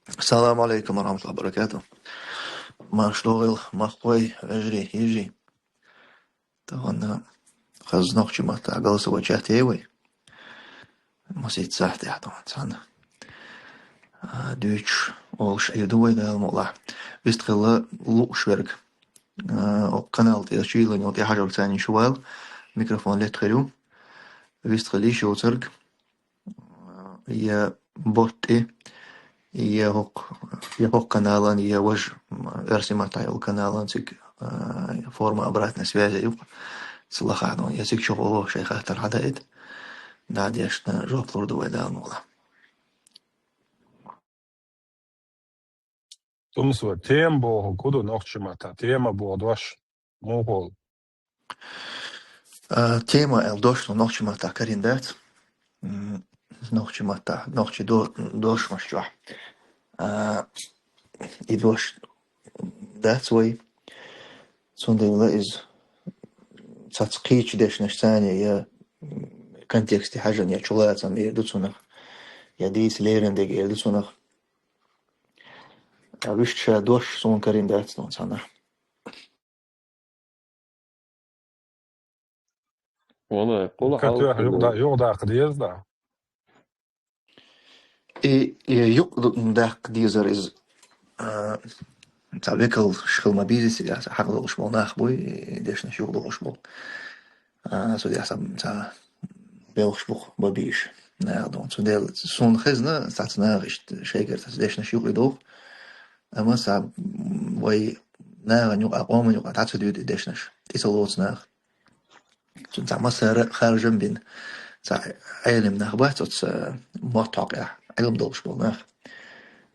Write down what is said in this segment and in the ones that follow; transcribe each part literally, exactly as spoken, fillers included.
Салам алейкум ва рахматуллахи ва баракатух. Марш догӀийла, махкой, вежарий, йижарий. Тахана хаза нохчий маттахь голосовой чат е вай. Масийтта сахьтехь тахана цхьана. А, дуьйцуш, олуш Ӏийр ду вай Дала мукъалахь. Вистхила лууш верг. А, окху канал тӀе чуйилла йолу тӀехьажалла царна шу вала. Микрофон летта хир ю. Вистхила йиш йоцург. Я ботти, я хӀокху, я хӀокху каналан, я важа, м, оьрсийн маттахь йолу каналан цига, а, форма обратной связи ю-кх. Ца лахахь, я цига чухула шайн хаттар хьадаийта. ДӀа дешна жоп лур ду вай Дала мукъалахь. Тумсо, тема бохург хӀун ду нохчийн маттахь? Тема боху дош муха олу? А, тема аьлла дош нохчийн маттахь карийна дац. М, нохчийн маттахь, нохчийн до-, дошамаш чохь. А, и дош дац вай. Цундела иза цхьацца кхечу дешнашца я, м, контексте хьаьжна, я чулацам эр ду цунах, я дийца лерина дерг эр ду цунах. А вуьшта ша дош суна карийна дац цхьаннахь. Валлай, къула хьалха юкъа да-, юкъа даккха деза, да? И, и юкъа ду-, даккха дезара иза, а, цхьа векалш хила ма беза цига, цхьа хьакъ долуш болу нах буй, и дешнаш юкъа долуш болу. А, цу дехьа цхьа, цхьа белхаш бу-кх бан безаш наха дон. Цундела суна хезна, цхьацца наха иштта шайгара цхьацца дешнаш юкъа доху. Амма цхьа, м, вай нахана юкъа, къоман юкъа дӀа ца дуьйцу и дешнаш. ТӀе ца лоцу нах. Цунна цхьа массара харжам бина. Цхьа Ӏелам нах бац оцу, э, мотт хьокъехь, Ӏилма долуш болу нах.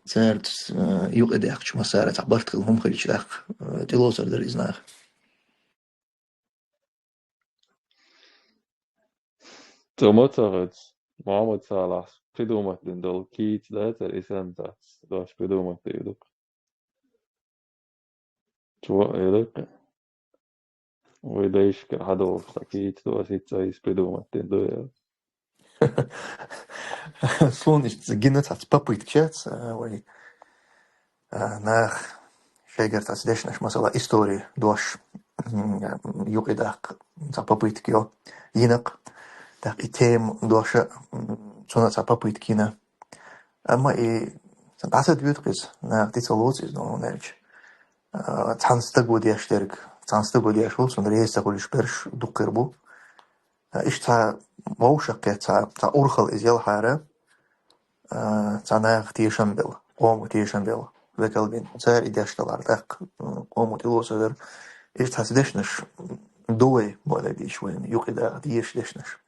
Цара, э, юкъа даьккхича массара цхьа барт хила хӀума хилча тӀаккха, э, тӀелоцур дара иза нах. Цо ма ца хеза, Мухьаммад Салахьс придумать дина долу кийца дацара, и санна дац, дош придумать дийр ду-кх. Чо а элира-кх. Вай дайшка хьадолуш цхьа кийца ду, аса хӀинца иза придумать дина ду, яра. Суна иштта гина цхьацца попытка яц, а, вай, а, нах шайгара цхьацца дешнаш, масала, истори дош, м, юкъа даккха цхьа попытка йо, йина-кх. ТӀаккха и тема дош, м, цунна цхьа попытка йина. Амма и сан дӀа ца дуьйцу иза, наха тӀе ца лоцу иза, ну, хӀунда аьлча, а, цхьана стага деш дерг, цхьана стага деш волу, цунна реза ца хуьлуш берш дуккха хир бу. А, иштта цхьа вовшахкхетта, цхьа, цхьа урхалла иза елхьара, а, цхьа наха тешам белла, къомо тешам белла, векал бина. Цара и деш далахьара тӀаккха, м, къомо тӀелоцур дара. Иштта цхьацца дешнаш ду вай, ма дийша вайна, юкъа даккха дезаш дешнаш.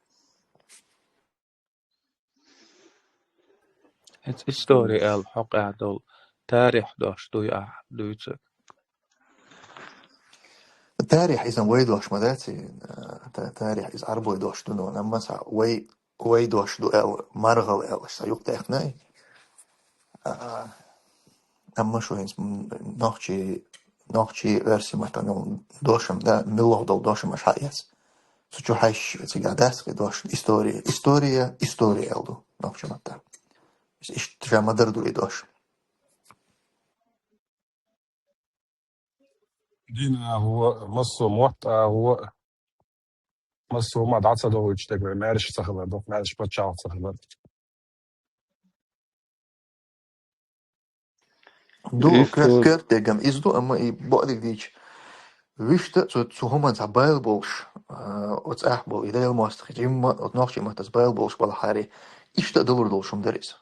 Хьаьца истори аьлла хьокъехь долу тарихь дош дуй ахь дуьйцург? Тарихь иза вай дош ма дац, и, а, та-, тарихь иза Ӏарбой дош ду, но амма цхьа вай, вай дош ду аьлла, маргӀал аьлла, аса юкъадаьккхина и. А, амма шу хӀинца, м, нохчий, нохчий оьрсийн маттахь долу дошам, да, муьлха долу дошам аша хьаэца. Цу чу хьаьжча, цигахь дац кхин дош, история. История, история аьлла ду нохчийн маттахь. Иштта ша ма-дарра ду и дош. Дин агӀо, массо а мотт агӀо, массо а ма дӀа ца дохуьйтуш дерг вай маьрша ца хилар, дукха маьрша пачхьалкх ца хилар. Ду, коьрта, коьрта дегам иза ду, амма и бакъдерг дийча, вуьшта а цу, цу хӀуманца баьлла болуш, а, оцу ахь болу и Делан мостагӀий, жимма, оцу нохчийн маттаца баьлла болуш балахьара, иштта а далур долуш хӀума дара иза.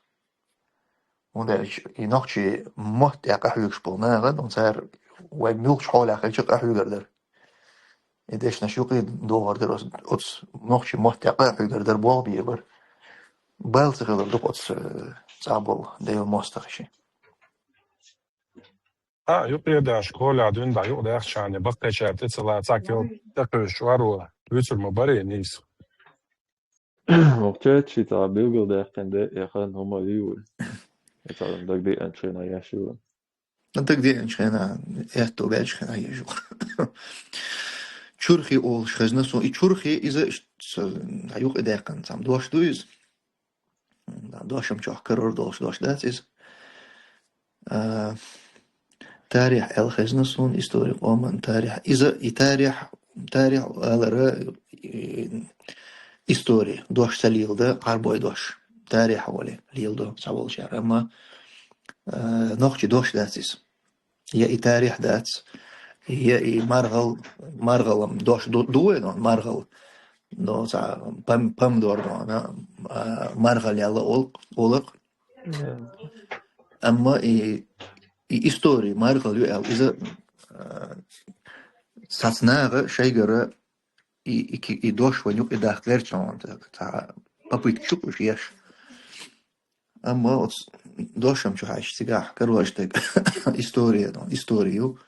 ХӀунда аьлча и нохчийн мотт тӀехь къахьоьгуш болу нахана, цара вай муьлхачу хьолехь хилча къахьоьгур дара. И дешнаш юкъа дохур дара, оцу, оцу нохчийн мотт тӀехь къахьоьгур дара, болх бийр бара. Баьлла ца хилар ду-кх оцу, э, цхьаболу Делан мостагӀий ши. А, юкъа деш, Коля, дуьйна дӀа юкъа даьхча, баккхийчара тӀе ца ла-, цхьа кел тӀекхуьйсуш варо, дуьйцур ма барий нийса. Вокхачаьрца ши цхьа билгалдаьккхина де, я хан хӀума вий вуй? Я цхьа дагадеанчу хенахь еш ю вай? Дагадеанчу хенахь, аьтто баьчу хенахь еш ю. Чурхи олуш хезна суна. И чурхи иза ш-, ц-, юкъа даьккхина цхьа дош ду иза. Дошам чохь карор долуш дош дац иза. А, тарих аьлла хезна суна, истори къоман тарих. Иза и тарих, тарих алара, и, истори, дош ца леладу, Ӏарбой дош. Тарих вале леладу цхьаволчара. Амма, а, нохчий дош дац иза. Я и тарих дац, я и маргӀал, маргӀалам дош ду, ду вай, но маргӀал. Но ца пом-, помидор, но, а, маргӀал яла ол-, олар. Амма и, и истори маргӀал ю аьлла, иза, а, цхьацца наха шайгара и, и ки-, и дош вайна юкъе дахка гӀерташ хьона, ца, ца попытка шу уж еш. Амма оцу дошам чу хьаьжча цигахь карош дерг истори, ну, истори ю,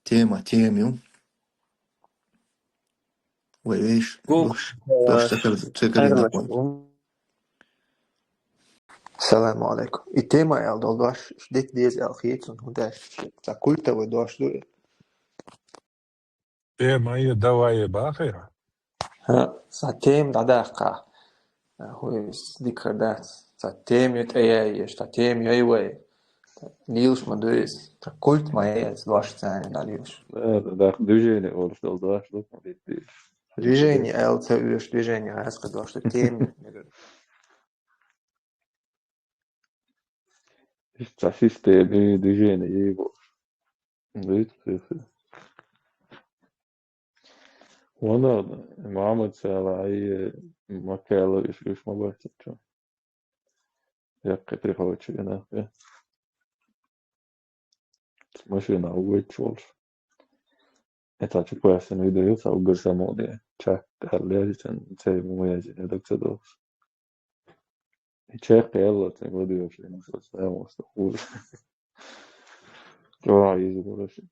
тема, тема ю. Вай веш, Гу, дош, э, дош ца кар-, ца карийна Арлаш, вай. Салам алейкум. И тема аьлла долу дош, дика деза аьлла хеташ, хӀунда аьлча цхьа культовый дош ду. Тема е, давай е бахира. ХӀа, цхьа тема дӀадаккха. ХӀу иза дика хир дац. Цхьа тема ю тӀе яй еш, цхьа тема яй вай. Лелаш ма ду иза. Цхьа культ ма яй иза, дош царна дӀалелаш. Да, да, да, движение олуш долу дош ду, ма битти. Движение аьлла ца оьшу, движение гӀаьскхи дош ду, тема. Иштта цхьа система, движение бу. Дуьйцу хи-, хи. Вон а Мухьаммад Салахьи, Маккала уьш, уьш ма бац чу. Яккхий тӀехьочу гина, э. Машина вуьйцуш волуш. Это чу классно видео, ца угар самоде. Чак, аьлла, цен, цен, муязин, это всё долуш. И чекх яьлла, цуьнга ладугӀуш, и масала, ца хьаьвсина хуьлу. ЧӀогӀа иза гура ши.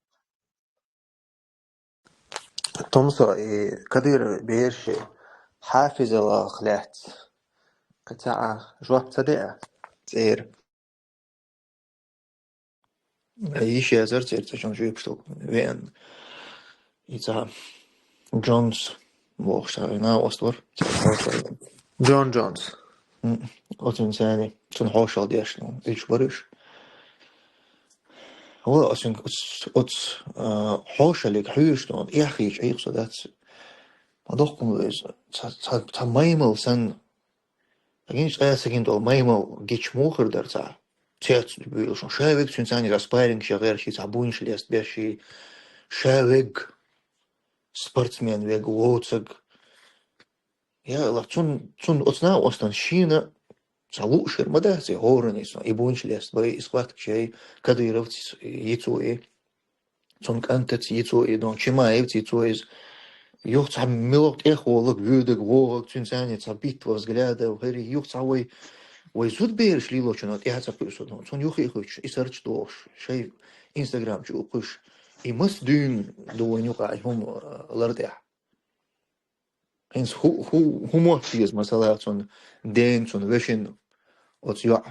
Тумсо, и Кадыров бераш хьафизаллах лаьцна. Кхин цхьа а жоп ца деа церан. Йиш езар церан, цхьа чон жоьпаш долу веана. И цхьа Джонс бохуш цхьа накъост вара. Джон Джонс. М, оцунна царна, цунна хьошалла деш, ну, уьш бара уьш. Вала, оцунна оц-, оц-, а, хьошаллиг хьуьйраш, ну, эхь хийча Ӏийкъа со дац. Ма доккхун веза. Цхьа, цхьа, цхьа маймал санна, Агин цкъа а ца гина долу маймал гича муха хир дара цхьа? Цец буьйлуш. Ша вега цуьнан царна иза спарринг ша гӀерташ, цхьа буйнаш леста беш, ша вега спортсмен вега, вовцаг. Я Аллах, цун, цун оцу накъостан шена цхьа луъушхир ма дац, и хӀоранна и сон, и буйнаш леста бай, и схватка шай, Кадыровц йицо и. Цунна кӀантаца йицо и дон, Чимаевца йицо иза. Юха цхьа милла тӀехволаг, вуьйдаг, вогӀаг, цуьнан царна цхьа битва взглядов, хӀара юха цхьа вай, вай зудабераш лелочунах тӀаьхьа ца кхуьуш со дон. Цунна юххе а хуьттуш, и сарч дохуш, шайн Instagram чу а кхуьуш. И маса дуьйна ду вайн юкъахь и хӀума, а, лар тӀехь. ХӀинца хӀу-, хӀу-, хӀун мотт деза, масала, цунна ден, цунна вешин оцу йоӀ.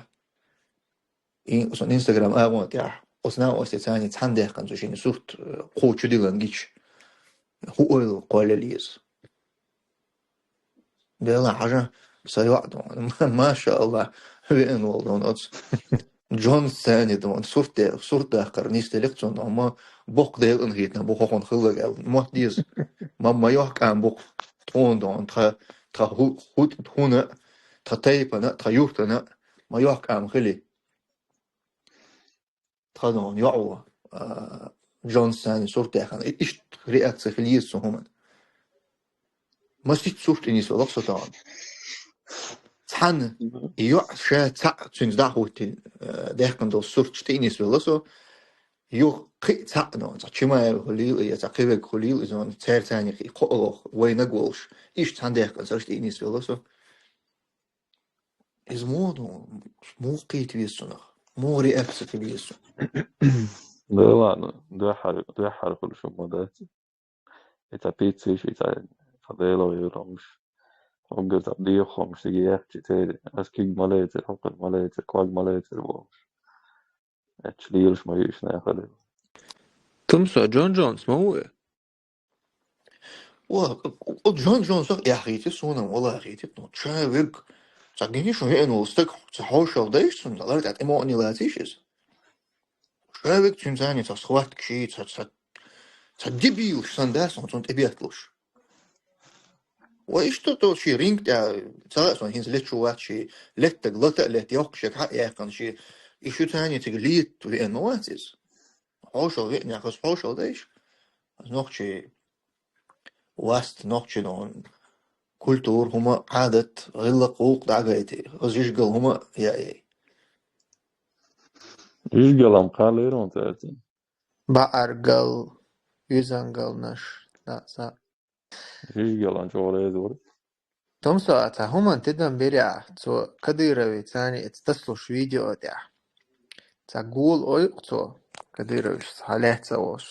И, сон Instagram агӀон тӀехь, оцу накъостий царна цхьаьна даьккхина цу шинна сурт, э, кхо чудиллина гича. ХӀун ойла кхоллал иза? Делахь хьажа, сан йоӀ дон, машааллахӀ, веана волу дон оцу. Джонс царна дон, сурт де-, сурт даккхар нисделира цунна, амма боккха делан хетна, бу хӀокхунна хилларг аьлла. Мотт деза, ма, ма йохкам бу тхуна дон, тха, тха хӀу-, хӀу-, хӀуна, тха тайпана, тха юртана, ма йохкам хили. Тхана йоӀо, а, Джонс царна сурт даьккхина. И-, иштта реакция хила еза цу хӀуманна. Масийтта сурт тӀе нисвелла со тахана. Цхьана и йоӀ ша цхьаъ цуьнца дӀа а хӀуттина, а, даьккхина долу сурт тӀе нисвелла со. Юха кхин а цхьаъ, ну, цхьа Чимаев хуьлийла, я цхьа кхин верг хуьлийла, иза цаьрца цхьаьна кхин кхоалгӀа вайнаг волуш. Иштта цхьана даьккхина сурт тӀе нисвелла со. Иза муха ду, муха кхета веза цунах? Муха реакция хила веза цунах? Да ладно, дуьххьара, дуьххьара хуьлуш хӀума дац. И цхьа пицциш, и цхьа, цхьа Делан гӀайгӀа хӀумаш. Уггар цхьа дехо хӀумаш цига яьккхича, церан, ас куьг ма лецира, хьокхар ма лецира, ког ма лецира бохуш. Эцаш лелаш ма ю уьш нахала. Тумсо, Джон Джонс ма ву и? Ва, о, Джон Джонсах эхь хийти, суна вала хийти, ну, ша верг, цхьа гини шу веана волу стаг, цхьа хьошалла дайш цунна, лар тӀе тӀе моъани лацийш иза. Кавик цуьнца цхьа схватка ши, цхьа, цхьа, цхьа дебил санна дац, цунна тӀебетталуш. Ва иштта тӀо ши ринг тӀа, ца хаьа суна, хӀинца лечу вац ши, леттаг лата а летта, йоккха шег хьа а яьккхина ши, и шу цани цига летта веана ма вац иза. Хьошал веана яхаш, хьошал дайш. Нохчи васт, нохчи нон культура, хӀума, Ӏадат, гӀиллакх, гӀулакх дӀагайти, жижгал хӀума яй. Жижгалам кхаллерон цаьрца. Баъаргал, юзангалнаш, да, са. Жижгалан чӀогӀа реза вара. Томсо а цхьа хӀуман тидам беря, цо Кадырове цани эц таслуш видео тӀехь. Цхьа гул ойкъу цо, Кадырович, цхьа лаьцна волуш.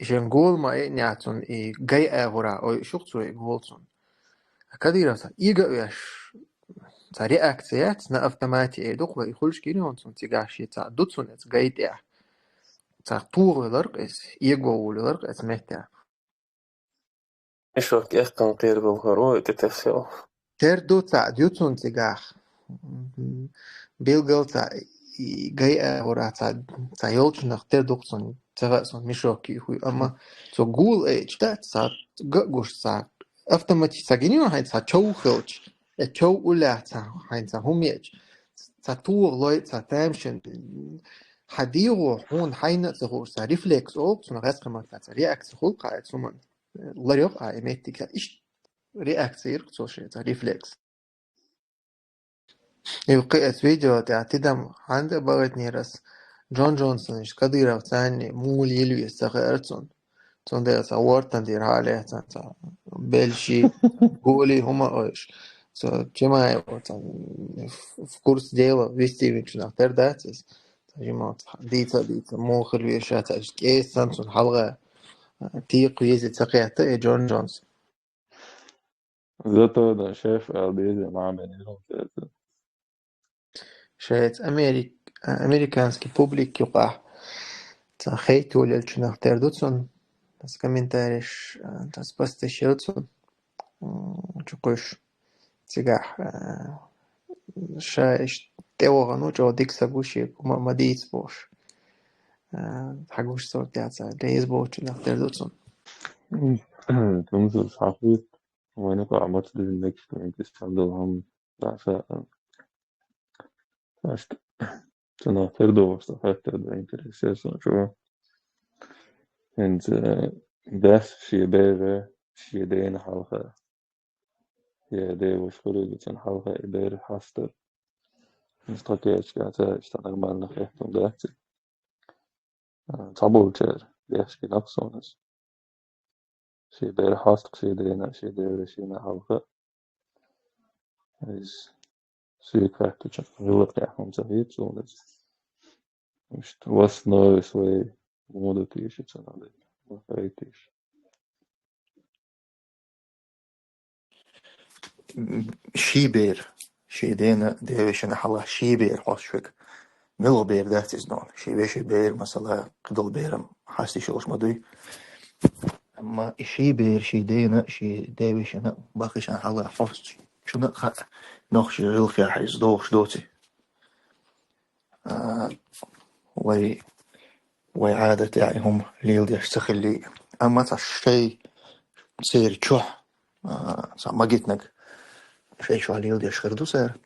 И шен гул ма иъня цунна и гай агӀура ойшух цо и гул цунна. Кадыров цхьа ига а веш, цхьа реакция яц на автомате эй дукха, и хуьлуш гирион цунна цигахь ши цхьа ду цунна эц гай тӀехь. Цхьа тугӀа веларх эс, эго вулеларх эц меттехь. Ишо кӀехкан кхербал хӀоро, и тӀе тесел. Тер ду цхьа ду цунна цигахь. Билгал цхьа и гай агӀура цхьа, цхьа йолчунах тер дукха цунна, ца хаьа суна мешок и хуй. Амма цо гул эйча, да, цхьа га гуш цхьа автоматически цхьа гинийон хьайн цхьа чов хилча, э, чов уллехь цхьа хьайн цхьа хӀума еча, цхьа тугӀа лой, цхьа тамашен, хьан дегӀо хьуна хьайна а ца хууш, цхьа рефлекс олу, цунах гӀаьскхи маттахь цхьа реакция хуьлу кхаьа цуман. Ларйо а и меттиг, иштта реакция йира цо шен, цхьа рефлекс. И кхи эц видео тӀехь тидам хьанна а бахийтинера ас, Джон Джонсон иштта Кадыров царни мула йилвес ца хаьара цунна. Цундела цхьа вортан дийр хьалехцан цхьа белши, гули хӀума ойш. Цо Чимаев цхьа в курс дела вести винчунах тера дац иза. Цхьа жимал цхьа дийца а дийца, муха хила веша цхьа кӀесан цунна хьалха текха вези ца кхетта, и Джон Джонс. Зато да шеф аьлла безе ма бен ирон цецу. Шайца Америк-, американский публик юкъахь цхьа хейт йолелчунах тера ду цунна. Ас комментариш, а, ас пасташ яра цунна. М, чукхуьш цигахь, а, ша иштта тӀевахана ву, чӀогӀа дика са гу шега, ма, ма дийца бохуш. А, хьан гуш сортяца, леза бохучунах тера ду цунна. М, тумсус хьахвит. Вайна кху Ӏамац диза next week, иштта хьан долу хӀума дӀаса. Аьшта цунах тера догӀуш, ца хаттар ду интерес, я сон чу. ХӀинца, э, дас шен бер, шен дена хьалха. Я девуш хуьлуьйту цунна хьалха и бер хьастар. Иштта кхечка ца, иштта нормально хеттун дац. А, цхьаболчара деш гинарх суна иза. Шен бер хьастах, шен дена, шен девра, шена хьалха. Иза соьга хаьттича, гӀиллакхехь хӀума ца хета суна иза. Иштта васнове своей мода тийша ца надо. Вахай тийша. Ший бер, ший дена, девешина хьала ший бер хьош век. Мело бер дац иза нон. Ший веший бер, масала, кхидол берам хьастиш йолуш ма дуй. Амма и ший бер, ший дена, ший девешина бахишан хьала хьош. Чуна ха нох ши гӀилхя хьайз дохуш доци. А, вай, вай Ӏадат яй хӀума леладеш ца хилли. Амма цхьа шай церан чохь, а, цхьа магитнаг шай чохь леладеш хир ду цара.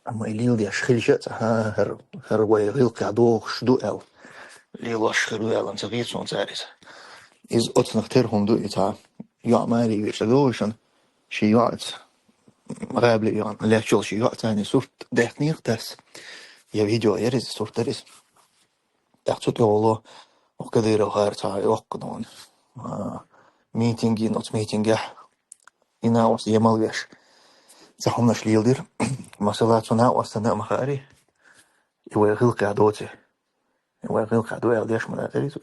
Амма и леладеш хилча а цхьа, хӀара, хӀара вай гӀилкхехь дохуш ду аьлла. Лелош хир ду аьлла, ца хета суна цара иза. Иза оцунах тера хӀума ду, и цхьа йоӀ маре веш догӀушан, ши йоӀаца гӀабли йоӀан леччул ши йоӀ царна сурт даьхнийх тас. Я видео яр иза, сурт дар иза. ТӀаккха цу тӀехула, оху Кадыров хара цхьа йоккха нон. А, митинг йина, оцу митингехь и накъост емал веш. Цхьа хӀуманаш леладира. Масала, цу накъостана а ма хаьара, и вай гӀилкхехь доций. И вай гӀилкхехь ду аьлла деш ма дацара иза.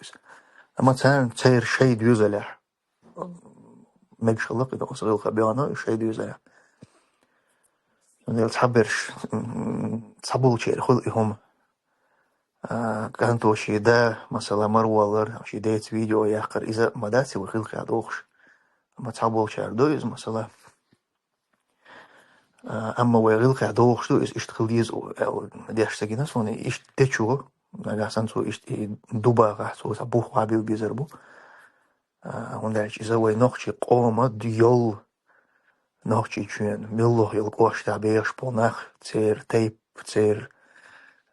Амма царна церан шай доьзалехь. Мегаш хилла кхидӀа оцу гӀилха бегӀана шай доьзалехь. Цундела цхьаберш, м, цхьаболчеран хуьлу и хӀума. А, кӀанто шен да, масала, марваллар, шен деца видео яккхар, иза ма дац и вай гӀилкхехь дохуш. Амма цхьаболчара ду иза, масала. А, амма вай гӀиллакхехь догӀуш ду, иза иштта хила деза, аьлла, деш ца гина суна, иштта дечо, нагахь санна цо иштта и ду бахахь, цо цхьа бух вабил безар бу. А, хӀунда аьлча иза вай нохчий къома йолу Нохчийчоьнан муьлхха йолу кӀоштахь бехаш болу нах, церан тайп, церан,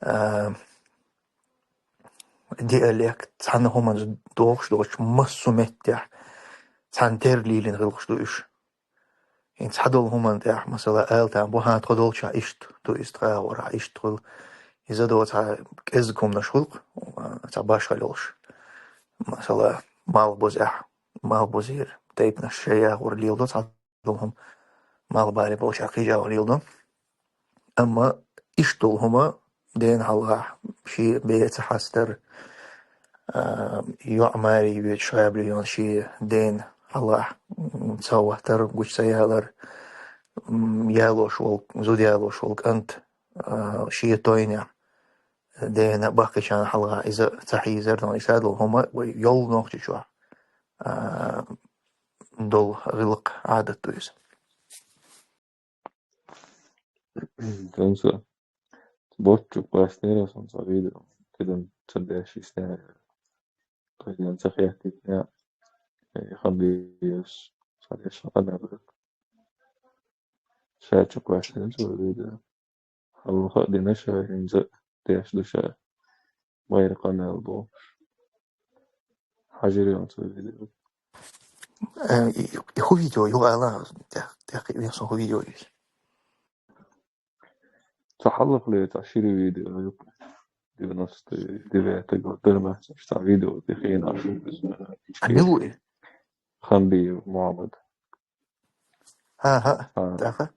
а, диалект, цхьана хӀуманца догӀуш доцуш массо а меттехь цхьана тера лелийна гӀиллакхаш ду уьш. ХӀинца цхьадолу хӀуманна тӀехь, масала, ала там бу, хьан тхо долчохь иштта ду иза, тхан агӀор иштта хуьлу. Иза до цхьа кӀезиг хӀуманаш хуьлу, а, цхьа башхалла йолуш. Масала, малхбузехь, малхбузера тайпанаш шайн агӀор леладо цхьа долу хӀума, малхбале болчара кхин а агӀор леладо. Амма иштта долу хӀума дена хьалхахь шен бен ца хьастар, а, йоӀ маре йоьдуш гӀаьбли йолу шен дена хьалхахь, м, ца хӀоттар, гучу ца ялар, м, ялош волу, зуда ялош волу кӀант, а, шен тойнехь дена баккхийчарна хьалха иза ца хьийзар, но иза долу хӀума вай йолу Нохчийчохь, а, долу гӀиллакх, Ӏадат ду иза. Тунца. Бот чу къаьстира сан цхьа видео. Тидам ца деш исте. Тойдан ца хеттитне. Э, хандиес. Ца деш ханар. Ша чу къаьстира цхьа видео. Хьалха дина ша хӀинца деш ду ша. Майра къамел бу. Хьажир йон цу видео. Э, и, и хӀун видео ю, ала, тӀех-, тӀех-, весан хӀун видео ю? Ца хьалха ле, ца шири видео ю. Девяносто девятый год, дермас, ца видео, ты хрена, а милуй? Хамбиев Мухаммад. Ага, а, тӀаккха?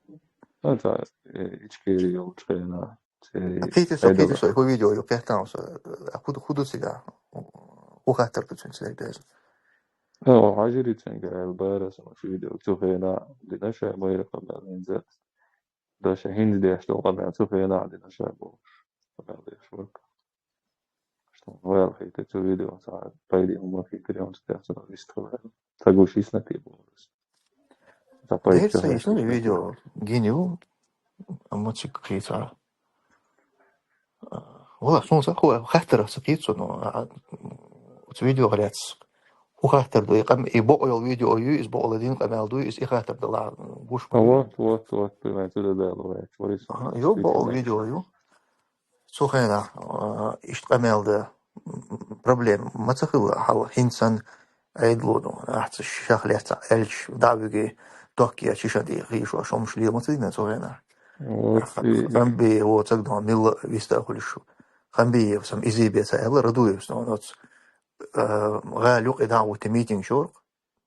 А, ца, э, Ичкери йолчу хрена. Кхийти со, кхийти со, хӀун видео ю, кхетам со, а, хӀун ду, хӀун ду цига? ХӀун хаттар ду цуьнан цига деза? О, хьажирий цуьнга аьлла бара сан шу видео, цу хенахь дина ша майра къамел хӀинца. Даша хӀинца деш долу къамел цу хенахь дина ша бохуш. Къамел деш вара. Что вайл хийти цу видео, ца пайди хӀума хийти, он ца тяхса вистхила. Ца гуш исна ти бохуш. Ца пайди. Дерца исна видео гиню, амма цик хийца. Вала, суна ца ху-, хаттар ца кхийцу, но, а, а, оцу видео гӀалец. ХӀун хаттар ду, и къам-, и бокъо йолу видео ю, иза бокъо ладийна къамел ду, иза и хаттар дала гуш. А, вот, вот, вот, понимаете, да, да, да, да, вот, вот, ага, ю, бокъо видео ю. Цу хенахь, а, иштта къамел дан, м, проблема ма ца хилла, хьал хӀинца Ӏедало ду, ахьа ца шах лаьцна аьлча, дӀа а виги, доккхий а чиша тӀе хийшош хӀумаш лела ма ца дина цу хенахь. Вот, и, и Хамбиев, во, цагдон, милла виста а хуьлуш. Хамбиев, сам изий беца аьлла, Радуев, сон оц, э, гӀала юкъе дӀа а вутти митинг шоркъ,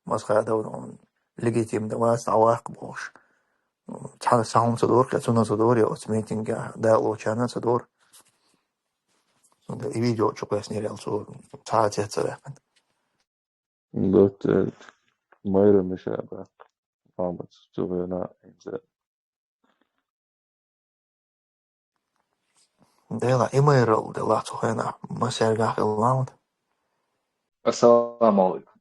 Масхадов, он легитимно вац, дӀа ваккха бохуш. Цхьана сахьун ца дора, кхе цунна ца дора, я оц митинге дакъалочарна ца дора. Цунда и видео чу къеснера аьлла, цо цхьа а цец ца ваьккхина. Дот, э, майра миша баккха. Мамац цу вена инзе. Дела, и майрал дела цу хенахь, масергахь хилла. Ассаламу алейкум.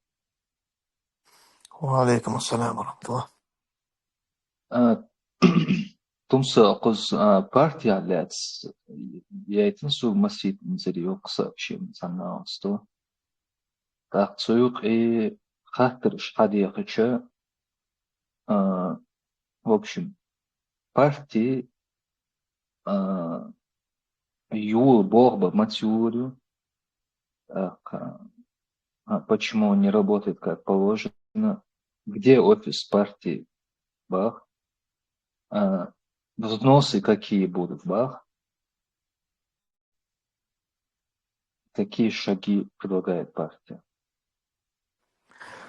Ва алейкум ассалам ва рахматуллах. А, тумса куз, а, партия лец, яйтин су масит инзери йокса вообще санна сто. Так, цу юкъе хаттар уж хьадехача, а, в общем, партии, а, юл бохба мацюрю, так, а, а почему он не работает как положено? Где офис партии? Бах. А, взносы какие будут? Бах. Какие шаги предлагает партия?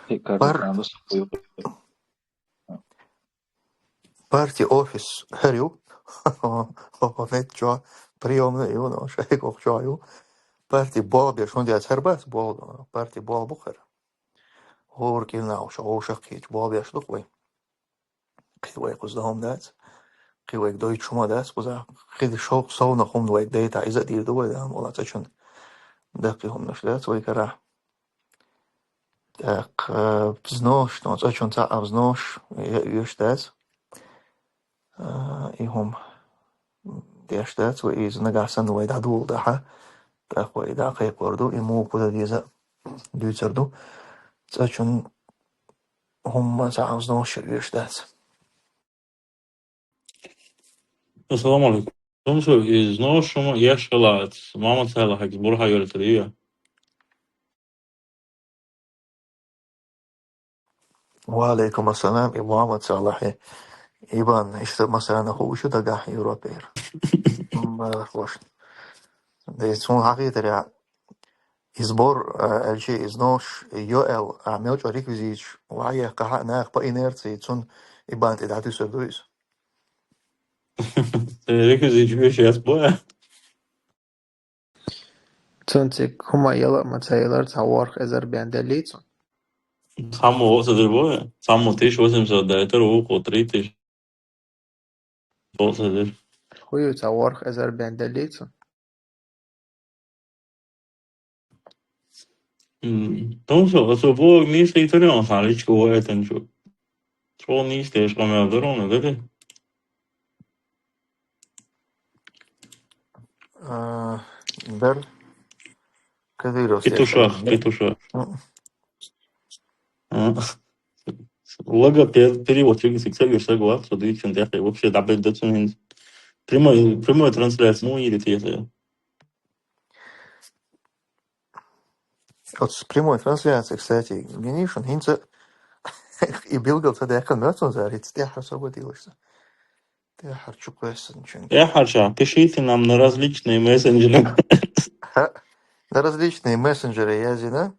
Э, как Пар-, там выступаю? Партия офис хӀер ю. Хо-, хо-, хо-, чо, приёмный ю, но шайгох чо ю. Партия болх беш, хӀунда яц хӀер бац, болх, партия болх бу хӀер. ХӀора кӀирнахуша, гӀовшах кхийча болх беш ду вай. Кхин вай кхуза хӀума дац. Кхин вайга дойтуш хӀума дац кхуза. Кхин шовкъ совнах хӀума вайга дайта, иза а дийр ду вай, да, вала цӀа чун даккхий хӀуманаш дац вай карахь. Так, э, взнош, ну, цӀа чун цхьа а взнош, я, оьш дац. А, и хӀума деш дац вай, иза нагахь санна вай дӀадоладахь, тӀаккха вай дӀакхайкхор ду, и муха дан деза дуьйцур ду. Цкъачунна хӀумма цхьа узнош веш дац. Ассаламу алейкум. Тумсо, из новшума еш хилац. Мамад Салахьига бур хьайойтар ю. Ва алейкум ассалам, и Мамад Салахьи. Ибан, иштта масана хууш ю дагахь Европера. Ма хош. Дей цун хьакъитаря. Из бур, а, аьлчи из новш йо аьл, а мел чӀо реквизиташ ваьхьа яьккхахьа, нах по инерции цун и бан тӀе дӀатуьсур ду иза. Реквизиташ веш яц бо. Цун цига хӀума яла а ма ца ялар, цхьа ворхӀ эзар бен деллий цун. Цхьаммо вовса дир бо, цхьаммо тысяча восемьсот дайтар, вукхо три тысячи. Вовса дир. Хую цхьа ворхӀ эзар бен деллий цун. М, тумсо, ацо бог нийслийтар он сан личка вайтан чу. Цо нийслеш къамел дар он, да? А, дар. Кадыров Петушах, Стефан. Петушах. М. А. Логопед, переводчик, сексуальный соглас, что дивчен дяхай вообще дабл дацун. Прямой, прямой трансляция, ну, или ты это. Вот с прямой трансляции, кстати, Генишин, хинца и билгал ца дяхай мёцун зарит, тяхар событийлышца. Тяхар чуквесан чун. Я харча, пишите нам на различные мессенджеры. Ха, на различные мессенджеры язина.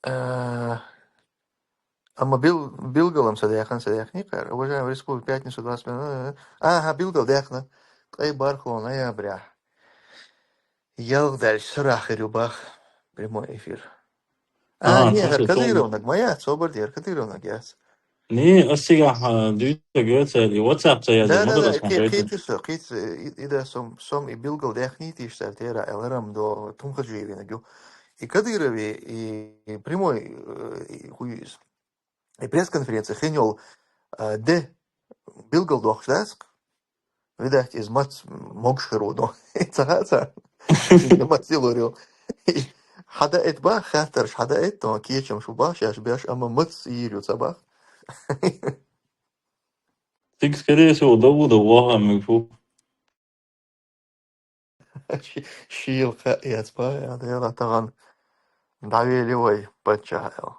Э, амма бил-, билгалам ца дяхан, ца дяхни кар. Уважаемый республика, пятницу двадцать минут. Ага, билгал дяхна. Ткъай барху ноября. Ялгъ дальше сарахир ю бах. Прямой эфир. А, а, не, цо Кадыровнаг ма яц, собар дер Кадыровнаг яц. Не, ас цига, а, дуьйцург вецари, WhatsApp ца яза, да, да, да, ки-, кхетий со, кхетий со, и, и да сом, сом и билгал дяхни тиш сар тера, эларам до Тумхаджиевинаг ю. И Кадырови, и, и прямой, э, и хуиз. И пресс-конференция хинёл, э, де билгал дохш даск. Видать, из мац могшхиру до. Ца, ца. Мац дилурил. Хьада эт ба, хаттарш хьада эт, то кечам шу ба, шаш беш, амма мац йирю ца ба. Тик, скорее всего, Давуда ваха мегфу. Ши-, шийл ха яц ба, я, да, я, таган. Давили вай, пача, я.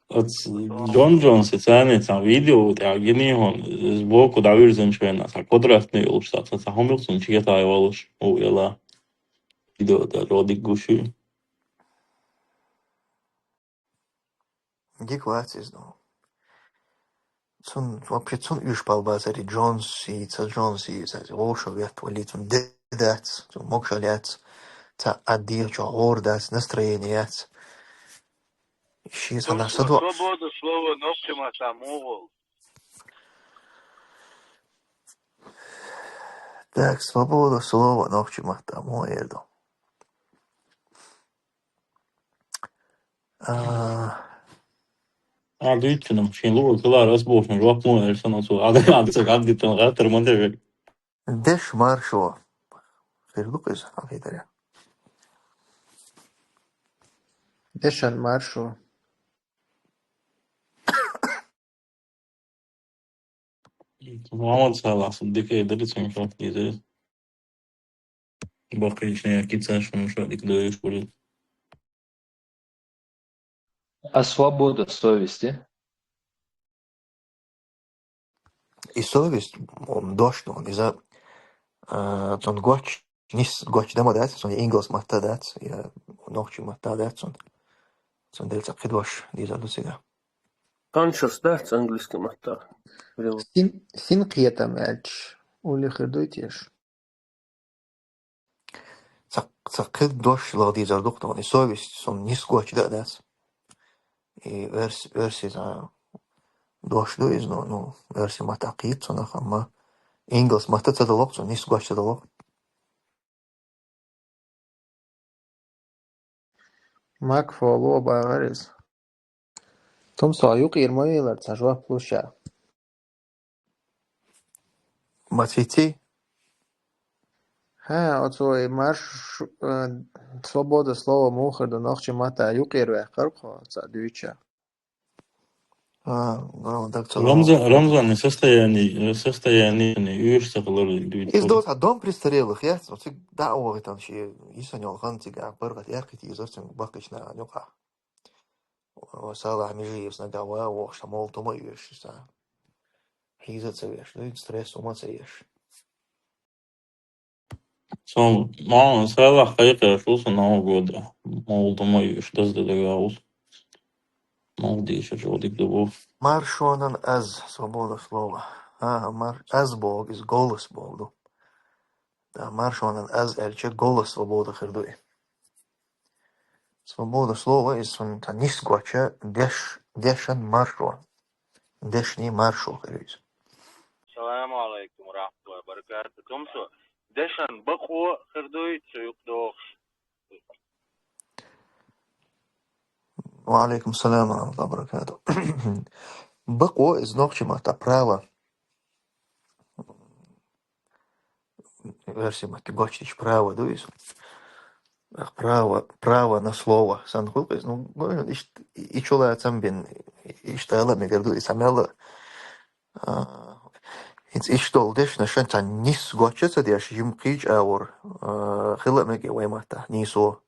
От Джон Джон социальный цхьа видео, вот, я гини он, сбоку давирзан швена, цхьа квадратный улш, цхьа, цхьа хомил цун чигетай валуш, у, яла. Видео, да, ролик гуши. Дик вац из, ну. Цун, вообще, цун уьш пал базари Джонс и ца Джонс и ца вовша вет вали цун де дац, цун могша лец, ца аддир чо гор дац, настроение яц. Ши ца на садо. Свобода слова, ногти ма там угол. Так, свобода слова, ногти ма там угол. А. А, дуьйцунам, шин лугӀа калара ас бохуш, жоп мо эр санал цо, ада, ада, ца гӀадгитан гӀаттар ма деве. Деш маршо. Хир ду кхуьз, хьан хетаря? Дешан маршо. Мамад Салахь, дикай дали цун шоф дизай. Бакъийчна я кицаш, ну, шо дик доиш курит. А свобода совести? И совесть, м, дош, ну, иза, а, цун гоч, нис гоч дама дац, цун инглс матта дац, я ногчи матта дац, цун. Цун дельца кхидваш, диза ду цига. Conscious дац английский матта. Син, син кхетам аьлча, ули хир дуй теш? Ца, ца кхид дош лагъ дийзар дукх тхуна. И совесть сун нис гочда а дац. И верс-, верси за дош ду из, ну, ну, верси матта кхийт цунах, амма инглс матта ца далокх цун, нис гочда далокх. Мак фоло багъар из. Тумсо, юкъера ма велар цхьа жоп луш. Ма цици? ХӀа, оцо и марш, э, свобода слова муха хир ду нохчийн маттахь юкъера ваьккхар кхо цхьа дуьйцуш. А, ну, так что Рамзан, Рамзан, состояние, состояние, уьш ца хилар дуьйцур. Иза доцу хьан дом престарелых яц, оцу дӀа а вохуьйтан шен йисан йолу хан цигахь паргӀат яьккхийта йизар цуьнга баккхийчу нахана юкъахь. Салахь Межиевс нагахь ван а вохуш, сан молла тума а оьшуш, сан хьийза а ца веш, ну, стресс хӀума а ца еш. Сон, ма, Салахь кхайкхеш ву сан Новый год, молла тума а оьшуш, даздан дагахь ву. Молла дийшар чӀогӀа дика ду боху. Маршонан аз, свобода слова. А, мар-, аз боху, иза голос боху ду. Да, маршонан аз аьлча, голос свобода хир ду и. Свобода слова, иза цунна цхьа нис гоча, деш, дешан маршо. Дешний маршо хир ю иза. Саламу алейкум ва рахматуллахи ва баракату. Тумсо, дешан бакъо хир дуй, цу юкъа дохуш. Ва алейкум салам ва рахматуллахи ва баракату. Бакъо, иза нохчийн маттахь право. Оьрсийн маттахь гочдича право ду иза. Право, право на слово. Сан хуьлу иза. Ну, гой, иштта, и чулацам бен, иштта ала мегар ду иза мелла. А, хӀинца иштта долу дешнаш шайн цхьа нис гоча ца деш, жима кхечу агӀор, а, хила а мега вай маттахь, нийсо.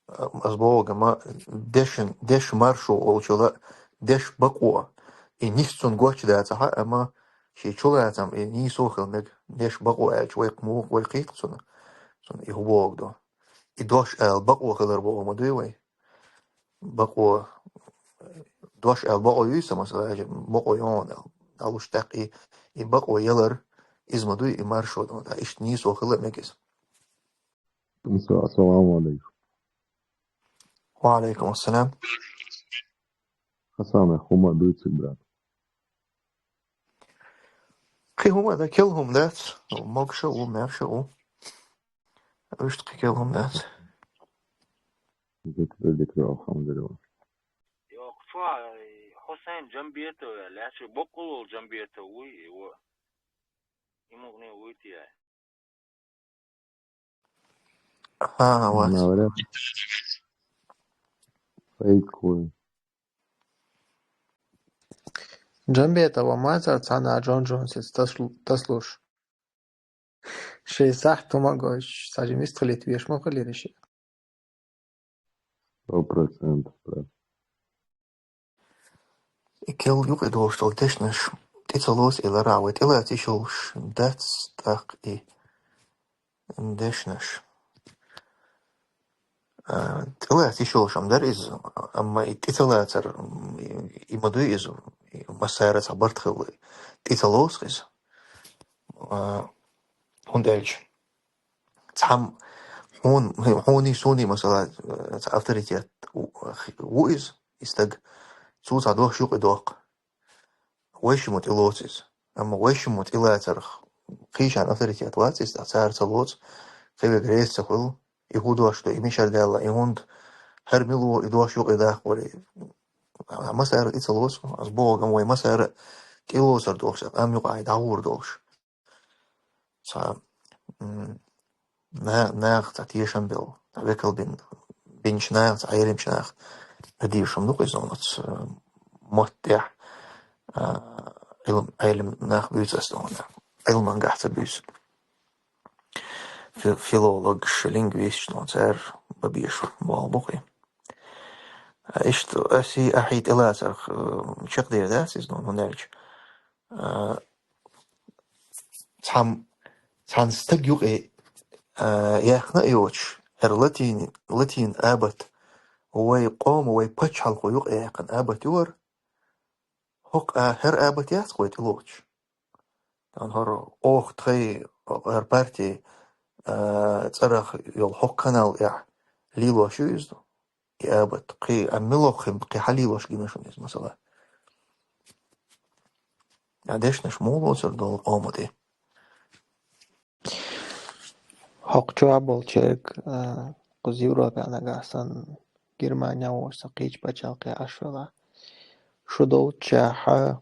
Ас боху, ма, дешан, деш маршо олучула, деш бакъо. И нис цунна гочдацахьа, амма шен чулацам, и нийсо хила мега, деш бакъо аьлча, вай муха вай кхийта цунна. Цунна и хӀун боху ду? И дош ала бакъо хилар боху ма дуй вай? Бакъо, дош ала бакъо юй сан, масала, бакъо йогӀун ала. Алуш тӀаккха и, и бакъо ялар, иза ма дуй, и маршо ду, да, иштта нийсо хила а мега иза. Тумсо, ассаламу алейкум. Ва алейкум ассалам. Хасан, хӀума дуй цига, брат? Кхин хӀума дан, кел хӀума дац. Могуш а ву, маьрша а ву. Иштта кхин кел хӀума дац. Дика ду, дика ду, алхьамдулиллахӀ. Йоккха чохь, Хусайн Джамбетов, лаьцна боккъал волу Джамбетов вуй, и во. И мукъане вуй те. ХӀан, вац. Навряд. Фейк вуй. Джамбетова мацара цхьана Джон Джонсица тас-, таслуш. Шайн сахьт хӀума гойтуш, цхьа жимаст хилийта веш ма хилира шен. Сто процентов, брат. И кел юкъа долуш долу дешнаш тӀе ца лоцу, и лара вай тӀе лаца йиш йолуш дац тӀаккха и дешнаш. А, тӀе лаца йиш йолуш ам дара иза, амма и тӀе ца лацар, м, и, и ма дуй иза, и массара цхьа барт хилла, тӀе ца лоцу иза. А, хӀунда аьлча, цхьам-, хьуна, хьуний, суний, масала, цхьа авторитет ву, ву иза, и стаг, цо цхьа дош юкъа доккху. Вайшимма тӀе лоцу иза. Амма вайшимма тӀе лацарх кхийчарна авторитет вац иза, цара ца лоцу, кхин верг реза ца хуьлу, и хӀун дош ду, и мичара даьлла, и хӀунда хӀара мила ву, и дош юкъа даккхале. Амма массара тӀе ца лоцу, ас боху, амма вай массара тӀе лоцур долуш, амма юкъахь дӀагӀур долуш. Цхьа, м, на-, наха цхьа тешам белла, цхьа векал бин-, бинчу наха, цхьа Ӏеламчу наха, ладийша хӀума ду-кх иза оцу, э, мотт тӀехь, а, Ӏилм-, Ӏелам нах буьйцу аса хӀуна, Ӏилмангахь ца буьйцу. Фи-, филологаш, лингвисташ, ну, цара бан безаш болу бу-кх и. А иштта аса и ахьий тӀелацарх, э, чекхдер дац иза, ну, хӀунда аьлча, а, цхьам-, цхьана стаг юкъе, а, яьккхина а йоцуш, хӀара латин, латин абат, вай къоман, вай пачхьалкхо юкъе яьккхина абат ю хӀара, хӀокху а-, хӀара абат яц-кх вай тӀелоцуш. Тахана хӀара оха тхайн, хӀара парти, а, цӀарах йолу хӀокху канал тӀехь лелош ю иза. И абат, кхин, а, милоххин кхин хьалелош гина шуна иза, масала. А дешнаш муха лоцур долу къоман тӀе? ХӀокху чохь болчерг, а, кхуза Европехь нагахь санна, Германия волчу сан кхечу пачхьалкхе Ӏаш велахь. Шу долччехьа,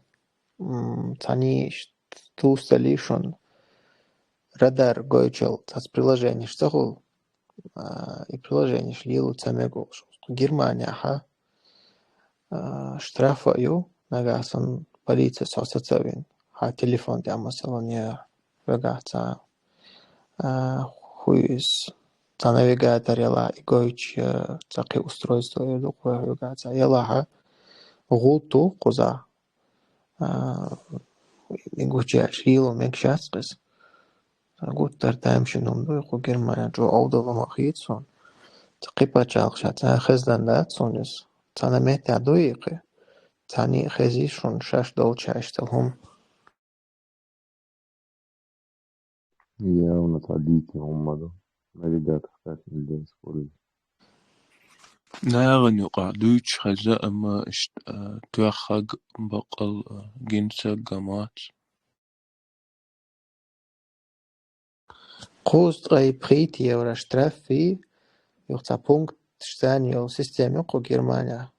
м, цхьаьний ш-, тусталий шуна, радар гойтучу цхьацца приложенеш ца хуьлу, а, и приложенеш лело ца мега олуш. Германияхьа, а, штраф а ю, нагахь санна полицис хьо саца а вина, хьан телефон тӀехь, масалан, я хьоьгахь цхьа, а, хӀун ю иза, цхьа навигатор ялахь и гойтуш, я цхьа кхин устройство ю дукха хьоьгахь цхьа ялахь, гӀуллакх ду кхузахь. А, и гучуяьлча лело мегаш яц-кх иза. Гуттар а тамашийна хӀума ду, кху Германия чӀогӀа Ӏовдал хӀума хета суна. Цхьа кхин пачхьалкхаш цхьа хезна дац суна иза. Цхьана меттехь ду и кхин. Цхьаьний а хезий шуна шаьш долчу шаьш цхьа хӀума. Явно цхьа дийцина хӀума ма ду. Навигатор кхаьчна деза хуьлу. Нахана юкъахь дуьйцуш хезна, амма иштта, а, тоьхнарг баккъал, а, гина стаг а ма вац. Кхузткъе пхийтта евро штраф ю, юха цхьа пункташ царна йолу система ю кху Германехь.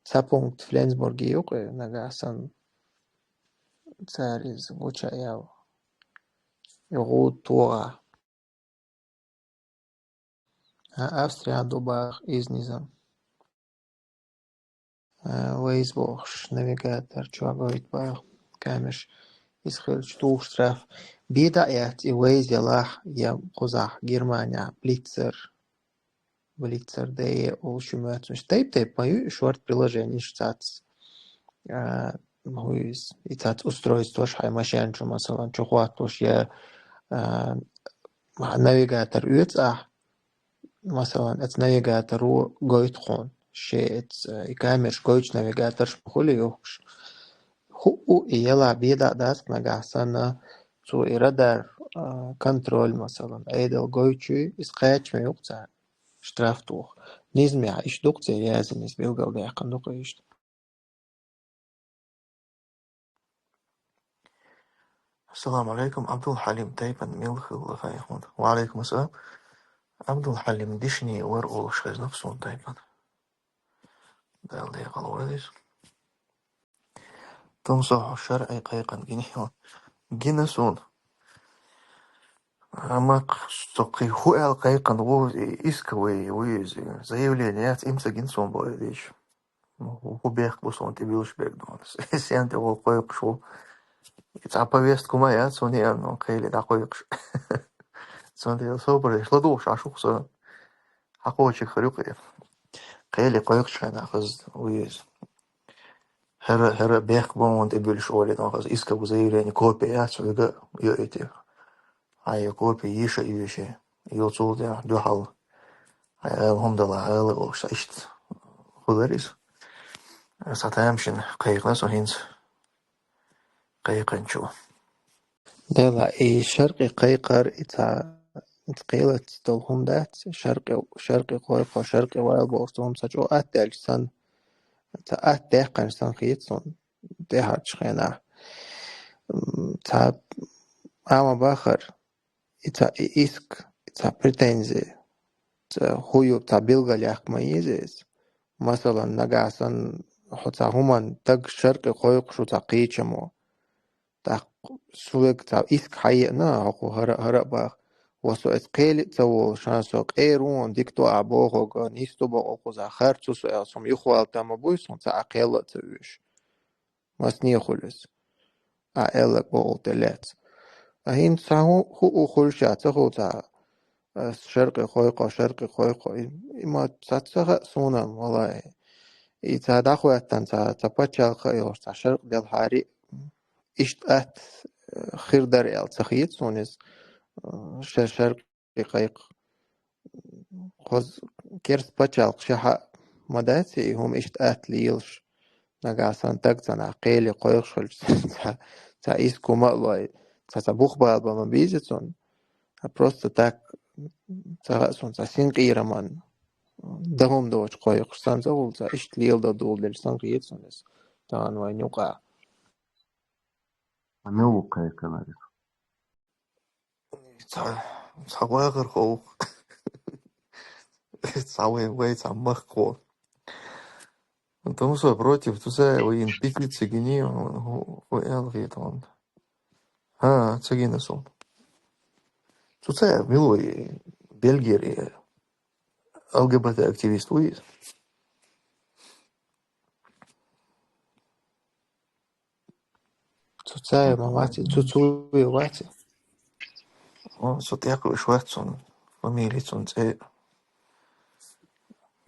Цхьа пункт Фленсбурге ю кху, нагахь санна цара иза гучу а яьлла, и гӀуда тогӀахь. А Австрияхь ду боху иза низам. А, Waze бохуш навигатор чохь гойту боху камераш. Иза хилча туху штраф. Бен дӀа а яц и Waze ялахь я кхузахь Германехь Блицер. Блицер де олуш ю моьтту. Тайп-тайпана ю и шорта приложенеш цхьацца. А, хӀун ю иза? И цхьацца устройствош хьайн машен чу, масалан, чу хӀоттош я, а, навигатор оьцу ахь, масалан, оцу навигаторо гойту хьуна, шен оцу, э, и камераш гойтучу навигаторш ма хуьлу юхкуш. ХӀуъу и ялахь бен дӀа а дац-кх нагахь санна, цо и радар, а, контроль, масалан, Ӏедал гойтучуй, иза кхачаме ю-кх цара, штраф туху. Низамехь иштта ду-кх церан яздина, иза билгалдаьккхина ду-кх иштта. Ассаламу алейкум, Абдул-Хьалим, тайпана мила хилла хайхмат. Ва алейкум ассалам. Абдул-Хьалим дишни вар олуш хезна-кх суна тайпана. Дала декъала войла иза. Тун со хьо шарӀе кхайкхина гина хьо. Гина суна. Амма со кхин хӀун аьлла кхайкхина ву, исковый ву иза. Заявление яц, имца гина суна бой дийш. Ну, хӀу-, хӀу бехк бу суна тӀебуьллуш берг ду. Сен тӀе вол кхойкхуш ву. И цхьа повестка ма яц суна еана, ну, кхели дӀакхойкхуш. Цундела собар деш ладугӀуш Ӏаш ву-кх со. Хьан кхочуьнга хир ю кхе. Кхели кхойкхуш хьайна хаза ву иза. ХӀара, хӀара бехк бу хьуна тӀебуьллуш олий, ну, хаза исковый заявление копия яц, вига йоуьйту. Хьайн копи йийша а йоьший, йо цул тӀаьхьа дуьхьал, хьайн ала хӀума дала ала олуш, иштта хуьлура иза. Сан тамашийна кхайкхина со хӀинца кхайкхинчо. Дела, и шаркъи кхайкхар, и цхьа, и цхьа кхелаца долу хӀума дац, шаркъи, шаркъи кхойкхо, шаркъи вайл бохуш, цунна ца чӀогӀа атта аьлча санна, ца атта даьккхина санна хета суна тӀаьхьарчу хенахь. М, цхьа Ӏама бахар, и цхьа и иск, и цхьа претензи, цхьа хӀу ю, цхьа билгалъяккха ма еза иза. Масалан, нагахь санна, хьо цхьа хӀуманна таг шаркъи кхойкхуш ву цхьа кхечамо. ТӀаккха шу вега цхьа иск хьаеана, хьо кху хӀара, хӀара а баха. Ва со эцу кхели а ца волуш, ша со къера ву, дика ду ахь бохург, нисду боху кхузахь, харцу со аьлла, со юхавалта ма буй, суна цхьа а кхел а ца оьшу. Масне хуьлу иза. А аьлларг бохург тӀе лаьцна. А хӀинца цхьа хӀу, хӀу, хӀу хуьлуш а ца хуьлу цхьа, а, шаркъи кхойкхо, шаркъи кхойкхо. И, и ма ца, ца хаьа суна, валлахӀи. И цхьа дӀахӀоьттина, цхьа, цхьа пачхьалкх а йолуш, цхьа шаркъ делхьари, иштта атта, э, хир дара аьлла ца хета суна иза, э, шар-, шаркъ и кхайкха. Хоза керста пачхьалкх шаьхьа ма дац и хӀума иштта атта лелаш. Нагахь санна таг ца нах кхели кхойкхуш хилча, цхьа, цхьа иск хӀума а лой, цхьа, цхьа бух бала бан ма беза цунна. А просто так, ца хаьа суна, цхьа синкъераман, дан хӀума доцуш кхойкхуш санна ца хуьлу, цхьа иштта леладан доладелла санна хета суна иза тахана вайн юкъахь. Ца мила ву кхайкхинарг? Цхьа Цхьа вахар хов. Цхьа вай, вай, цхьа мах хов. Тумсо против Цуцаева ин петици гини, ху, ху эл гитон. Ха, ца гина сум. Цуцаев милой Бельгери Л Г Б Т активист вуй. Цуцаев ма вац, Цуцуев вац. О, со тӀаккха уж вац цун, фамилия цун цӀе.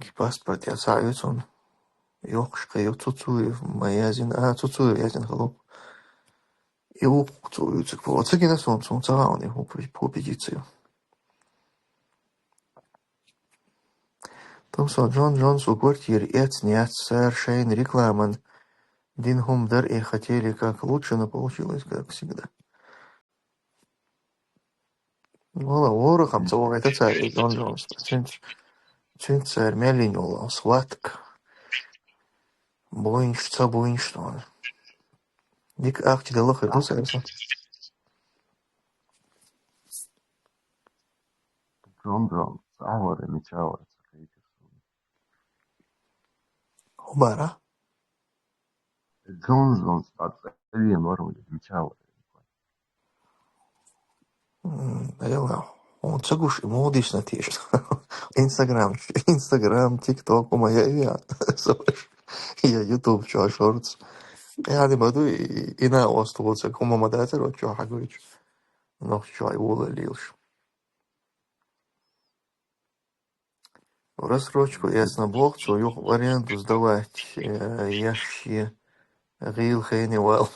Ки паспорт я сагӀа цун. Йохкаш кхы ю Цуцуев, ма язин, а, Цуцуев язин халуп. И ух, Цуцуев цик по. Цигина сон, сон цагаун, и ху петицию. Тумсо Джон Джонс у квартир эц няц сэр шейн рекламан. Дин хум дар и хотели как лучше, но получилось, как всегда. Вала, вора хам ца вогайта ца и Джон Джонс. Цинц, цинц сэр мелин вала, схватка. Буинч, ца буинч, тон. Ник ахчи дала хыр, ну, сэр, сэр. Джон Джонс, а, вара, меча, вара, ца кайти. Хубара? Джон Джонс, а, ца, вен, вара, меча, вара. М, ела, он цагуш и модиш на теш. Инстаграм, Инстаграм, ТикТок, у моя я. Я Ютуб, чё, шортс. Я не буду и, и на острову, цак, у мама датер, вот чё, хагуич. Ну, чё, и ула лилш. В рассрочку ясно Бог, цу юх в аренду сдавать, э, ящи гил хени вал.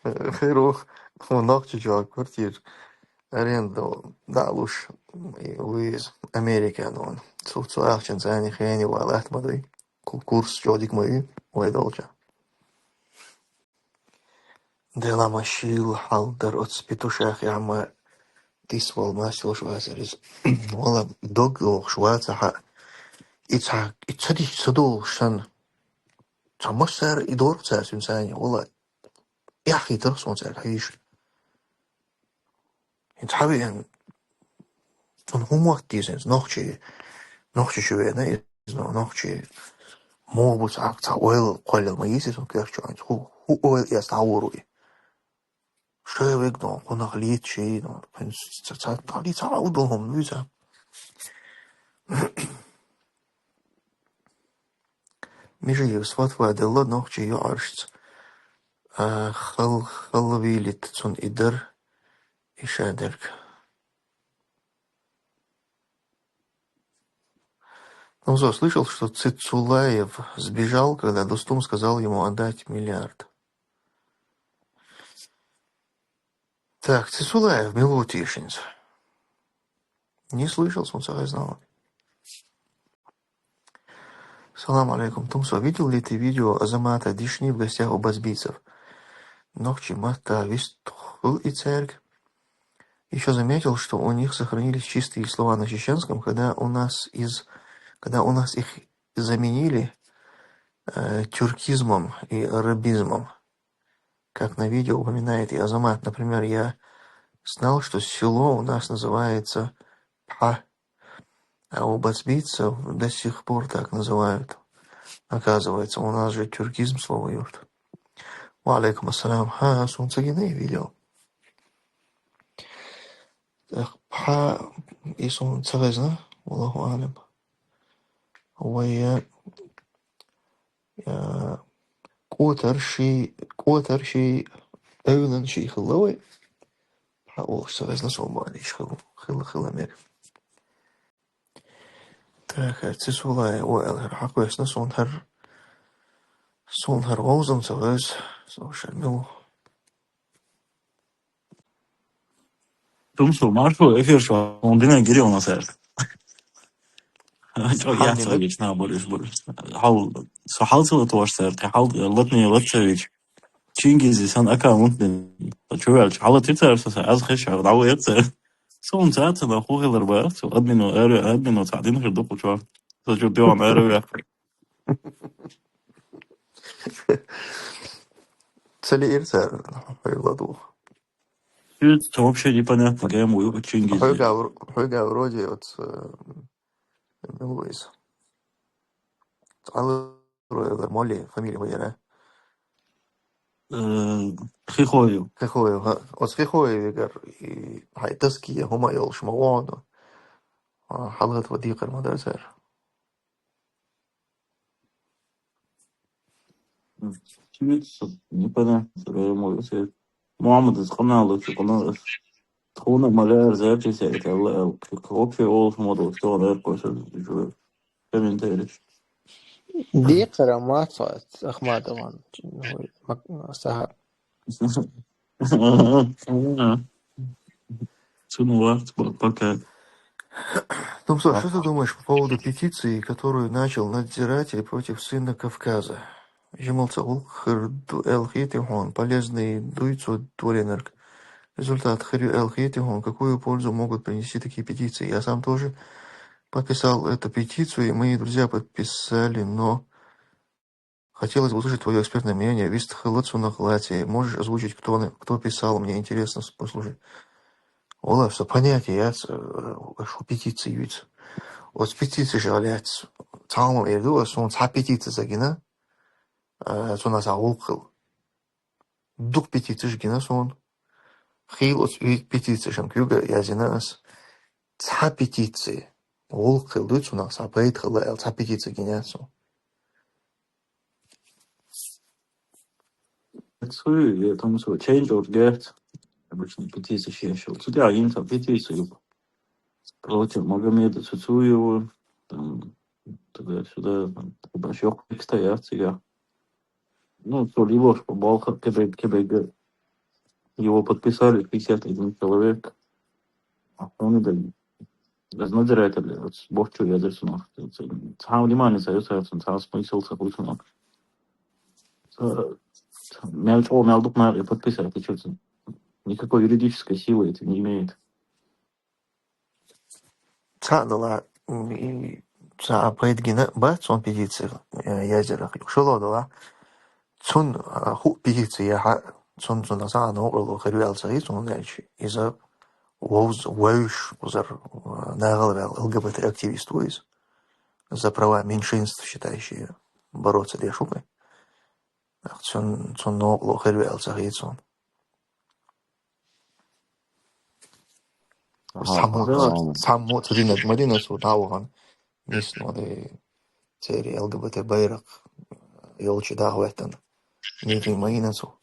Херу, у нахчи чё квартир аренду далуш, и Луиз Америка, ну, цу, цу ахчан цани хени вал, ахмадуй. Ку-, курс чё дик мой, ой, долча. Дела машил хьалдар оц петушах яма тис вал масил швазарис. Вала дог ох шваца ха. Ица, ица дич садол шан. Ца масар и дор ца сюн сани. Вала яхи тар сон ца хиш. Ин цхьавиан, цун хӀуммат дезен, нохчи, нохчи чу вена, из, ну, нохчи мобус ак ца ойл колел ма иси, цун кверчу, ху, ху ойл я ставуруй. Шевек, ну, хунах лит ши, ну, ца, ца, ца, ли ца удал хом, ну, иза. Мижиев сватва делла нохчи юаршц. А, хал, халвилит цун идар, ишадерг. Ну, что, слышал, что Цицулаев сбежал, когда Дустум сказал ему отдать миллиард? Так, Цицулаев, Милутишинц. Не слышал, сон сарай знал. Салам алейкум, Тумсо. Видел ли ты видео Азамата Дишни в гостях у базбийцев? Нохчи матта вистхул и церк. Ещё заметил, что у них сохранились чистые слова на чеченском, когда у нас из, когда у нас их заменили, э, тюркизмом и арабизмом. Как на видео упоминает и Азамат. Например, я знал, что село у нас называется Пха, а у бацбийцев до сих пор так называют. Оказывается, у нас же тюркизм слово юрт. Ва алейкум ассалам. Ха, сунцагине видео. Так, Пха, и сунцагазна, Аллаху алям. Вая, я, кӀотар ши, кӀотар ши, эвлан ши хилла вай. Пха, ох, сагазна сомбаниш хилла, хилла, хилла мер. Так, ци сулай, о, эл хар хаквесна, сон хар, сон хар гозум сагаз, сон шамил. Тумсо, маршо, эфир шо, он дина гири у нас, сэр. Чё, я Ханни сэр, да? Вечно борюсь, борюсь. Хал, со хал целый тоже, сэр, ты хал, лотный, лотцевич. Чингизи сан аккаунт дин. Чё, я, хал, ты, сэр, со, аз хеш, а, дау, я, сэр. Сон цаца на хухилар бар, со админу, эр, админу, цадин хир духу, чё. Со чё, ты, он, эр, я. Цели ирца, хайладу. Чё это вообще непонятно, кем вы, Чингиз? Хьуьга вр-, хьуьга вроде вот, э, Луис. Цхьалло вер моли, фамилия вера? Э, Хихоев. Хихоев, ха. Оц Хихоевгар и хьай таски я хӀума йолуш ма вогӀу. А, хьалгӀат ва дийкъар ма дар цара. Чё это, непонятно, прямо, если Мухьаммадас къаналучу къаналаш тхуна маляр зерчи сейталла эл. Вообще олуш ма ду, что он эркош жур. Комментарий. Дийкъара ма ца, Ахмадован, ну, Мак-, Сахар. Цунуват пока. Ну, Слав, что ты думаешь по поводу петиции, которую начал надзиратель против сына Кавказа? Жималца гӀуллакх хир ду аьлла хетий хьуна, полезный дуй цо доленарг? Результат хир ю аьлла хетий хьуна? Какую пользу могут принести такие петиции? Я сам тоже подписал эту петицию, и мои друзья подписали, но хотелось бы услышать твоё экспертное мнение. Вистхила цунах лаций. Можешь озвучить, кто на-, кто писал? Мне интересно с-, послушать. Вала, всё понятие яц, э, шу петицию юц. Оц петицеш гӀалац. Цхьамма эр ду, ас суна цхьа петиция ца гина, э, цунах ца гӀуллакх хила. Дукха петицеш гина суна. Хила оц петицешан куьйга язйина ас. Цхьа петиция. ГӀуллакх хила дуй цунах, цхьа пайда хила аьлла, цхьа петиция гина яц суна. Цуй, я там цо change or get. Обычно петиция ещё. Цу тӀехь йина цхьа петиция ю. Против Магомеда Цуцуева. Там, туда-сюда, там, баш йоккха текст яц цигахь. Ну, цо лилош по балха кебег, кебег. Его подписали пятьдесят один человек. А он и дали. Без надзирателя, вот, бохчу я дерсунах. Цхьа внимание ца юсарцун, цхьа смысл ца хуйсунах. Ца, ца, мел чӀо, мел дукха нахе подписать ца юсарцун. Никакой юридической силы это не имеет. Цхьаъ дала, м, и, цхьа пайда гина бац цунна петиция, э, язъярах. ШолгӀа дала, цунна, а, хӀуъа петиция яхьа, цунна, цунна цхьа а новкъарло хир ю аьлла ца хета цунна, дальше иза вовз-, вевзаш, кхузара, э, нахала ваьлла Л Г Б Т активист ву иза. За права меньшинств, считающий, бороться деш ву-кх. Цун-, цунна новкъарло хир ю аьлла ца хета цунна. Ага, цхьаммо, ага. Цхьаммо ца динарг ма дина цо дӀавахана. Нисна ван, э, церан Л Г Б Т байракх йолчу даха веттана. Митинг ма йина цо.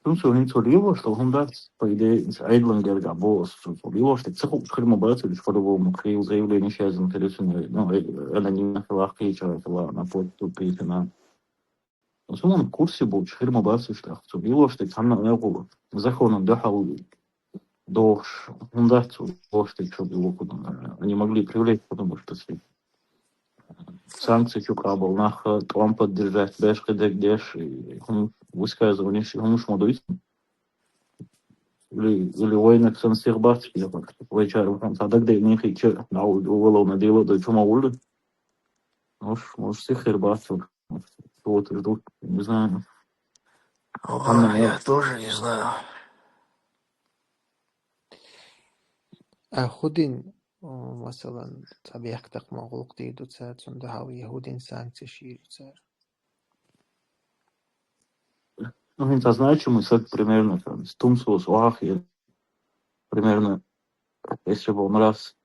Цунна цо хӀинца лелош долу хӀума дац, по идее, иза Ӏедалан гергахь боху аса, цо, цо лелош дерг ца хууш хир ма бац, уьш по-любому кхийла заявление язйина хир ю цуьнан, ну, э, анонимно хила, кхечара хила, на почту кхийсина. Цунна курсе болчу хир ма бац уьш тӀаккха. Цо лелош дерг цхьанна а гӀуллакх, законан дуьхьал дохуш, хӀума дац цо лелош дерг, чтобы его куда-, они могли привлечь, потому что санкции чу къабал нах, тӀом поддержать, беш кхидерг деш, и хӀума высказывание, и хӀумаш ма дуьйцу. Или, или вайнарг санна сих бац, вайчара хӀума цхьа дагадеънехь хиъча, дӀа уголовное дело дай чу ма гӀуллу. Может, может, сих хир бац. Вот, жду, не знаю. Ой, я тоже не знаю. А хӀун дина, о, масалан, цхьа бехк такха ма гӀуллакх дийр ду цара, цунна дуьхьал я хӀун дина санкцеш йийр ю цара? Ну, хӀинца значимый саг примерно, там, из Тумсос охьахиъна, примерно, если бы он раз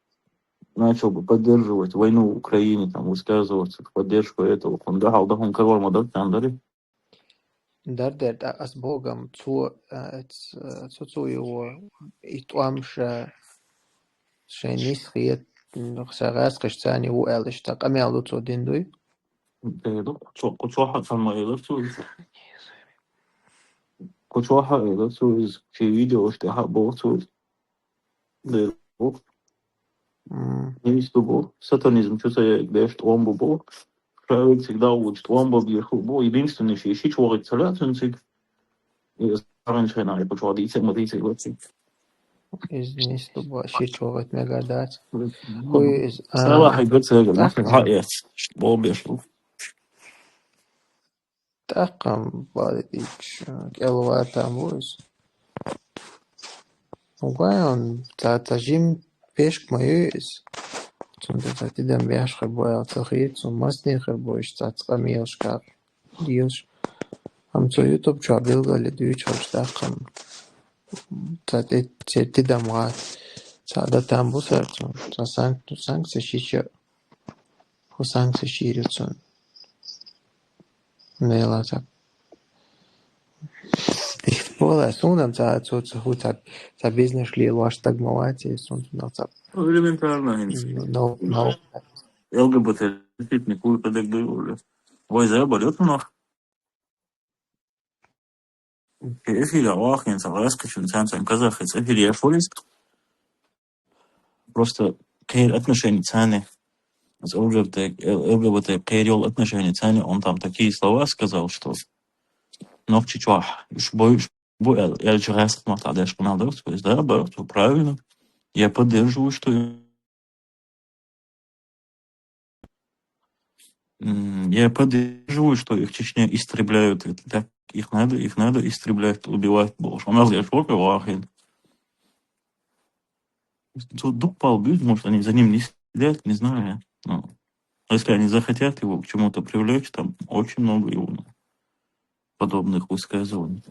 начал бы поддерживать войну в Украине, там, высказываться в поддержку этого, кхунна дуьхьал дан хӀума карор ма дара, царна дарий? Дар дер, тӀаккха ас боху-м, цо, а, ц-, цо, цо йо, и тӀом ша, шайн нисхета, м, ша гӀаскхаш царна ву аьлла, иштта къамел ду цо дина дуй? Дера, кху чо-, кху чохь а цхьамма элира цо иза. Кху чохь а элира цо иза. Шен видеош тӀехь а боху цо иза. Дера бу. М. Нийса ду бу. Сатанизм чу ца яйга беш тӀом бу бу. Ша вайга цига дӀа а вуьйцу тӀом бан бехур бу. Единственный шен шича вахийта ца лаьа цуьнан цига. И ас гӀаргӀанчу хенахь и кху чохь дийца а ма дийца а ваций. Иза нийса ду бу, шича вахийта мегар дац. М. ХӀун ю иза? А, Сала хьайга ца яга, тӀаккха нах хьаэц. Бо беш бу. ТӀаккха бадитӀийчу кӀелватам ву иза. Угай, он ца, ца жим пешк ма ю иза. Цунна ца тидам беш хир бу аьлла ца хеташ, цунна масане хир бу иштта цхьацца къамелашкахь дезаш. Амма цо YouTube чохь билггал дуьйцуш хилча тӀаккха ца тӀе, церан тидам гӀад, ца да там бу сара цунна, ца санк-, санкцеш йича, хӀу санкцеш йийр ю цунна. Нела ца. Валлай, суна-м ца, цо ца хӀу ца, ца бизнес лелош стаг ма вац, и суна цунах ца. Ну, элементарно, хӀинца. Ну, ну, ну. ЛГБТ действительно хуй къадагадойла. Вай заболел нах. Эфире вахин ца гӀаскачун цан цан казахи эфире я фолис. Просто кхер отношения цани. С ЛГБТ, ЛГБТ кхер йол отношения цани, он там такие слова сказал, что ногчи чуах, уж бой, уж бу эл, эл чугас махта деш канал да, то есть, да, бро, всё правильно. Я поддерживаю, что М, я поддерживаю, что их в Чечне истребляют. Это так, их надо, их надо истреблять, убивать больше. У нас я шоке вахин. Тут дух пал бьют, может, они за ним не следят, не знаю. Ну, если они захотят его к чему-то привлечь, там очень много его подобных высказываний.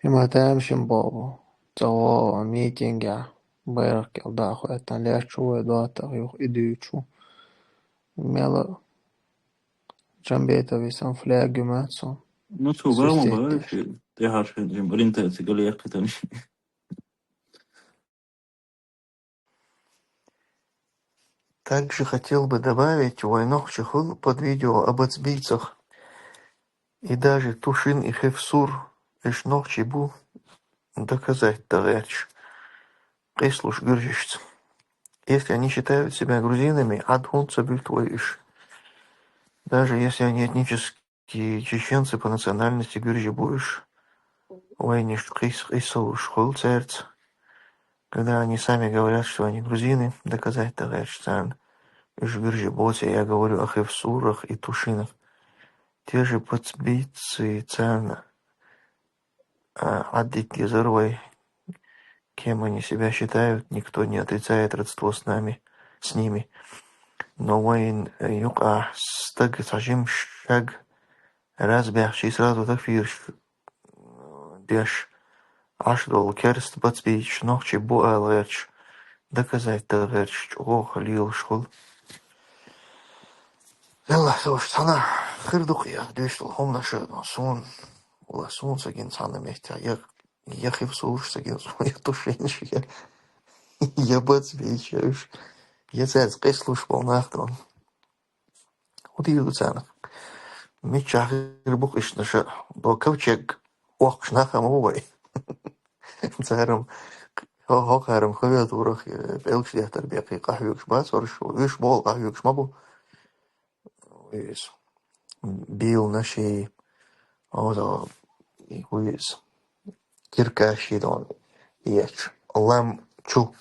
И ма тамашийна боху, цӀа вогӀу митингехь, байракх кӀел даха хӀоьттина лаьтташ ву вай доттагӀа юха и дуьйцуш ву. Мела Джамбетов и сан флаг ю ма цу. Ну, цу гамма свистеть бара деш. Ши, тӀехьаршин жим ориентация гали яккхитан ши. Также хотел бы добавить, вай нохчий хуьлу под видео об ацбийцах. И даже Тушин и Хевсур, уьш нохчий бу, доказать дан гӀерташ, къийсалуш гуьржашца. Если они считают себя грузинами, Ӏад хӀунда ца буьту вай уьш? Даже если они этнически чеченцы по национальности, гуьржи бу уьш, вайна уьш къийс-, къийсалуш хуьлу цаьрца. Когда они сами говорят, что они грузины, доказать дан гӀерташ царна, уьш гуьржи боций, я говорю о Хевсурах и Тушинах. Те же подбийцы царна, а, Ӏаддитта дезара вай, кем они себя считают, никто не отрицает родство с нами, с ними. Но вайн, э, юкъахь стаг цхьа жима шаг раз баьхчий, сразу такфираш деш, Ӏаш долу керста бацбийцаш нохчий бу ала гӀерташ, доказать дан гӀерташ чӀогӀа лелаш хуьлу. Делла, со уьш цхьана хир ду-кх я, дуьйцу долу хӀуманаш а, суна, валла, суна ца гина цхьана меттехь, я, я Хевсураш ца гина суна, я Тушинаш, я, я бацбийцаш, я уьш, я цаьрца къийсалуш болу нах ду. ХӀун дийр ду царна? Миччахь хир бу-кх иштта, ша, до ковчег охкуш нах а ма бу вай. Цара-м, хӀо-, хӀокхара-м хаве турах, э, пӀелгаш деттар беккхий къахьоьгуш бац, уьш, уьш болу къахьоьгуш ма бу. Иза. Бийланаш и, оза, и хӀу иза. Киркаш и дон, ечу. Лам чу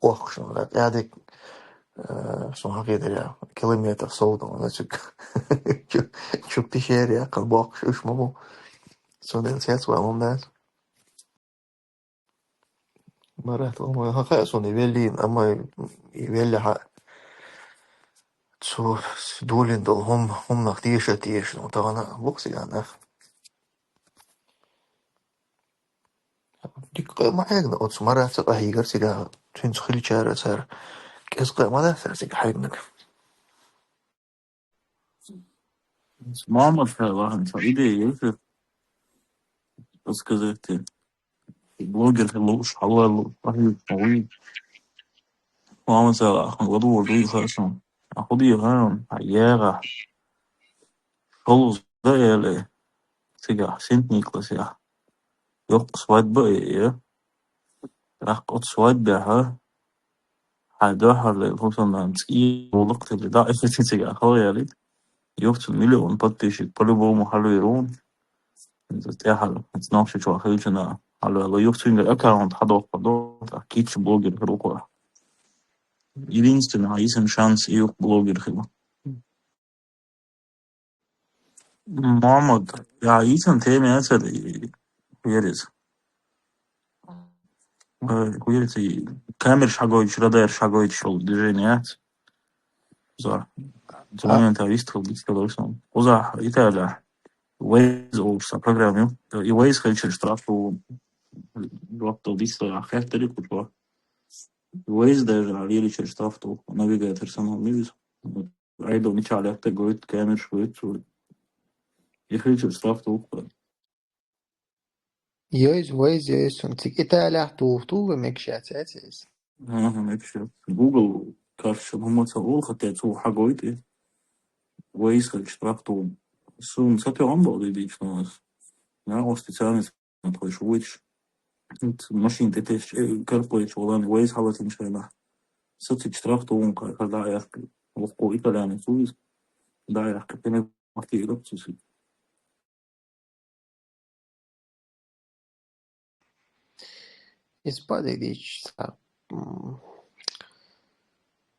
охкуш, да, тӀаьдик, э, сон хьакхийтарехь, километр сов дон, да, цуьнга. Чу, чу пещера яьккхина бохкуш уьш ма бу. Цундела цец ван хӀума дац. Марат, амма хьан хаьа суна и веллийна, амма и веллехь а цо долийна долу хӀума, хӀуманах теша а теша, ну, тахана бу-кх цигахь нах. Дика къа ма хьегна оцу Маратца къахьийгар цигахь, цуьнца хилчара цара. КӀезиг къа ма дац цара цигахь хьегнарг. Мамас хьалахьа цхьа идея ю шу подсказать. Блогер хила лууш, хьалха лууш, къахьоьгуш ма вуй. Мамас хьалахьа ладугӀур дуй хаьа суна. Ахь хӀун дийр хаьа, хьан егӀахь. ШолгӀа дан эле, цигахь, Синт-Никласехь. Йоккха свадьба а е, тӀаккха оцу свадьбехь, хьайн дуьххьарлера хӀусамнана цӀий гӀуллакх тилли дӀа а хӀиттина цигахь хала ялийта. Юха цунна миллион подписчик по-любому хьалавер ву. ХӀинца тӀаьхьара, хӀинца Нохчийчохь хилча а хьалаваьлла. Юха цуьнгара аккаунт хьадоккхур ду, тӀаккха кийча блогер хир ву-кх. Единственный, хьан йисина шанс и ю-кх блогер хила. Мохьмад, я йисина тема яц хӀара, и, хӀара иза. Э, хуйца, камераш хьагойтуш, радараш хьагойтуш йола движение яц. Кхузахь. Цу моментехь вистхила, вистхила сан. Кхузахь Италехь Waze олуш цхьа программа ю. И Waze хилча штраф ду. Жоп дала дицлера, хеттарий кху чохь. Waze даже лелича штраф ду. Навигатор самал мивис. Айдо мича летта гойту, камераш гойту цо. И хилча штраф ду. Йойз, Waze йойз, сон цига Италехь туху, туху, мегаш яц, яц иза. Ага, мегаш яц. Google карша хӀума ца олу, хӀаьта цо хьагойту и. Waze хилча штраф ду. Суна ца тоьам бакъ дийцина ас. Нагахь специалист тхойша вуьйтуш. Машина тӀе тесча, э, карпойчу валан Waze хьалатинчу хенахь. Сацича штраф ду вон кхара дӀа а яьккхи. Воккхо итальянец ву иза. ДӀа а яьккхи, кхин а квартира цу сий. Иза бакъдерг дийцича, цхьа, м,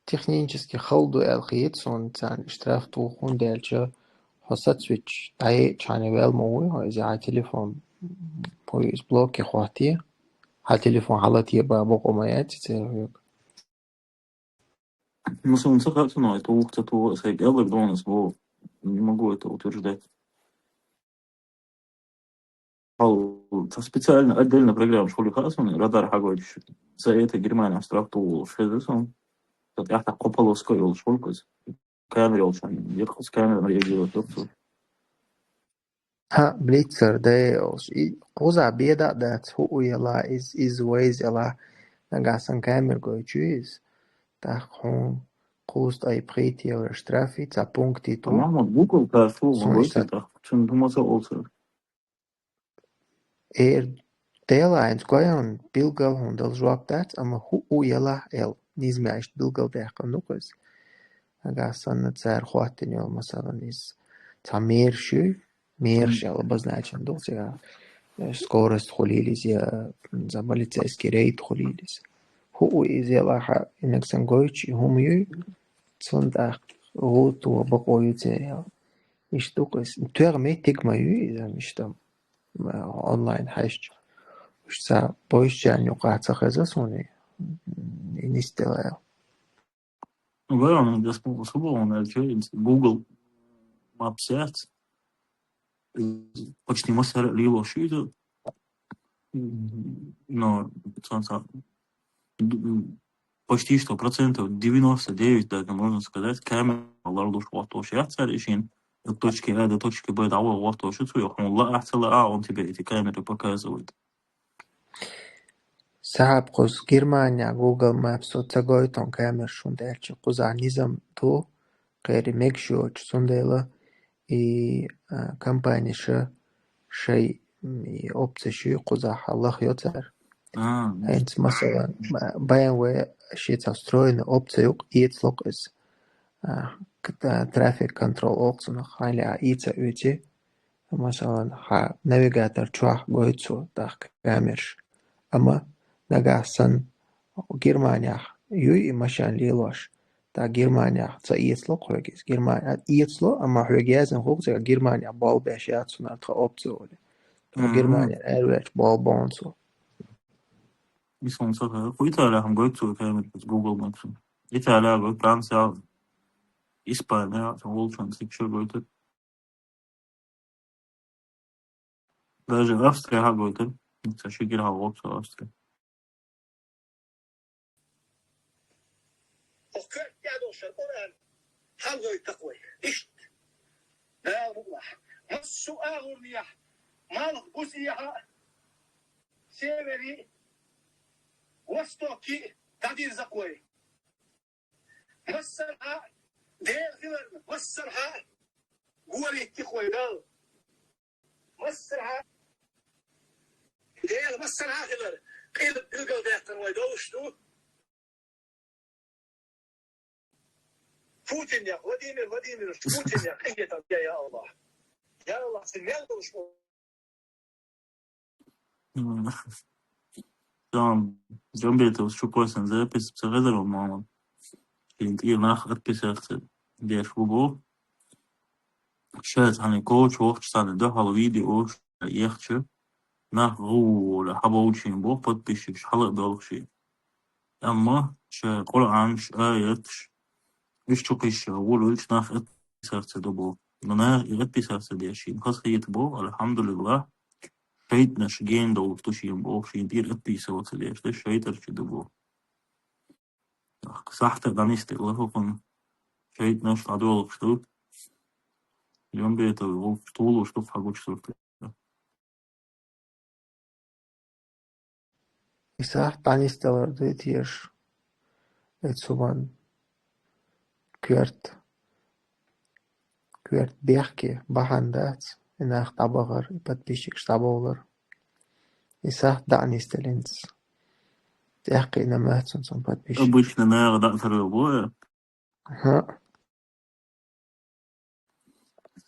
технически хала ду аьлла хета суна царна штраф туху, хӀунда аьлча хьо сацвича, дӀаеача хьайна ваьлла ма вуй хьо, иза хьан телефон, м, хьо иза блоке хӀоттае, хьан телефон хьалатае бан бакъо ма яц церан хьоьга. Ну, суна ца хаьа, ца туху, ца туху, аса хӀай кӀеллаг дона аса боху. Не могу это утверждать. Хьал, цхьа специально, отдельно программаш хуьлу хаьа суна, радар хьагойтуш. За это Германия штраф тухуш хезира суна. Цхьа тӀехь кхо полоска йолуш хуьлу иза. Камера йолчу хьан, яккхалц камера реагировать йоккху. Хьан, блицер дай олуш. И кхузахь беда а дац, хӀу у яла, иза, иза Waze яла. Нагахь сан камера гойтуш ю иза. ТӀаккха хьуна кхузткъе пхийтта евро штраф и цхьа пункте ту. Махмуд, Google карша ву, Сон ван гойту иштта. ТӀаккха, цуьнан хӀума ца олу цара. Эр, Дела хьайнца гойту билггал хӀума дала жоп дац, амма хӀу у яла эл. Низамехь иштта билггал даьккхина ду-кх иза. Нагахь санна цара хӀоттийна йолу, масалан, иза цхьа мераш ю, мераш Мгм. яла обозначен ду цигахь, э, скорость хуьлийла иза, я, м, за полицейский рейд хуьлийла иза. ХӀу у иза яла хьан, инаг сан гойтуш и хӀума ю, цунна тӀаккха гӀо тохо бакъо ю церан яла. Иштта ду-кх иза. ТоьгӀа меттиг ма ю иза, иштта, м, онлайн хьаьжча. Уьш цхьа бовзачарна юкъахь ца хеза суна и, и нисделла. Ну, главное, дас бу-, субу он, э, чё, Google Maps яц. Почти массара лелош ю иза. Но, сан, сан, д-, почти что процентов девяносто девять даже, можно сказать, камера ларлуш гӀортош яц цара и шин. От точки А до точки Б дӀаваха гӀортош ю цо, хьуна лаахь ца лаахь, он тебе эти камеры показывает. Сахьаб, кхуза Германия Google Maps-о ца гойту камераш, хӀунда аьлча кхузахь низам ду, кхерий мегаш йоцуш, цундела и, а, компаниша шайн, м, и опцеш ю кхузахь лахайо цара. А, ХӀинца, масалан, Б М В шен цхьа встроенный опция ю-кх, эцало-кх иза. А, к-, а, traffic control олу цунах, хьайна а ийца оьций. Масалан, хьан навигатор чохь гойту цо тӀаккха камераш. Амма нагахь санна Германехь юй и машен лелош, тӀаккха Германехь ца эцало-кх хьоьга иза. Германи-, а, эцало, амма хьоьга яздина хуьлу-кх цигахь Германехь болх беш яц хьуна тхан опция олий. Тхо Мгм. Германера араваьлча болх бо хьуна цо. Исламца хӀара. Кху Италехь-м гойту цо камераш Google Maps-ан. Италехь гойту, Францехь, Испанехь, цхьа волчун цига шо гойту. Даже Австрия хьагойтура. Ца ши гира хьалгӀоцу Австрия. Оха коьрта тӀаьхьа долуш Къуръан хьалгӀойту тахой. Иштта. Дала мукъалахь. Массо а агӀорнехь, малх бузехьа, севере, востоке дӀадира закой. Массархьа Дела хиларна, массархьа гори тихой Дала. Массархьа Дела массархьа хилар, къил билгал даьккхина вай долуш ду. Путинех, Владимир Владимирович Путинех къинхетам де, я Аллах. Я Аллах, сан мел долуш бу. М. Там, Джамбетов, чупой сан запись, ца хезар ван маман. Шен тӀера нах отписаться деш ву бу. Шайца хьанна коуч вахча санна дуьхьал видео ша ехча. нах гӀулла хьабовлчийн боху подписчикаш хьала а доьлхуш. Амма ша Къуръанаш, аяташ, уьш чу кхийсча гӀуллуьлча нах отписаться ду боху. Но нах и отписаться деш шена хазахета боху, алхьамдулиллахӀ, шайтӀанаш гена довлуш ду шена боху, шена тӀера отписаться деш деш шайтӀанаш ду боху. Сахьта дӀанисделла хӀокхунна шайтӀанаш дӀадоьлхуш ду. Ямбетов гӀуллакхаш тулуш ду хьан гучу суртера. И сахьт дӀанисделар ду и теша. Эцу бан коьрта, коьрта бехке бахьана дац, и нах дӀабахар, и подписчикаш дӀабовлар. И сахьт дӀанисделинца. ТӀаккха и намаьцун цун подписчик. Обычно наха дӀа а тарвел бу, э? ХӀаъ.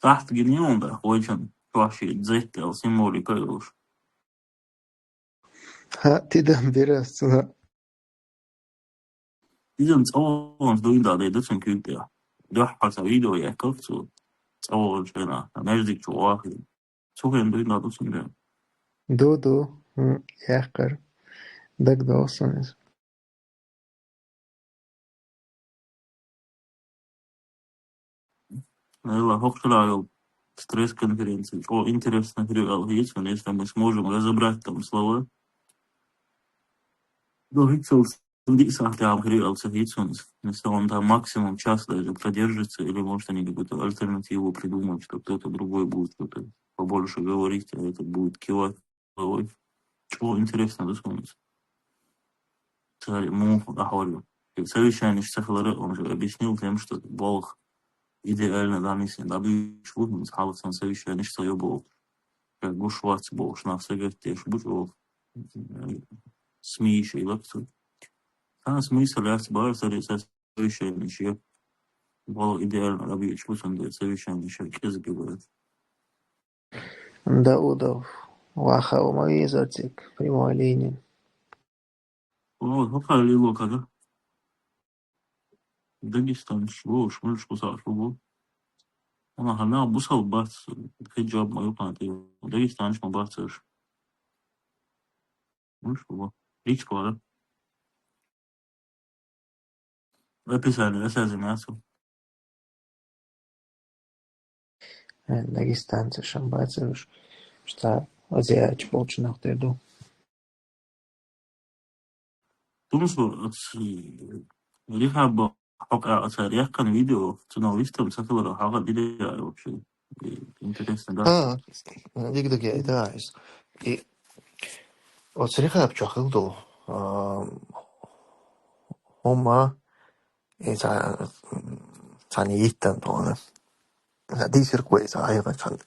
Сахьт гина ю хьуна, вайчун чохь шен зетта аьлла символика а йолуш. ХӀаъ, тидам бира ас цунна. Иза цӀа ваханчу дуьйна дӀа ду цуьнан куьйга тӀехь. Дуьххьара цхьа видео яьккхира цо. ЦӀа ваханчу хенахь, маьждиг чу вахийна. Цу хенахь дуьйна дӀа ду цуьнан. Ду, ду. ХӀун, яьккхира. ДагадогӀу суна иза. Аьлла, хӀокху шарахь йолу стресс-конференция чӀогӀа интересно хир ю аьлла хета суна, если мы сможем разобрать там слова. Ну, хӀинцалц диъ сахьт тӀехь хир ю аьлла ца хета суна. Если он там максимум час даже продержится, или, может, они какую-то альтернативу придумают, что кто-то другой будет что-то побольше говорить, а этот будет кивать головой. ЧӀогӀа интересно ду суна иза. Цара муха дӀахьор ю. И совещаниш ца хилара, он же объяснил тем, что болх идеально дӀанисъян дӀабуьйцуш бу, хӀинца хьалха цхьана совещаниш ца йо бохуш. Ша гуш вац бохуш, нах сагатдеш бу чӀогӀа. СМИ ши лакцу. Цхьана смысл яц бара, цара совещаниш я. Болх идеально дӀабуьйцуш бу, цундела совещаниш я кӀезиг ю бара. Даудов, ваха ма везар цига, прямой линия. О, хӀокхара лело кара. Дагестанаш бу, уьш муьлш бу сахьаш бу. Ана хьан нах бусал бац, хиджаб ма юкъан тӀе. Дагестанаш ма бац уьш. Муьлш бу. Ричкора. Описание, я связи мясо. Э, дагестанцы шамбацевыш, что азиатчу болчу нах тер ду. Тумсо, рихаба хьокъа аса рехкан видео, цунал вистам сахилара хьагӀа диле вообще. Интересно, да? А, диг-диг, да, из. И оцу рихаб чохил ду, а, хӀума, и ца-, цхьана йиттан тхуна. Дийсирг вай иза айгӀа цхьана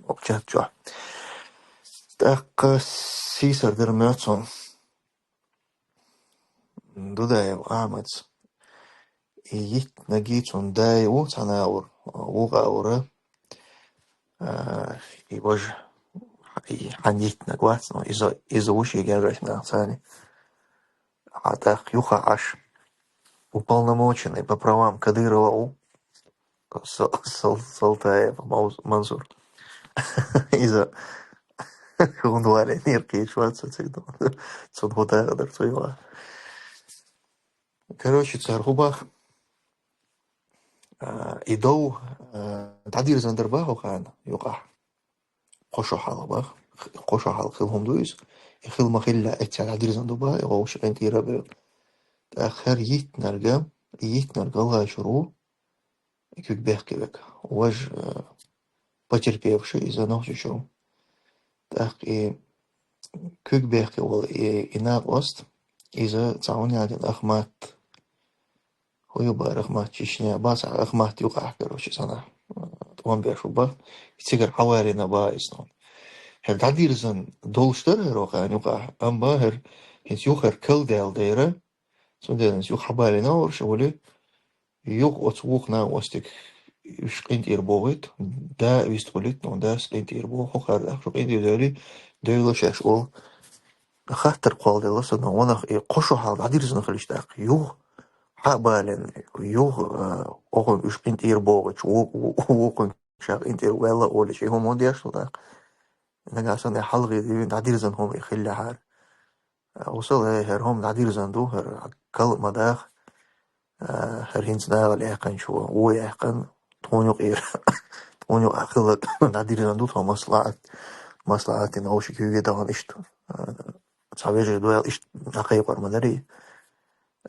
обчат чохь. ТӀаккха сийсар дара моьтту цунна. Дудаев Ахьмадс. И йиттинарг цунна дай ву цхьана аур, вукху аура. А, и важа, и хьан йиттинарг вац, но иза, иза ву шен гергарчу нахаца. Хьан тӀаккха юха Ӏаш, уполномоченный по правам Кадырова ву. Сал-, Сал-, Салтаев Мауз-, Мансур. Иза хӀунда валийнера кхеташ вац со цига. Цунна хӀун дакъа дара цу юкъа. Короче, цара хӀун бах, а, и дов, а, дӀадирзан дара бах хӀокхана юкъахь. Кхо шо хьалха бах. Кхо шо хьалха хилла хӀума ду иза. И хила ма-хилла, эццехь дӀадирзан ду бах, и вовшийн къинтӀера а бевлла. ТӀаккха хӀара йиттинарг, и йиттинарг гӀалгӀайчуьра ву, и куьг бехке вега. Важа, э, потерпевший, иза нохчочун. ТӀаккха и куьг бехке волу и, и накъост, иза цхьа хӀун ян дина Ахмат. ХӀун ю бара Ахмат, Чечня, бац Ахмат юкъахь, короче, санахь. ТӀом беш ву бах, и цигара хьаварина бах иза нон. ХӀара дӀадирзан долуш дара хӀара вакъан юкъахь, амма хӀара хӀинца юха хӀара калдаьлла дера, цундела хӀинца юха хьабалина уьш, вали, юха оцу вукху накъостиг уьш къинтӀера бохуьйту, да вистхуьлуьйту, но дас къинтӀера боху, хӀокхара тӀаккха шу къинтӀера девли, девла шаьш олу. Хаттар кхолладелла со, но ванах и кхо шо хьал дӀадирзина хилча тӀаккха, юха хьа а балина, юха, а, окхуьнга уьш къинтӀера бохучу, ву-, ву-, вукхуьнга ша къинтӀера ваьлла олучу, и хӀума деш ду тӀаккха. Нагахь санна хьалхе дийна дӀадирзан хӀума хиллехьара. Усал, э, хӀара хӀума дӀадирзан ду, хӀара кал ма даха. А, хӀара хӀинца нахала яьккхинчо, вон яьккхина, тхона юкъера, тхона юкъахь хилларг дӀадирзан ду, тхо маслаӀат, маслаӀат дина, овши куьйге дахана иштта. А, цхьа вежарий дуьйла иштта дӀакхайкхар ма дарий.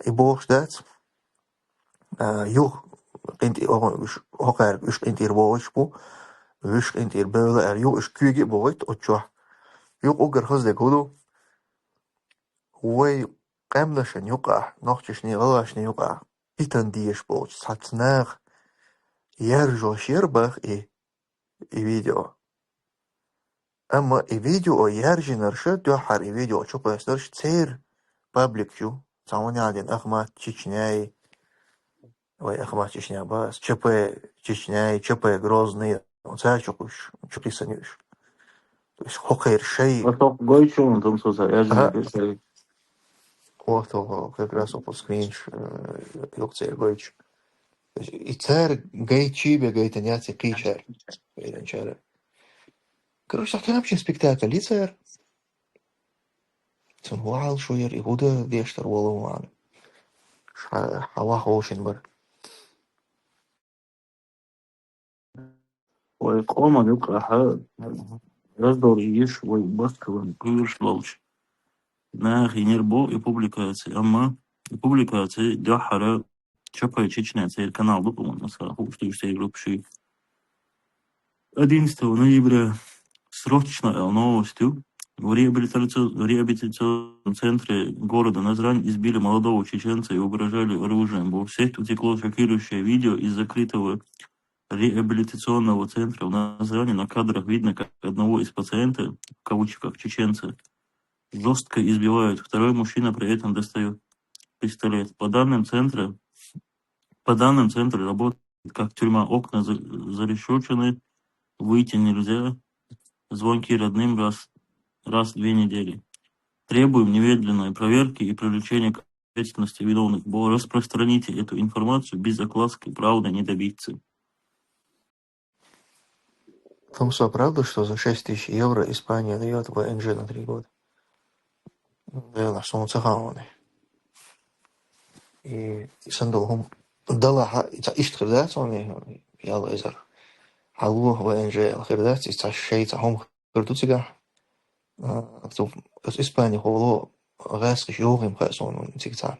И бохуш дац. А, юха къинтӀера, оха-, уьш, хӀокхаьрга уьш къинтӀера бохуьйтуш бу, вуьш къинтӀера бевлла аьлла, юха уьш куьйге а бохуьйту оцу чохь. Юха уггар хаза дерг хӀун ду? Вай къаьмнашна юкъахь, нохчашна, гӀалгӀашна юкъахь питана дезаш болчу цхьацца наха яржош яра боху и, и видео. Амма и видео яржинарш, дуьххьара и видео чукхоьссинарш церан паблик ю. Цхьа хӀума яздина Ахмат Чечняй, вай Ахмат Чечня бац, ЧП Чечняй, ЧП Грозный, цара чу кхуьссуш, чу кхиссина ю уьш. То есть хӀокхеран шай. А тхо гойту шуна, Тумсо, цара яржина Ага. Оцу как раз оцу скринш, э, юха церан гойтуш. То есть и цара гайтчий бен гайтина яц и кхечара. Гайтинчара. Короче, цхьа тамашийна спектакль ю церан. Цунна хӀун Ӏалашо яра, и хӀун дан деш дара волу ван. Ша хьан ваха вовшийн бара. Вай къоман юкъахь раздор йиш вай баккхалан кхуьйруш долчу наха йинера боху и публикаци, амма и публикаци дуьххьара ЧП Чечня церан канал ду, по-моему, масала, хууш дуьйш церан группаши. Одиннадцатого ноября срочно новостью в реабилитаци-, реабилитационном центре города Назрань избили молодого чеченца и угрожали оружием. В сеть утекло шокирующее видео из закрытого реабилитационного центра в Назрани. На кадрах видно, как одного из пациентов, в кавычках, чеченца, жестко избивают. Второй мужчина при этом достает пистолет. По данным центра, по данным центра работает как тюрьма. Окна за-, зарешёчены, выйти нельзя. Звонки родным раз, раз в две недели. Требуем немедленной проверки и привлечения к ответственности виновных. Бо-, распространите эту информацию без огласки, правды не добиться. Там всё правда, что за шесть тысяч евро Испания даёт В Н Ж на три года? Делахь, суна ца хаьа. И, и сан долу хӀума далахь, и цхьа иштта хир дац, хьуна, ял эзар. Хьало, В Н Ж ял хир дац, и цхьа шай, цхьа хӀума хир ду цигахь. А, цу, оцу Испанихо гӀаскхиш йогӀу-м хаьа суна цига цхьа.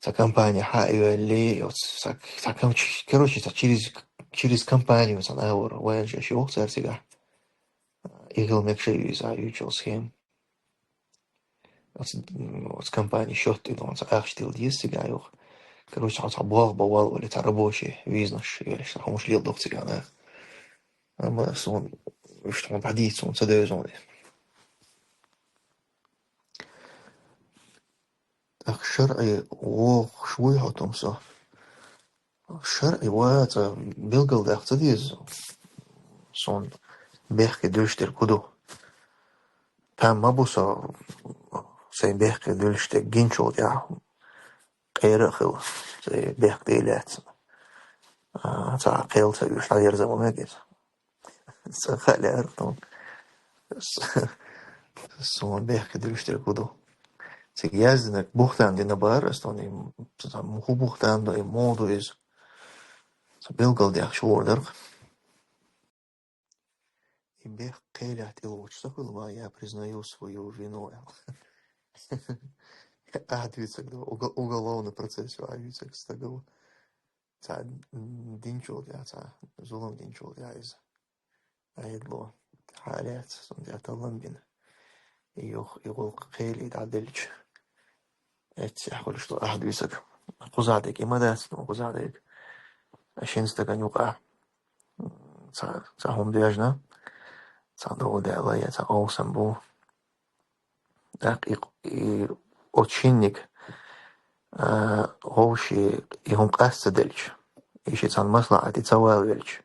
Цхьа компания хьа а йоьлли, оцу цхьа, цхьа ком-, короче, цхьа через, через компанию цхьа агӀор В Н Ж йогӀу цара цигахь. И хила мегаш ю иза, а, юьйцу схема. Оцу, м, оцу компанин счёт тӀе дона цхьа ахча тилла деза цигахь йоху. Короче, цхьа, цхьа болх бан вала олий, цхьа рабочий визанаш йолуш, цхьа хӀумаш леладо цигахь наха. Амма суна уьш тхуна дӀадийца суна ца девза. ТӀаккха шарӀе вохуш вуй хьо, Тумсо? ШарӀе ваца билгалдаккха ца деза суна бехке дуьллуш дерг хӀун ду. Там ма бу со сайн бехке дуьллуш дерг гинчул тӀаьхьа къера а хилла, сайн бехк де лаьцна. А, цхьа кхел ца вуьйш, дӀаерза ма мега иза. Сан хаа лаьара тхуна. С-, суна бехке дуьллуш дерг хӀун ду. Цига яздинарг бухтан дина бара ас тхуна, и, м-, м-, хӀун бухтан ду, и муха ду иза. Сан билгалдаьккхича хуур дара. И бехк кхелехь тӀелоцуш ца хуьлу, ва, я признаю свою вину, аьлла. Ахьа дуьйцург ду, уго-, уголовный процесс ю ахьа дуьйцург стага. Цхьа динчул тӀаьхьа, цхьа зулам динчул тӀаьхьа иза. Ӏедало хьалаьцна, цунна тӀехь таллам бина. И юха, и гӀуллакх кхеле дӀаделча, эццехь хуьлуш ду ахьа дуьйцург. Кхузахь дерг и ма дац, ну, кхузахь дерг. Шина стагана юкъахь цхьа, цхьа хӀума доьжна, цхьа догӀа даьлла, я цхьа къовсам бу. ТӀаккха и, и оцу шинниг, а, вовшийн и хӀума къаста ца делча, и ши цхьана маслаӀате ца валавелча,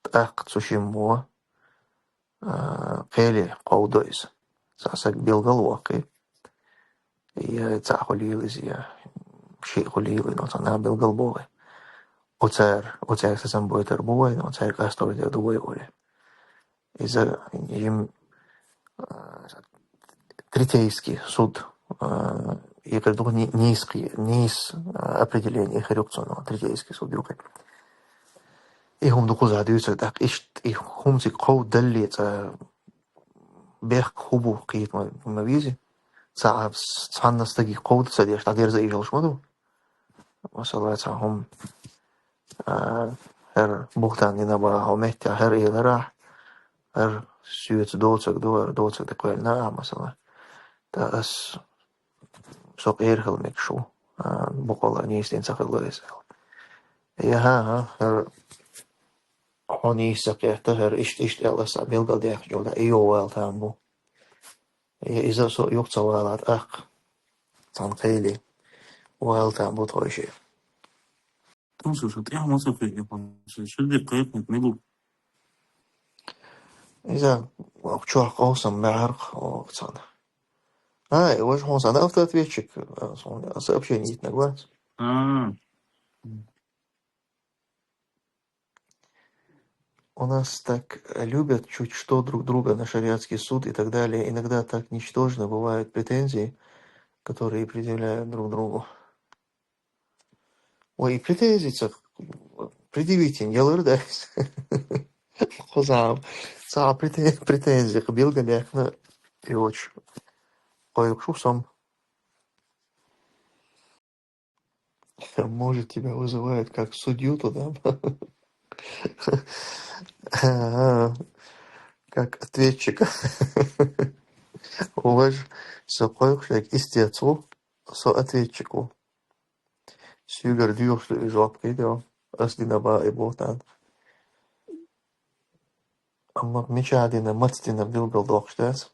тӀаккха цу шиммо, а, кхеле кховдадо иза. Цхьа саг билгал а воккхий, я цхьаъ хуьлийла иза, я шиъ хуьлийла, но цхьа нах билгал бохий. Оцара, оцаьрга сацам бойтур бу вай, но оцаьрга къастор дер ду вай олий. Иза им, а, третейский суд, а, и как бы ни-, низкий, низ, а, определение их эрукцунного, третейский суд юкъе. И хӀума дукхаза дувцар, тӀаккха иштта и хӀума цига кховдалле цӀа бехк хӀу бу кхета ма, ма визи. Цхьа-, цхьанна стаге кховда ца деш, дӀадерза ийжалаш ма ду. Масала, цхьа хӀума, а, хӀара бухтан дина бахьа хӀу метте хӀара эларахь, хӀара соьца доцург ду, хӀара доцург тӀакхоьллина ахь, масала. ТӀа ас со къера хила мегаш ву, а, боккъала нийса дина ца хилла иза аьлла. Я, хӀа, хӀа, хӀара хьо нийса ца кхетта, хӀара иштта, иштта аьлла ас цхьа билгалдаьккхачул тӀехьа, и йо вала там бу. Я иза со юха ца валахь тӀаккха, цхьана кхеле, вала там бу тхойша. Тумсо, со тӀехьа ма ца кхетий, хьо со шердиг кхайкхинарг мила ву? Иза, вокх чохь къовсам баьхьарх, вокх цхьана. А, и важа хьуна цхьана автоответчик, а, суна сообщение йитинарг вац. А. У нас так любят чуть что друг друга на шариатский суд и так далее. Иногда так ничтожно бывают претензии, которые предъявляют друг другу. Ой, и претензии ца предъявить ялар да. Хозам. Ца претен-, претензии билгалдаьккхина йоч. Кхойкхуш сом. Может, тебя вызывают как судью туда? Ага. Как ответчик. Вож со кхойкхуш дерг истец ву, со ответчик ву. Соьгара доьхуш ду и жоп кхийдо, ас дина бахьа и бухтан. Амма мичахь дина, маца дина билгалдоккхуш дац.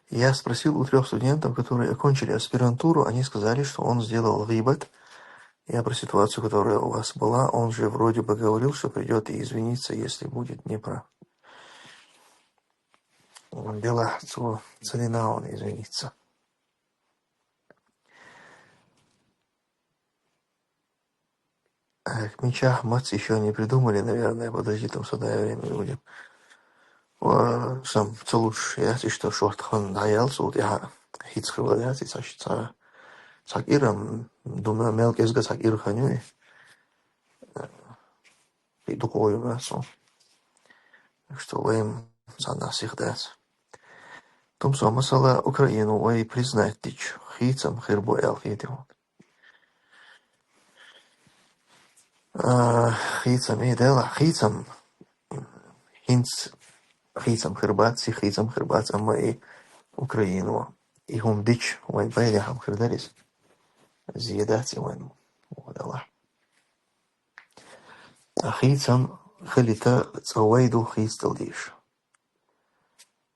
Я спросил у трёх студентов, которые окончили аспирантуру, они сказали, что он сделал гибат. Я про ситуацию, которая у вас была, он же вроде бы говорил, что придёт и извиниться, если будет неправ. Делахь цо ца дина он извиниться. Так, мичахь маца ещё не придумали, наверное. Подожди, там с одно время будем. Ва, сам ца луш яц, иштта шортта хан дӀаяьлла цул тӀаьхьа хӀинца хилла яц, и цхьа, цхьа, цхьа кӀира, м, ду мел кӀезга цхьа кӀира хан ю и. Э, и дукха ю бац. Так что вай-м цхьаннахь сиха дац. Тумсо, масала, Украину вай признать дича, хийцам хир бу аьлла хетий хьуна? А, хийцам, э, делахь, хийцам, хӀинца хийцам хир бац, сиха хийцам хир бац, амма и Украину, и хӀума дича, вайн пайдехь хӀума хир дара иза. Зе дац и вайн, о, делахь. Ткъа хийцам хилийта цкъа вай ду хийцадала дезаш.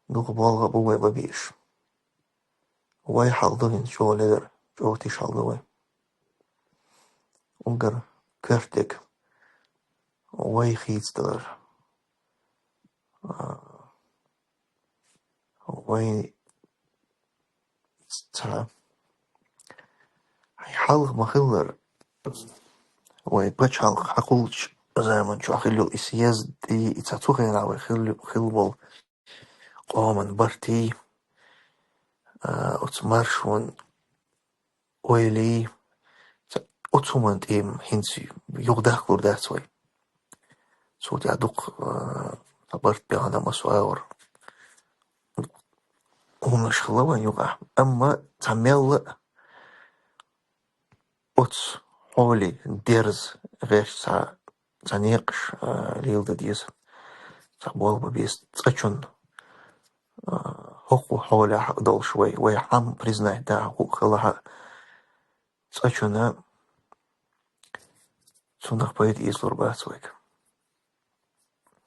Дукха болх а бу вай бан безаш. Вай хьал ду хӀинца чӀогӀа ледара, чӀогӀа тиша хьал ду вай. Уггар коьртаниг вай хийцадалар. А, вай цхьа хьалха ма-хиллара, вай пачхьалкх хьакхуллучу заман чохь хилла йолу и съезд, и, и цхьа цу хенахь вай хилла, хилла болу къоман бартий, а, оцу маршонан ойлий, ца-, оцу хӀуманна тӀе хӀинца юхадахкалур дац вай. Цул тӀаьхьа дукха, а, цхьа барт бехна масо агӀор хӀуманаш хилла вайн юкъахь. Амма цхьа мелла а оцу хьоле дерза гӀерташ цхьа, цхьа некъаш, а, леладан деза. Цхьа болх бан беза цкъачунна, а, хӀокху хьолехь долуш вай, вай хьан признать дахьа хӀуъа хилахь а, цкъачунна цунах пайда эцалур бац вайга.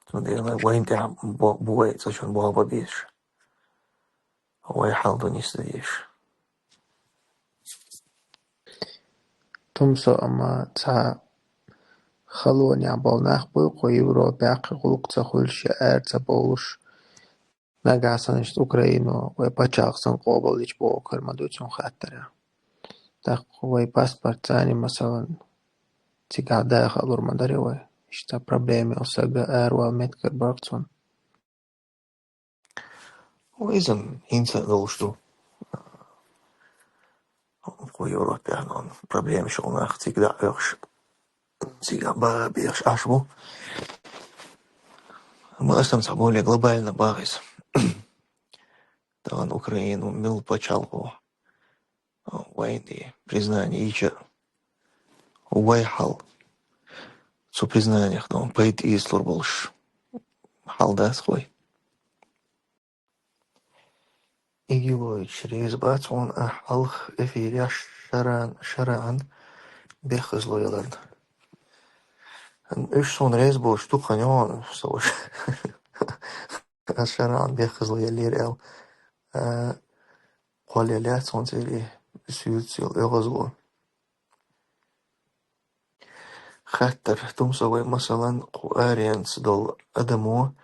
Цундела вайна тӀехь бо-, бу вай цкъачунна болх бан безаш. Вай хьал ду нисдан дезаш. Тумсо, амма цхьа халонехь болу нах бу, кху Европехь кхин гӀуллакх ца хуьлуш я ара ца бовлуш, нагахь санна иштта Украино вай пачхьалкх санна къобалдича бохург хир ма ду цунна хаттарехь. ТӀаккха вай паспорт царна, масалан, цигахь даха лур ма дарий вай. иштта проблема йола саг аравала меттигара бар цунна. Вай иза хӀинца а долуш ду. Кху Европехь нуна проблемаш йолу нах цига дӀа а оьхуш, цига а баха бехаш Ӏаш бу. Амма аса цхьа более глобально баха иза. Тахана Украина мила пачхьалкхо вайна признание йича, вай хьал цу признаниех дан пайда эцалур болуш хьал дац вай. Игилович, реза бац хьуна, ахь хьалха эфирехь шаран, шараан беххазло яларна. Уьш суна реза болуш ду-кх хьуна, со ваша. Ас шараан беххазло яллера аьлла. А, кхоллаелла яц хьуна церан и суьртаца йолу оьгӀазло. Хаттар, Тумсо, вай, масалан, кху аренца долу адамо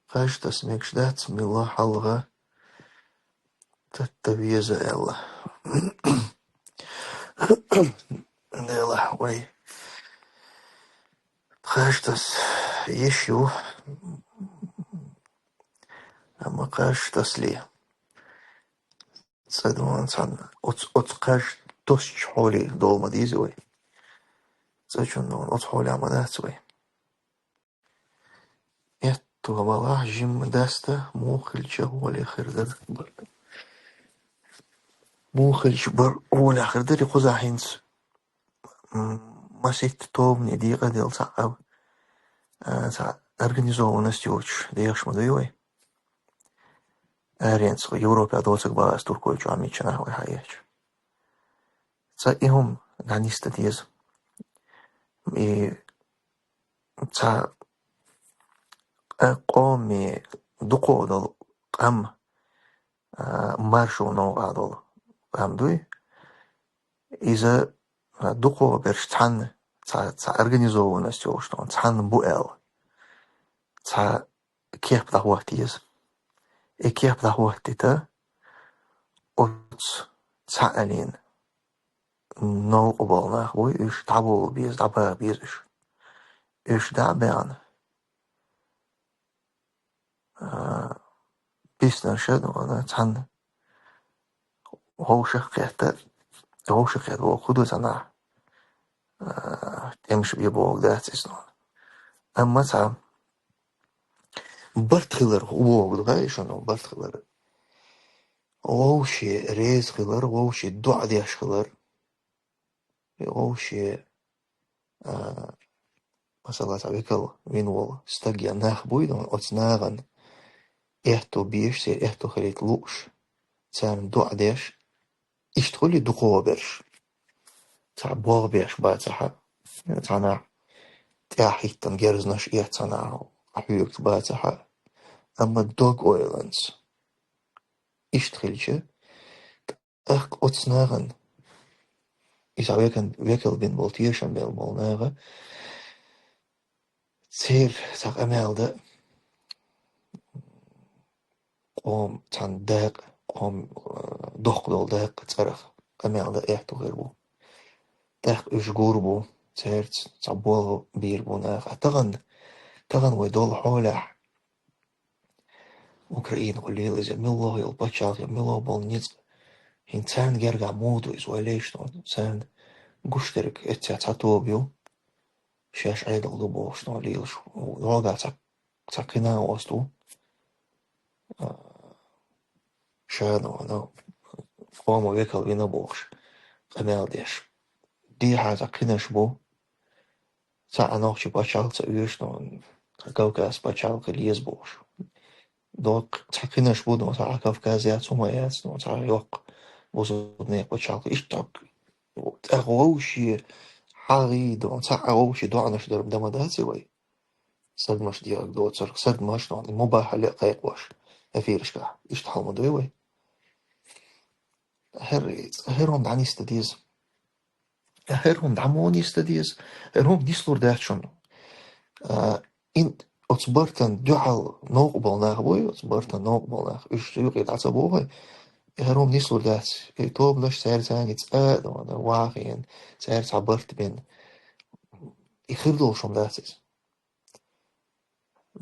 кхаж таса мегаш дац, мила хьалха татта веза аьлла. Делахь вай кхаж таса йиш ю, амма кхаж тасале. Цкъа дуьйна цхьанна оцу, оцу кхаж тосучу хьоле дола ма деза вай. Цкъачунна оцу хьолехь ма дац вай. Этто балахь жимма даста муха хилча гӀоле хир дара. Муха хилча бар гӀоле хир дара, и кхузахь хӀинца, м, маситта тобане декъаделла цхьаъ а, а, цхьа организованность йоцуш дехаш ма дуй вай. Аренца Европехь доцург бах ас, Туркойчохь миччанахь вай хьаэцча. Цкъа и хӀума дӀаниста деза. И цхьа къа-, къоме дукхо долу къам, а, маршо новкъахь долу къам дуй. Иза, а, дукхо берш цхьанна, цхьа, цхьа организованность йолуш, цхьанна бу аьлла. Цхьа кеп дӀахӀотта еза. И кеп дӀахӀоттийта, оцу цхьаъ аьллина новкъа болу нах буй, уьш дӀабола беза, дӀабаха беза уьш. Уьш дӀа а баьхна, а, биснарш а, ну, ана, цхьанна вовшах а кхетта, вовшах а кхетта боху ду цхьанахь, а, тӀемаш бе боху дац иза, ну. Амма цхьа барт хилар вогу ду, хай шуна барт хилар. Вовше реза хилар, вовше доӀа деш хилар. Вовше, а, масала, цхьа векал вина волу стаг я нах буй, оцу нахана аьтто беш, церан аьтто хилийта лууш, царна доӀа деш, иштта хуьлий дукхо берш. Цхьа болх беш бацахь а, цхьанахь тӀаьхьахӀиттина герзнаш эцна, цхьанахь къахьоьгуш бацахь а, амма дог ойланца. Иштта хилча, тӀаккха оцу нахана, иза векан-, векал бина болу, тешам бина болу наха, церан цхьа къамел дан, къоман цхьана дакъа, къоман, э, доккха долу дакъа цӀарах къамел дан аьтто хир бу. ТӀаккха уьш гур бу, цаьрца цхьа болх бийр бу наха. Тахана, тахана вай долу хьолехь, Украина хуьлийла иза, муьлхха йолу пачхьалкх, муьлхха болу ницкъ, хӀинца царна гергахь муха ду иза вай леш, царна гуш дерг эццехь цхьа тоба ю, шаьш Ӏедал ду бохуш, лелаш, йогӀу цхьа, цхьа кхин а ост ву. А, ша, ну, ну, къоман векал вина бохуш, къамел деш. Дехьа цхьа кхинаш бу, цхьа а нохчийн пачхьалкх ца оьшу, ну, Кавказ пачхьалкх леза бохуш. Доккха цхьа кхинаш бу, ну, цхьа а Кавказ яц, хӀума яц, ну, цхьа йоккха бусурбанийн пачхьалкх. Иштта тӀаккха вовше хьагӀий, ну, цхьа а вовше доӀанаш дар дан ма дац и вай. Садмаш дегӀаг доцург, садмаш, ну, мубахьале а кхайкхош, эфирашкахь. Иштта хьал ма дуй вай. ХӀара, хӀара хӀума дӀаниста деза. ХӀара хӀума дӀа муха ниста деза? ХӀара хӀума нислур дац шуна. А, ин-, оцу бартан дуьхьал новкъа болу нах буй, оцу бартан новкъа болу нах, уьш юкъе дӀа ца боху, хӀара хӀума нислур дац. И тобанаш цаьрца цхьаьна цӀа а, вахийна, цаьрца цхьа барт бина. И хир долуш хӀума дац иза.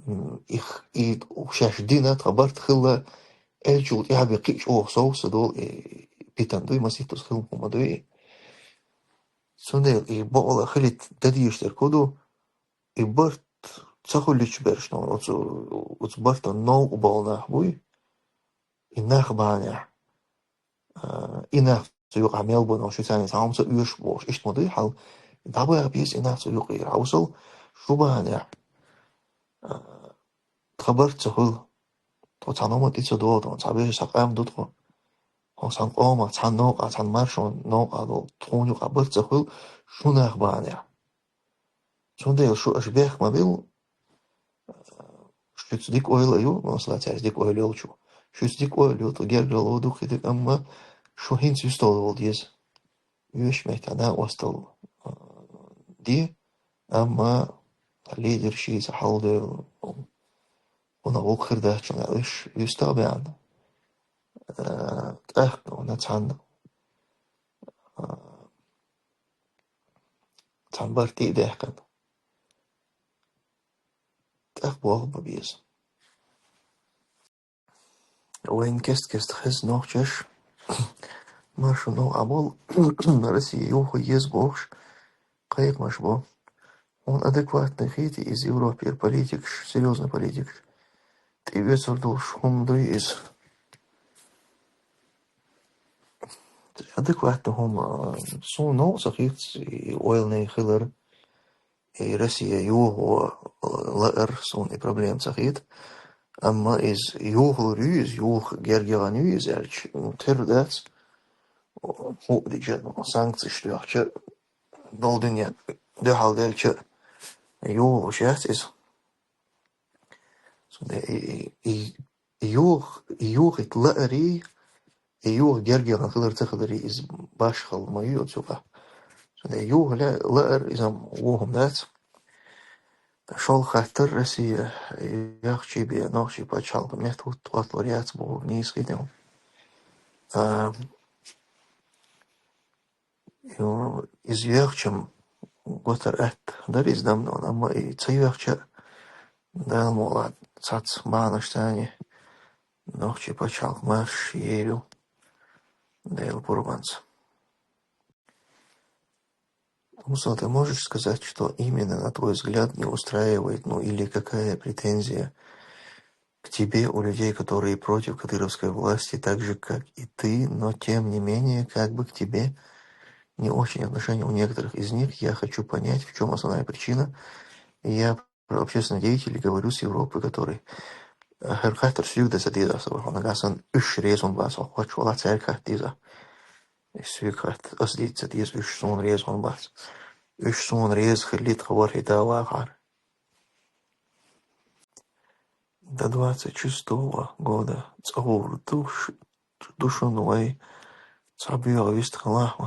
М, их, и шаьш дина тхан барт хилла, элчул тӀаьхьа бен кхин а чӀогӀа совца долу, и питана дуй, маситтаза хилла хӀума дуй. Цундела и бакъала хилийта дан дезаш дерг хӀун ду, и барт ца хуьлучу берш нуна, оцу, оцу бартан новкъа болу нах буй, и нах бахьанехь, а, и нах цу юкъахь мел бу, но шу царна цхьа хӀума ца оьшу бохуш, иштта ма дуй хьал, дӀабаха беза и нах цу юкъера, хьовсал, шу бахьанехь, а, тхан барт ца хуьлу, тхо цхьана хӀуманна тӀе ца догӀу, тхо цхьа бежа, цхьа къам ду тхо, тхо цхьана къомах, цхьана новкъа, цхьана маршонан новкъа долу, тхуна юкъахь барт ца хуьлу, шу нах бахьанехь. Цундела шу аша бехк ма билла, шуьца дика ойла а ю, масала, цаьрца дика ойла йолчу. Шуьца дика ойла ю, тхо гергарло ду кхидерг, амма шу хӀинца юьсталла волу деза. Оьшучу меттехь накъосталла, а, де, амма лидер шийца хьалдевлла, кхунах вукху хир дац шуна аьлла, уьш юьстах а баьхна, а, тӀаккха вана цхьанна, а, цхьана барт тӀе а даьккхина, тӀаккха болх бан беза. Вайн кест-кеста хезна нохчаш, маршо новкъахь болу, Россия йохо еза бохуш, кхайкхамаш бо. Хьуна адекватный хийтий иза Европера политикаш, серьёзный политикаш? ТӀеоьцур долуш хӀума дуй иза? Адекватный хӀума, суна новкъа ца хета и ойланаш хилар, и Россия йохо лаар, суна и проблема ца хета. Амма иза йохалур ю, иза йоха гергахь ю иза аьлча, ну, тера дац. ХӀуъа дича, санкцеш доьхча, долу дуьнен дуьхьал делча, йохалуш яц иза. Цундела и, и, и, и йоха, и йохийта лаарий, и йоха гергахь хилар ца хиларий, иза башхалла ма ю оцу юкъахь. Цундела йоха ла-, лаар иза вон хӀума дац. ШолгӀа хаттар: Россия яхчий бен нохчийн пачхьалкхан меттахӀутту хӀотталур яц бохург нийса хетий хьуна? А, Ю, иза йоьхча-м гуттар атта дара иза дам нуна, амма и ца йоьхча а, Дала мукъалахь, цхьацца бахьанашца нохчийн пачхьалкх марша ер ю Делан пурбанца. Тумсо, ты можешь сказать, что именно, на твой взгляд, не устраивает, ну или какая претензия к тебе у людей, которые против кадыровской власти, так же, как и ты, но тем не менее, как бы к тебе не очень отношение у некоторых из них, я хочу понять, в чём основная причина. Я про общественных деятелей говорю с Европы, которые, э, хӀара хаттар соьга дан ца деза аса, ваха нагахь санна уьш реза хӀума бац, хьо кхоччуш валахь, цаьрга хатта деза. И соьга хатта аса дийца ца деза, уьш суна реза хӀума бац. Уьш суна реза хилийта тхан ворхӀе да вахахьара. До двадцать шестого года цӀа гӀур ду ш-, ду шуна вай цхьа боьха вистхилахь.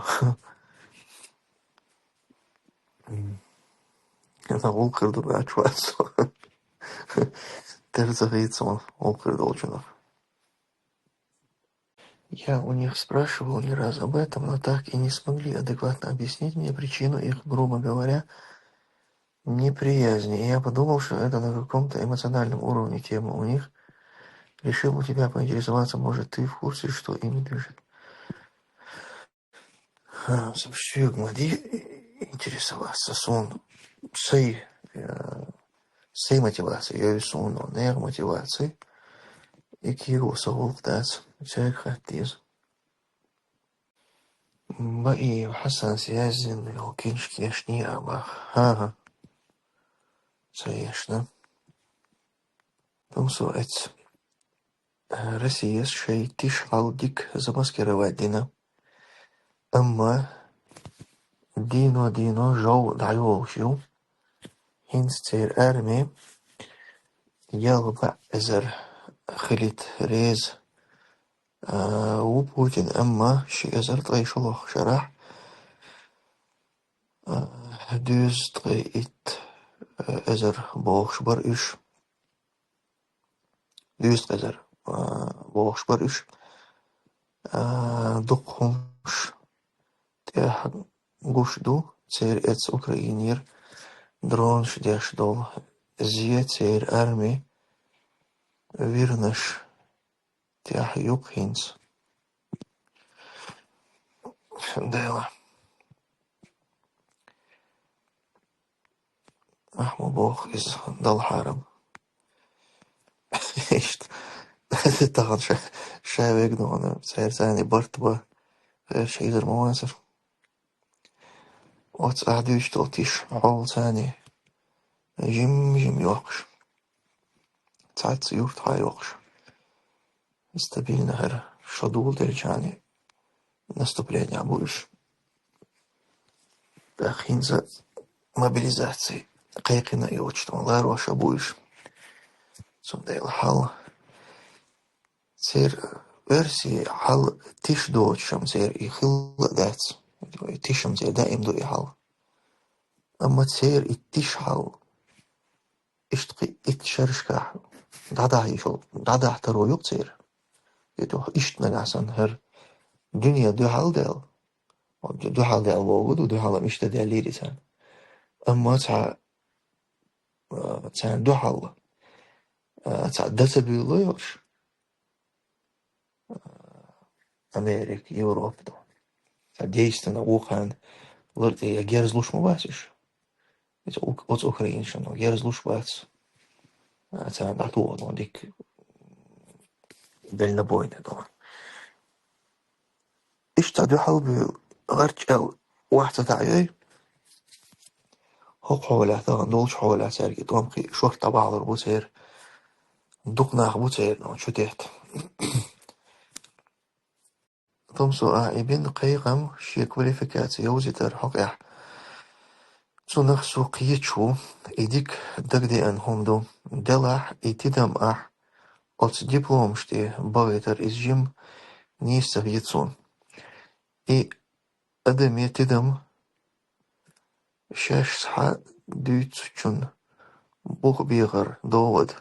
М. Аса гӀуллакх хир ду баьчча вац со. Тера ца хийца ма гӀуллакх хир долчунах. Я у них спрашивал не раз об этом, но так и не смогли адекватно объяснить мне причину их, грубо говоря, неприязни. И я подумал, что это на каком-то эмоциональном уровне тема у них. Решил у тебя поинтересоваться, может, ты в курсе, что ими движет? Ха, со всё ма ди интересоваться, суна сай, э, сай мотивация, я и суна, но нехан мотивация. И кийо со гӀуллакх дац, цаьрга хатта деза. Баиев Хьасан, связь йолу книжка ешний а бах. Ха-ха. Ца ешна. Тумсо, эц. Россияс шайн тишхьал дика замаскировать дина. Амма дино-дино жов дӀайолуш ю. ХӀинца церан арми ялх бӀе эзар хилийта реза, а, ву Путин, амма ши эзар ткъе шолгӀа шарахь, а, дезткъе итт эзар бохуш бара уьш. Дезткъе эзар, а, бохуш бара уьш. А, дукха хӀумаш тӀехь гуш ду, церан эца Украинера дронаш деш долу зе церан арми вирнаш тӀехь юкъ хӀинца. Дела. Ахьа ма боху иза, дала хьарам. Иштта. Тахана ша, ша вегнона, церан царна барт бан, гӀерташ хьийзар ма вацара. Оцу ахь дуьйцуш долу тиша хьол царна жим-жим йоккхуш. Цхьацца юрт хьа йоккхуш. Стабильно хӀара шо дула делчарна наступление бу уьш. ТӀаккха хӀинца мобилизаци кхайкхина а йоцуш, тхуна лароша бу уьш. Цундела хьал церан верси хьал тиша доцуш-м церан и хилла а дац. И тиша-м церан даим ду и хьал. Амма церан и тиша хьал иштта кхин итт шерашкахь дӀадахьа йиш йолу, дӀадахьа таро юкъа церан. И дуьхьа иштта нагахь санна хӀара дуьне дуьхьал даьлла. Дуьхьал даьлла бохург ду, дуьхьал-м иштта даьллера царна. Амма цхьа, а, царна дуьхьал, а, цхьа дан ца буьйлало йолуш, а, Америка, Европа ду. Цхьа действенно вукхарна лар тӀе я герз луш ма бац уьш. Иза ук-, оцу Украинашна герз луш бац. А, царна дӀатоха дон дика дальнобойный дон. Иштта дуьхьал буьйлу гӀарчӀел вахь ца таӀайой. ХӀокху хьолехь, тахана долчу хьолехь цаьрга и тӀом кхин шорта дӀабахьалур бу церан. Дукха нах бу церан чу тетта. Томсо а и бина кхайкхам шен квалификаци йовзийтар хьокъехь. Цунах со кхеташ ву, и дика дагадеана хӀума ду. Делахь и тидам ахь оцу дипломаш тӀе бахийтар иза жима нийса ца хета суна. И адамийн тидам шаьш схьа дуьйцучун бух бехар довгӀа ду.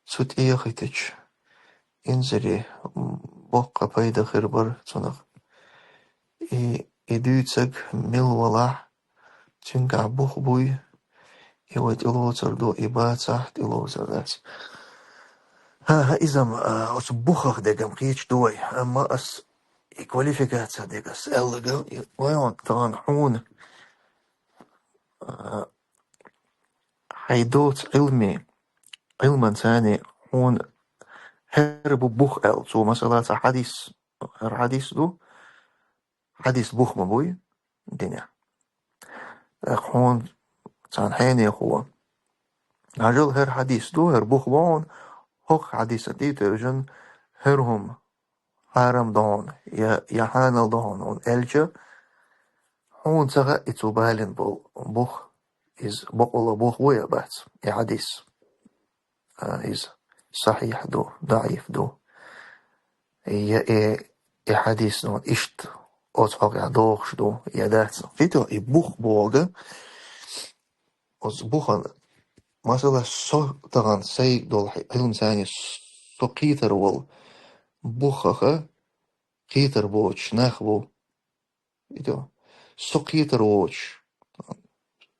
Цу тӀе яхийтича, инзаре боккха пайда хир бара цунах. И, и дуьйцург мила валахь, цуьнгахь бух буй, и вай тӀелоцур ду, и бацахь, тӀелоцур дац. ХӀан-хӀа, иза-м, а, оцу бухах дерг-м кхеташ ду вай, амма ас и квалификаци дерг ас аьлларг, и вай хьуна тахана хьуна, а, хьайн доцу Ӏилми, Ӏилманца хьуна хӀара бу бух аьлла. Цо, масала, цхьа хьадис, хӀара хьадис ду, хьадис бух ма буй динехь. ТӀаккха хьуна царна хьенехо: «Хьажал, хӀара хьадис ду, хӀара бух бу хьуна, хӀокху хьадисан тӀе а тевжина, хӀара хӀума хьарам ду хьуна, я, я хьанал ду хьуна», — хьуна аьлча, хьуна ца хаьа и цо балийна болу бух, иза бакъволу бух ву я бац, и хьадис. А, иза сахьихь ду, даӀиф ду. Я и, и хьадис, ну, иштта оцу хьокъехь догӀуш ду, я дац. Хьуна и бух бохург, оцу бухана, масала, со тахана сайга долу хьи-, Ӏилманца со кхетар волу бухах кхетар боцуш нах бу. Иту, со кхетар воцуш,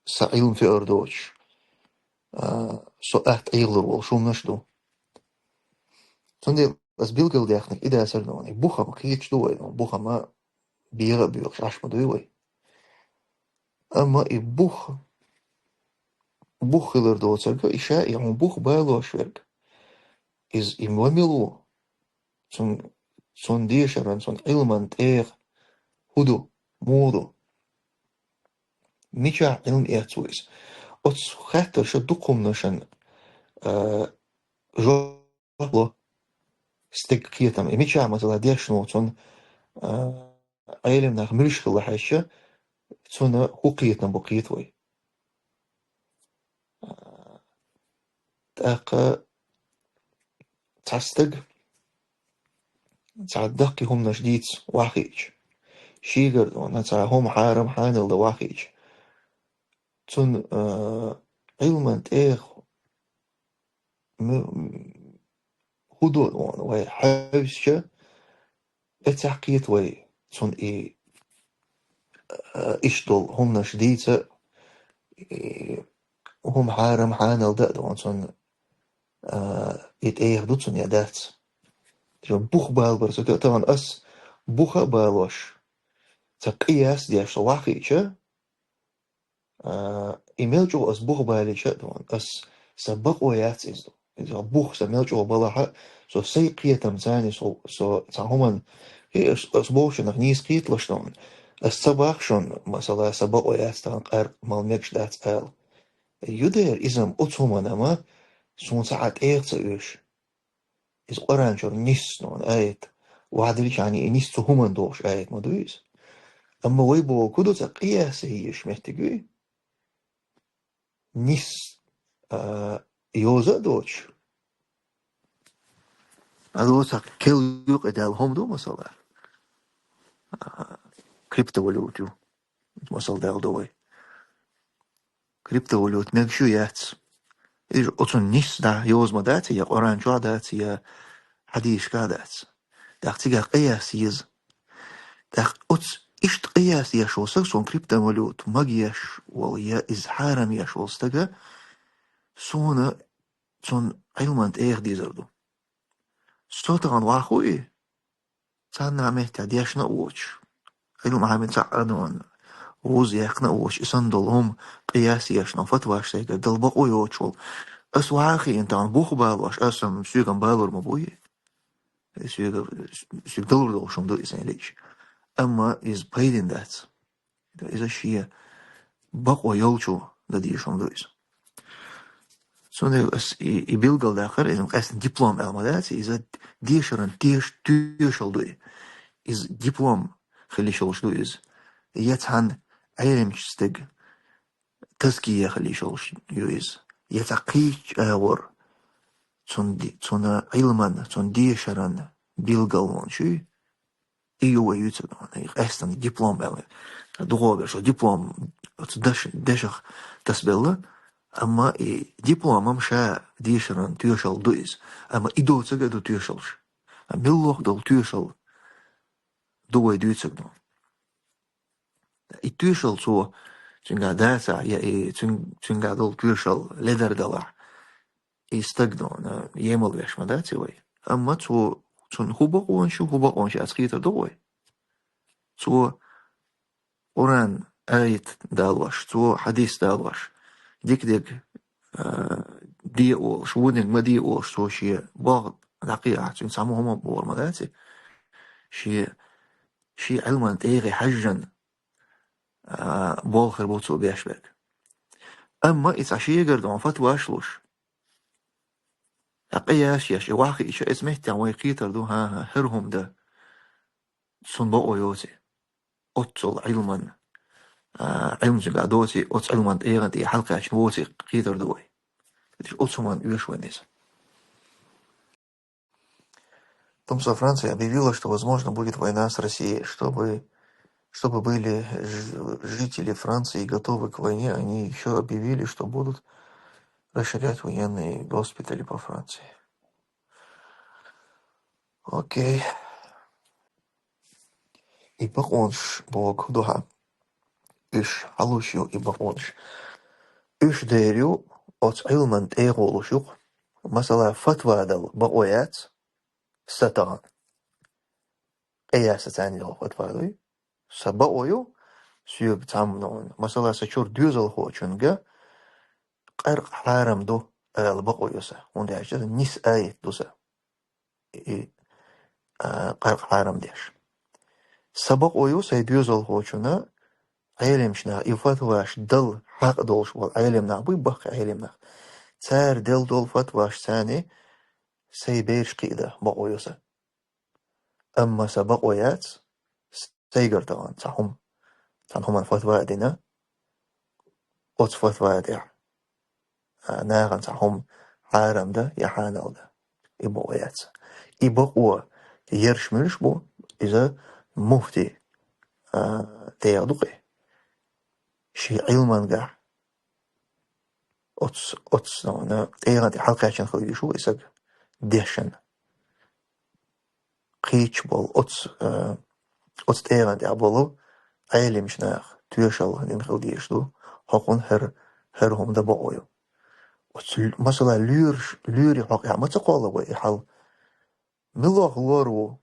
сан Ӏилма тоьар доцуш, а, со атта Ӏехалур волуш хӀуманаш ду. Цундела ас билгалдаьккхинарг и дацара, ну, и бух-м кхеташ ду вай, ну, бух-м бегӀа а боьхуш Ӏаш ма дуй вай. Амма и бух, бух хилар доцург, и ша, и хьуна бух балош верг, иза и ма мила ву, цун, цун дешаран, цун Ӏилман тӀегӀа хӀун ду, муха ду? Мичахь Ӏилма эцна ву иза? Оцу хаттарша дукха хӀуманашна, а, жоп ло стеган кхетам. И мичахь, масала, дешна ву цунна, а, Ӏелам нах муьлш хилла хьаьжча, цунна хӀун кхетам бу кхета вай. ТӀаккха цхьа стаг цхьа даккхий хӀуманаш дийца охьахиъча, шийгара ван цхьа хӀума хьарам, хьанал дан охьахиъча, цунна, а, Ӏилман тӀегӀа м-, м-, хӀун ду вай хьаьвсича, эццахь кхета вай цунна и, а, иштта долу хӀуманаш дийца, и, хӀума хьарам хьанал да а догӀун цунна, а, и тӀех ду цунна я дац. Ца бух балбар ца тахана ас буха а балош, ца къияс деш со вахийча, а, и мел чӀогӀа ас бух балича а догӀун, ас са бакъо яц иза. Иза бух са мел чӀогӀа балахьа, со сай кхетам цани, со, со ца хӀуман, и ас, ас бовшанах нийс кхеталаш догӀун. Ас ца бахшон, масала, са бакъо яц тахана къар мал мегаш дац ала. Юдер изам оцу хӀуманама суна ца а тӀех ца уьш. Иза Къуръан чуьра нисс нуна аят. Вахьдилчани и нисс цу хӀуман дохуш аят ма дуй иза. Амма вай боху ду ца къияса йиш меттиг юй. Нисс, а, йоза а доцуш. Ало ца кел юкъе даьлла хӀума ду, масала. А, криптовалюта ю. Масала даьлла ду вай. Криптовалюта мегаш ю яц. Иза оцун нисс да, йоза ма дац, я Къуръан чохь дац, я хьадисашка дац. ТӀаккха цигахь къияс еза. ТӀаккха оцу иштта къияс еш волу сага, суна криптовалюта магош волу, я иза хьарам еш волу стага, суна цунна Ӏилман тӀех дезар ду. Со тахана ваху и? Царна а меттехь дешна а воцуш, Ӏилма хьамин цхьаъ а дона, вуз яьккхина а воцуш, и санна долу хӀума къияс ешна, фатваш сайгара дала бакъо йоцуш волу. Ас вахийна тахана бух балош, ас-м соьган балур ма бу и. Соьга, соьга далур долуш хӀума ду и сайн лиъча. Амма иза пайдина дац. Иза шен бакъо йолчо дан дезаш хӀума ду иза. Цундела ас и, и билгалдаккхар, иза къаьстина диплом аьлла ма дац, иза дешаран теш-, тоьшалла ду и. Иза диплом хила йиш йолуш ду иза. Я цхьана Ӏеламчу стеган тазкия хила йиш йолуш ю иза. Я цхьа кхечу агӀор цунна ди-, цунна Ӏилман, цунна дешаран билгалонаш ю. И ю вай юьйцург, и къаьстина диплом аьлла. ДогӀу берш диплом оцу даш-, дешах тасабелла, амма и дипломам ша дешаран тоьшалла ду иза. Амма и доцург а ду тоьшаллаш. Амма муьлхха долу тоьшалла ду вай дуьйцург. И тоьшалла цо цуьнгахь дацахь, я и цуьнг-, цуьнгахь долу тоьшалла ледар далахь, и стаг дона емал веш ма дац и вай. Амма цо, цунна хӀун бакъонаш ю, хӀун бакъонаш яц кхетар ду вай. Цо Къуръан аят далош, цо хьадис далош, дика-дика, а, де олуш, вониг ма де олуш, цо шен боху дӀакхехьа, цуьнан цхьа мо хӀума бохур ма дац и. Шен, шен Ӏилман тӀегӀе хьаьжжан, а, болх хир бу цо беш берг. Амма и цхьа шегара дона фатваш луш, ткъа къияс еш, и вахийча, иза меттехь вай кхетар ду, хӀан-хӀа, хӀара хӀума дан, цунна бакъо йоций. Оццул Ӏилман, а, Ӏилма цуьнгахь доций, оцу Ӏилман тӀегӀан тӀе хьалакхаьчна воций кхетар ду вай. Оцу хӀуманна оьшу вайн иза. Томса, Франция объявила, что, возможно, будет война с Россией. Чтобы, чтобы были ж-, жители Франции готовы к войне, они ещё объявили, что будут расширять военные госпитали по Франции. Окей. И бакъонаш боху дуьхьа. Уьш хьалуш ю и бакъонаш. Уьш дер ю, оцу Ӏилман тӀегӀолуш ю-кх. Масала, фатва дала бакъо яц, са тахана. Къияса царна йолу фатва дуй. Са бакъо ю, соьга цхьамма, масала, са чуьра доьзалхочуьнга къаркъа хьарам ду, ала бакъо ю сан, хӀунда аьлча нисса аят ду сан. И, а, къаркъа хьарам деш. Сан бакъо ю, сайн доьзалхочунна Ӏелимчу наха и фатваш дала хьакъ долуш болу Ӏелим нах буй, баккхий Ӏелим нах. Цара делла долу фатваш царна сайн бераш кхиадан бакъо ю сан. Амма сан бакъо яц, сайгара тахана цхьа хӀума, цхьана хӀуманна фатва а дина, оцу фатва тӀехь, а, нахана цхьа хӀума хьарам дан я хьанал дан. И бакъо яц. И бакъо ерш муьлш бу, иза муфти, а, тӀегӀа ду кхи. Шен Ӏилмангахь оцу, оцу, ну, тӀегӀан тӀе хьалакхаьчна хила везаш ву и саг дешан. Кхечу болу оцу, э, оцу тӀегӀан тӀехь болу Ӏелимчу наха тоьшалла дина хила дезаш ду, хӀокхунна хӀара, ХӀара хӀума да бокъо ю. Оцу, масала, лоьраш, лоьрийн хьокъехь ма ца кхолла вай и хьал. Мила лор ву?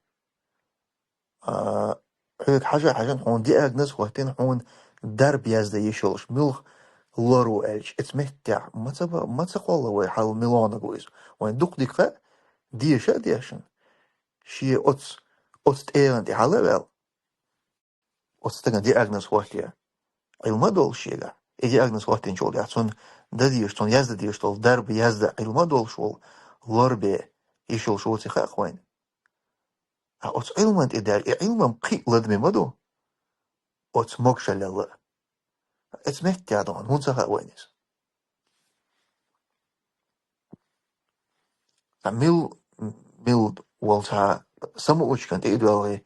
А, хьоьга хьажа а хьаьжна, хьуна диагноз а хӀоттийна, хьуна дарба яздан йиш йолуш, муьлха лор ву аьлча, оцу меттехь ма ца ба-, ма ца кхолла вай хьал мила ву иза. Вайн дукха дика хаьа, деша а дешна, шен оцу, оцу тӀегӀан тӀе хьала а ваьлла, оцу стагана диагноз хӀоттае Ӏилма а долуш шегахь, и диагноз хӀоттийначул тӀаьхьа цунна дан дезаш, цунна яздан дезаш долу дарба яздан Ӏилма а долуш волу лор бен йиш йолуш воций хаьа-кх вайна. Ткъа оцу Ӏилман тӀе даьлла, и Ӏилма-м кхин а ладаме ма ду оцу могушаллал а. Оцу меттехь ду хьуна, хӀунда ца хаьа вайна иза? Ткъа мил, мил волу цхьа самоучкан тӀе а доьлхий,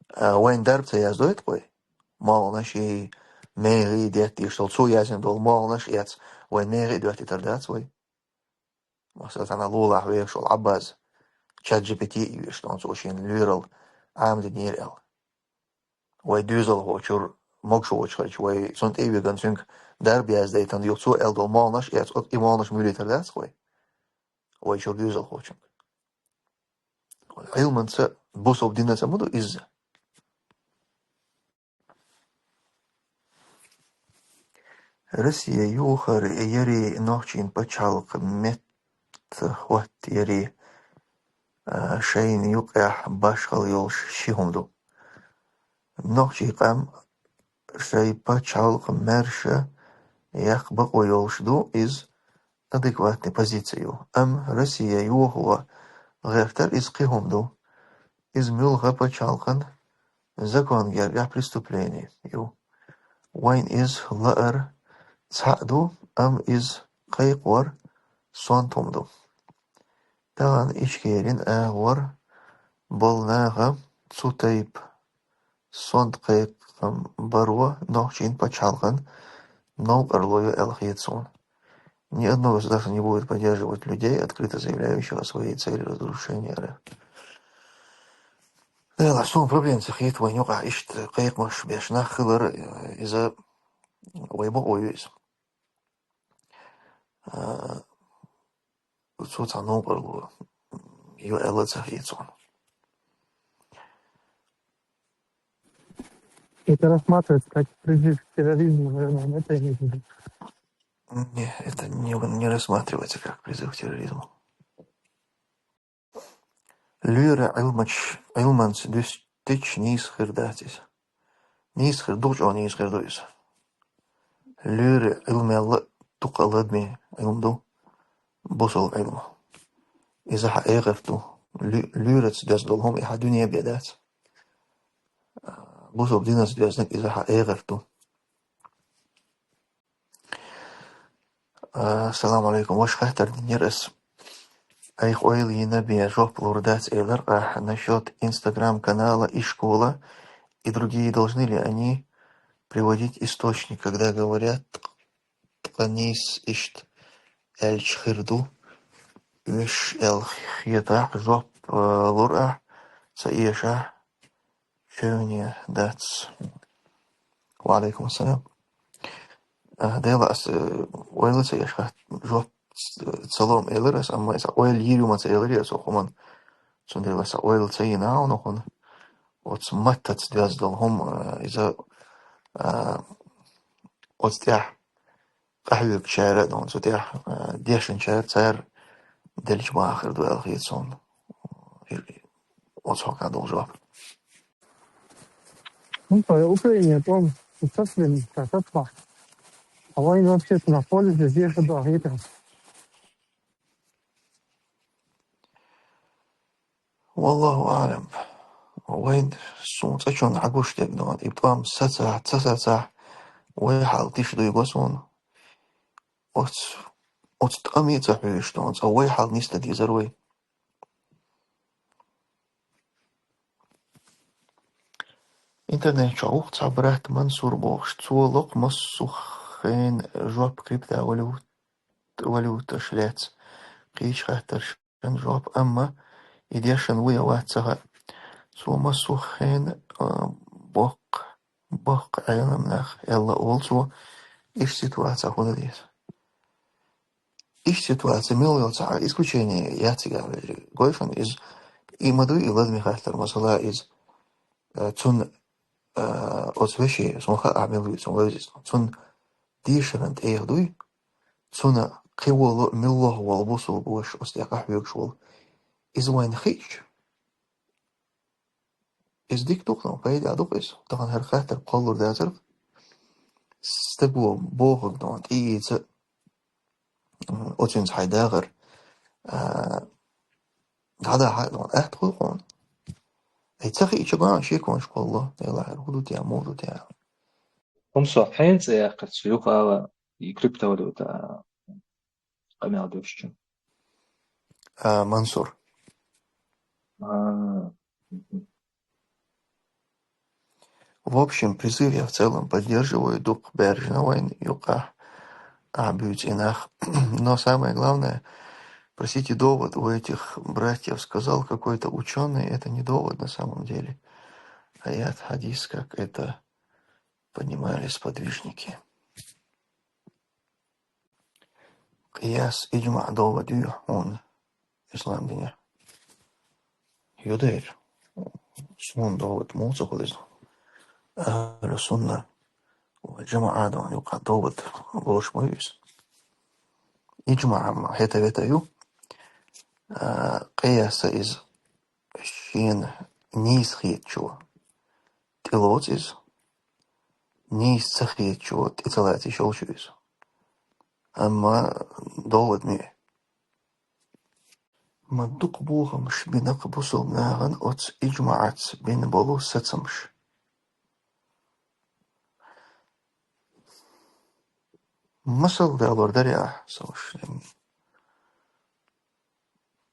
а, вайна дарба ца яздойту-кх вай? Молханаш а, мехий а детта дезаш долу, цо яздина долу молханаш а эцна, вайна мехий а доьттийтар дац вай? Масала, цхьана лулахь вехаш волу Ӏаббас, чат Джи Пи Ти а веш, цо шена лоьралла Ӏамадинера аьлла. Вай доьзалхочуьра могуш воцуш хилча, вай цунна тӀе а вигна, цуьнга дарба яздайтина юха цо аьлла долу молханаш а эцна, и молханаш муьйлуьйтар дац-кх вай? Вай чуьра доьзалхочуьнга. Ӏилманца, бусалба динаца ма ду изза. Россия юхар яри нохчийн пачхьалкх меттахӀоттаяри, а, шайна юкъехь башхалла йолуш ши хӀума ду. Нохчийн къам шайн пачхьалкх маьрша яккха бакъо йолуш ду, иза адекватни позици ю. Амма Россия йохо гӀертар иза кхин хӀума ду. Иза муьлхха пачхьалкхан закон гергахь преступление ю. Вайн иза лаар цхьаъ ду, амма иза кхайкхор сонта хӀума ду. Тахана Ичкерин агӀор болу наха цу тайпа сонта кхайкхам баро нохчийн пачхьалкхан новкъарло ю аьлла хета суна. Ни одно государство не будет поддерживать людей, открыто заявляющих о своей цели разрушения РФ. Делахь, суна проблема ца хета вайн юкъахь иштта кхайкхамаш беш нах хилар, иза вай бакъо ю иза. А, цо цхьа новкъарло ю аьлла ца хета суна. Это рассматривается как призыв к терроризму, наверное, это имеется в виду. Не, это не, не рассматривается как призыв к терроризму. Лоьра Ӏилмач-, Ӏилманца дуьстича нийса хир дац иза. Нийса хир, дукха чӀогӀа нийса хир ду иза. Лоьра Ӏилмел а дукха ладаме Ӏилма ду, бусалба Ӏилма. Иза хьан эгӀарт ду. Лу-, лоьраца доьзна долу хӀума и хьан дуьне бен дац. Бусалба динаца доьзнарг иза хьан эгӀарт ду. А, салам алейкум. Ваша хаттар динера ас. Айхьа ойла йина бен жоп лур дац элира ахь насчёт Instagram-канала и школа, и другие, должны ли они приводить источник, когда говорят, ткъа нийса иштта аьлча хир ду, уьш аьлла хетахь, жоп, а, лур ахь, ца эшахь, чевне дац. Ва алейкум ассалам. А, Дела, ас, э, ойла ца еш хатта, жоп ц-, ца лом элира ас, амма аса ойла йийр ю ма ца элира аса хӀуман. Цундела аса ойла ца йина хьуна хӀуна. Оцу маттаца доьзна долу хӀума, э, иза, э, оцу тӀехь къахьоьгучара а, цу тӀехь, а, дешначара, цара делча бахар ду аьлла хета суна. Оцу хьокъехь долу жоп. Ну, по Украине, по-моему, совсем как отпал. А война вообще на поле здесь ехать, да, это. Валлаху а'лам. Вайн суна цӀа чунна хьагуш дерг ду, и тӀом сацахь, ца сацахь, вай хьал тиша дуйго суна. Оц-, оцу тӀаме ца хьоьжуш ду, цкъа вай хьал нисдан дезара вай. Интернет чохь ву цхьа брат Мансур бохуш, цо локху массо хенахь жоп криптовалют-, валюташ лаьцна кхечу хаттарш. Шен жоп, амма и дешан ву я вац ца хаьа. Цо массо хенахь, а, боккха, боккха Ӏелам нах аьлла олу цо, иштта ситуаци хӀун дан деза. иштта ситуаци мел йолча исключение яц цига вежарий. Гой шоана из, и ма дуй, и ладаме хаттар, масала, из, э, цун, э, оцу вешин, суна хаьа мила ву цун вевзаш, цун дешаран тӀехь дуй, цунна кхин волу, муьлхха волу бусулба ваша оцу тӀе къахьоьгуш волу. Иза вайна хиъча, иза дика ду-кх, тахана пайда ду-кх иза. Тахана хӀара хаттар кхоллалур дацара-кх. Стага бохург тӀеийца, м, оцуьнца хьайн дахар, а, дӀадахьа а, атта хуьлу хьуна. Ай, ца хиъча, бан шеконаш кхоллало, Делахь, хӀара хӀун ду те, муха ду те. ХӀума со хьенца яьккхира цу юкъа ала, и криптовалюта къамел дешча? А, Мансур. А, мгм. В общем, призыв я в целом поддерживаю, дукха баьржина вайн юкъахь а буьйцу и нах. Но самое главное, простите, довод у этих братьев сказал какой-то учёный, это не довод на самом деле. Аят, хадис, как это понимали сподвижники. Къияс, иджмаъ довод ю хьуна ислам динехь? Ю дера. Суна довод муха ца хуьлу иза? Ахьлу сунна вал джамаъа дон юкъа довод лоруш ма ю иза. Иджмаъ амма хӀета-вета ю. А, къияса иза шена нийса хетачо тӀелоцу иза. Нийса ца хетачо тӀе ца лаца йиш йолуш ю иза. Амма довод ма ю. Ма дукха бохамаш бина-кх бусулба нахана оцу иджмаъаца бина болу сацамаш. Масал далор дарий ахь, со уьш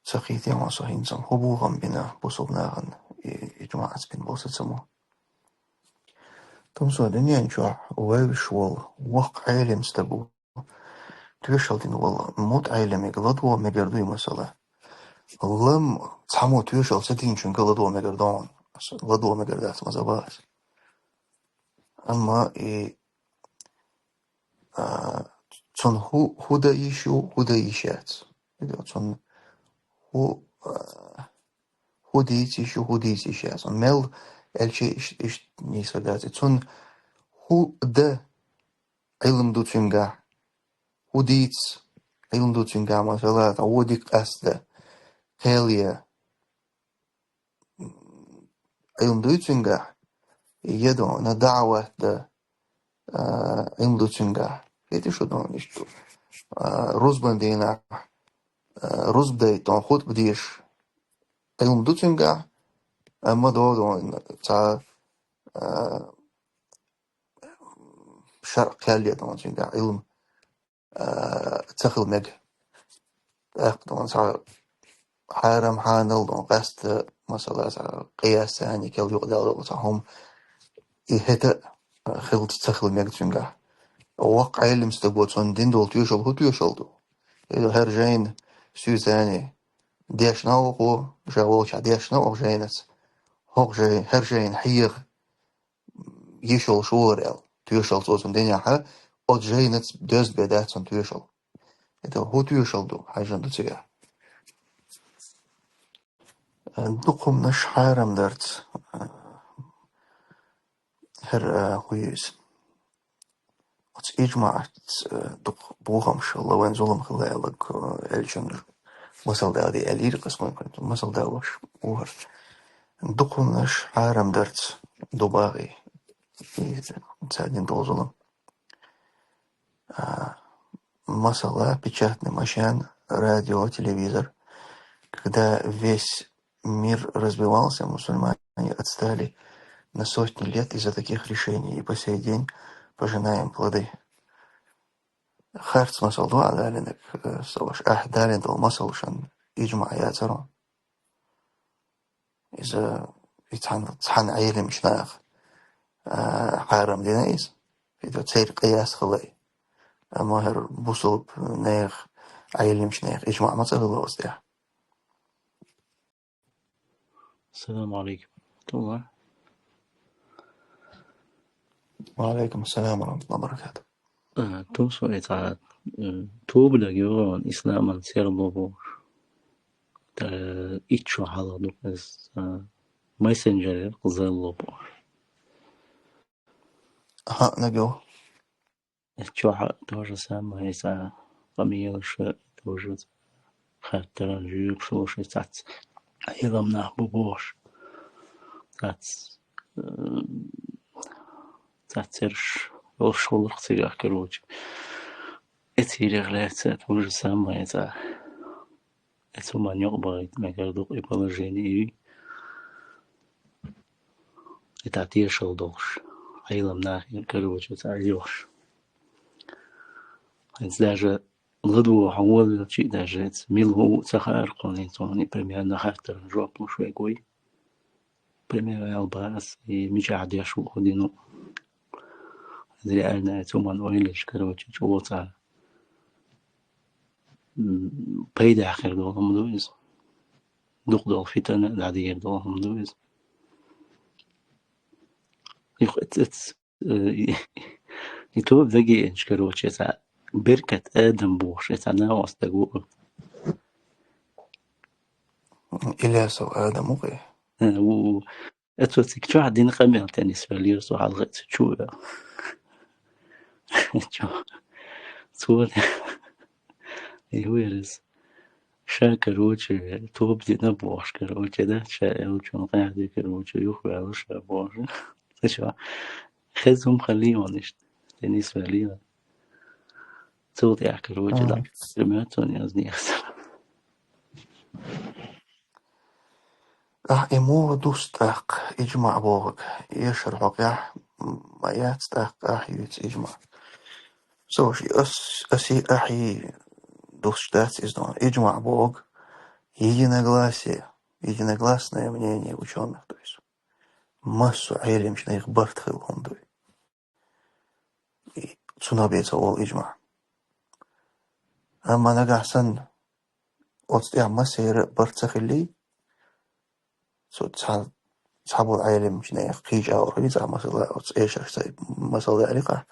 ца кхетий хьуна со хӀинца, хӀун бохам бина бусулба нахана и, и иджмаъаца бина болу сацамо. Тумсо, дуьнен чохь вевзаш волу воккха Ӏелам стаг ву, тоьшалла дина волу мутаӀеллимиг ладогӀа мегар дуй, масала? Лам цхьаммо тоьшалла ца динчуьнга ладогӀа мегар ду хьуна? ЛадогӀа мегар дац, маза бац. Амма и, а, цунна хӀу-, хӀун дан йиш ю, хӀун дан йиш яц. Цунна хӀу-, а, хӀун дийца йиш ю, хӀун дийца йиш яц. Мел аьлча иш-, иштта нийса дац. Цунна хӀун дан Ӏилма ду цуьнгахь, хӀун дийца Ӏилма ду цуьнгахь, масала, цхьа вон дика къастадан, кхел ян Ӏилма дуй цуьнгахь, я дона даӀват дан, а, Ӏилма ду цуьнгахь. Хетий шу дона иштта ду? А, рузбан дийнахь, а, рузба дайта дона хутба деша Ӏилма ду цуьнгахь, амма дона цхьа, а, шарӀ кхел ян дона цуьнгахь Ӏилма а, ца хила мега. ТӀаккха дона цхьа хьарам-хьанал дона къаьста, масала, цхьа къияс царна кел юкъадаьлла долу цхьа хӀума, и хӀета а хила ца хила мега цуьнгахь. Воккха Ӏелам стаг ву, цунна дина долу тоьшалла хӀун тоьшалла ду? Иза хӀара жайна суьйцаний дешна ву хӀокхо, ша волчохь дешна ву хӀокху жайнаца. ХӀокху жай-, хӀара жайна хьеха йиш йолуш ву хӀара аьлла, тоьшалла цо цунна динехь, оцу жайнаца доьзна бен дац цунна тоьшалла. ХӀета хӀун тоьшалла ду, хьаьжжина ду цигахь? Дукха хӀуманаш хьарам дарца, хӀара, хӀун ю иза? Оцу иджмаъаца, э, дукха бохамаш хилла, вайн зулам хилла аьлларг, э, аьллачунна масал дала де аьллера, кхин а масал далош ву хӀара. Дукха хӀуманаш хьарам дарца ду боху и, и цара дина долу зулам. А, масала, печатный машен, радио, телевизор. Когда весь мир развивался, мусульмане отстали на сотни лет из-за таких решений, и по сей день пожинаем плоды. Харц масал ду ахь далийнарг, э, со ваша, ахь далийна долу масал шуна иджмаъ яцара. Иза и цхьана, цхьана Ӏелимчу наха, а, хьарам дина иза. Иза церан къияс хилла и. Амма хӀара бусулба нехан, Ӏелимчу нехан иджмаъ ма ца хилла оцу тӀехь. السلام عليكم ورحمة الله. وعليكم السلام ورحمة الله وبركاته. А, тусу эца, э, тубда геон исламан серлобу. Та иччо хьалха ду эс, а, мессенджер зеллобу. Ага, нагео. Эс чохьа то же самое, эца къамелаша тоже хаттаран жуьгуш луш, эцац Ӏилам нах бу бохуш. Цац, э, цац церш йолуш волуш цигахь, короче. Эцийрех лаьцна то же самое, эца. Эцу ма нёкъ бахийта мегар ду и положение и. И та тешал долуш. Ӏилам нах, короче, цхьа йохуш. ХӀинца даже ладугӀу хьо волавелчи, даже эца мила хӀу ца хаьара кхуна, хӀинца хьуна и примерно хаттаран жоп луш вега вай. Пример аьлла бац, и мичахь деш ву хӀу дину. Реально, эца хӀуманна ойла еш, короче, чӀогӀа цхьа, м, пайда хир долу хӀума ду иза. Дукха долу фитана а дӀадийр долу хӀума ду иза. Юха эц-, эц-, э, и, и тоба дагеанчу, короче, эца Беркат Адам бохуш, эца накъост даг ву. Ильясов Адам ву кхе? Э, ву, ву. Эцо цига чохь дина къамел теннис ваьллера со хьалха эца чу а. Чо? Цо и ву яра иза. Ша, короче, тоба дина бохуш, короче, да, ша элчун къаьхьа де, короче, юхаваьлла ша бохуш. Ца чо? Хезум хали он иштта. Теннис ваьллера. Цул тӀаьхьа, короче, да. Пример цунна яздеш. Ахь и муха дуста тӀаккха, иджмаъ бохург? Эшар хьокъехь ма яц тӀаккха ахь юьйцу иджмаъ. Со уж ас, аси ахьи дусуш дац иза дона. Иджмаъ бохург единогласие, единогласное мнение учёных, то есть. Массо а Ӏелимчу нехан барт хилла хӀума ду. И цунах бен ца олу иджмаъ. Амма нагахь санна, оцу тӀехь массеран а барт ца хиллий, цу цхьа, цхьаболу Ӏелимчу нехан кхечу агӀор хилий, цхьа масала, оцу эшарш цхьа масала яьлликъахь,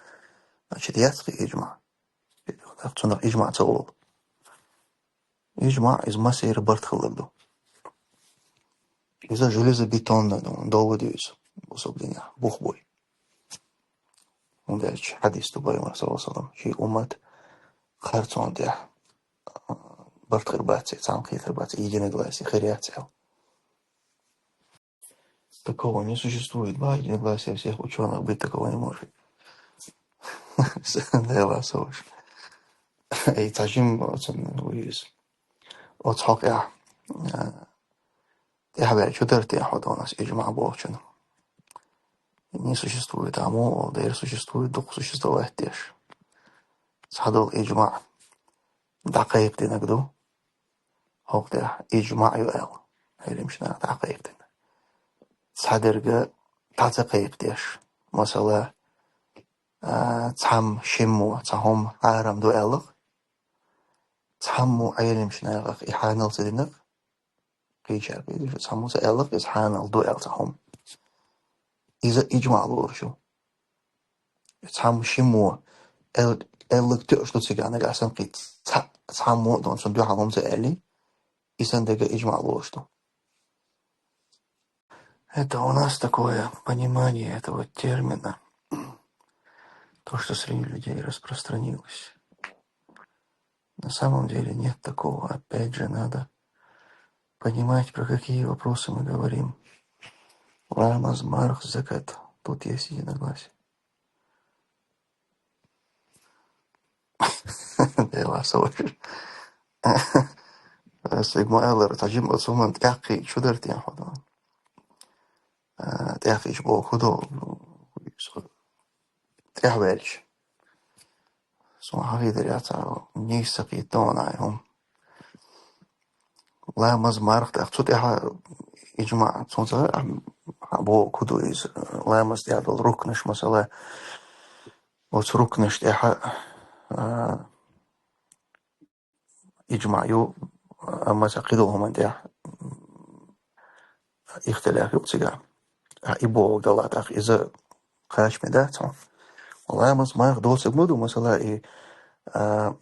значит, яц кхин иджмаъ. Цунах иджмаъ ца олу. Иджмаъ иза массеран барт хилларг ду. Иза железобетонный ду, доводи иза, бусалба динехь, бух буй. ХӀунда аьлча хьадис ду Пайхамар, саллаллаху алейхи ва саллям, шен уммат харцонна тӀехь, а, барт хир бац, цхьаьна кхетар бац, единогласие хир яц аьлла. Такого не существует, ба, единогласия всех учёных быть такого не может. Дела совуш. Эй, цхьа жим оцун вуьйза. Оцу хьокъехь, а, тӀаьхьаваьлла чу дара те хьо дона ас иджмаъ бохучун? Не существует, а мо, дера существует, дукха существовать деш. Цхьадолу иджмаъ дӀакхайкхадинарг ду. ХӀокху тӀехь иджмаъ ю аьлла, Ӏелимчу наха дӀакхайкхадина. Цхьадерг дӀа ца кхайкхадеш, масала, а, цхьамма шиммо цхьа хӀума хьарам ду аьлла-кх, цхьаммо Ӏелимчу нахах и хьанал ца дина-кх, кхечара кхеташ, цхьаммо ца аьлла-кх, иза хьанал ду аьлла цхьа хӀума. Иза иджмаъ лоруш ю. Цхьамма шиммо эл-, эллаг тоьуш ду цигахь, нагахь санна кхин цхьа-, цхьаммо а дона цунна дуьхьал хӀума ца аьлли, и санна дерг иджмаъ лоруш ду. Это у нас такое понимание этого термина, то, что среди людей распространилось. На самом деле нет такого. Опять же, надо понимать, про какие вопросы мы говорим. Ламаз, марх, закат. Тут есть единогласие. Дела совуш. Ас игма алар, цхьа жима оцу хӀуманна тӀаьххий чу дара тӀехь хьо дона. А, тӀаьххийчу боху хӀу до, тӀаьхьаваьлча. Суна хьахийдар яц, нийса ца кхетта ван ай хӀума. Ламаз, марх тӀаккха цу тӀаьхьа иджмаъ, цунца а боху хӀу ду иза. Ламаз тӀехь долу рукнаш, масала, оцу рукнаш тӀаьхьа, а, иджмаъ ю, амма цхьа кхидолу хӀуманна тӀехь ихтилаф ю цигахь. А и боху гала тӀаккха иза кхачаме дац хьуна. Ламаз мах доцаг ма ду, масала, и, а,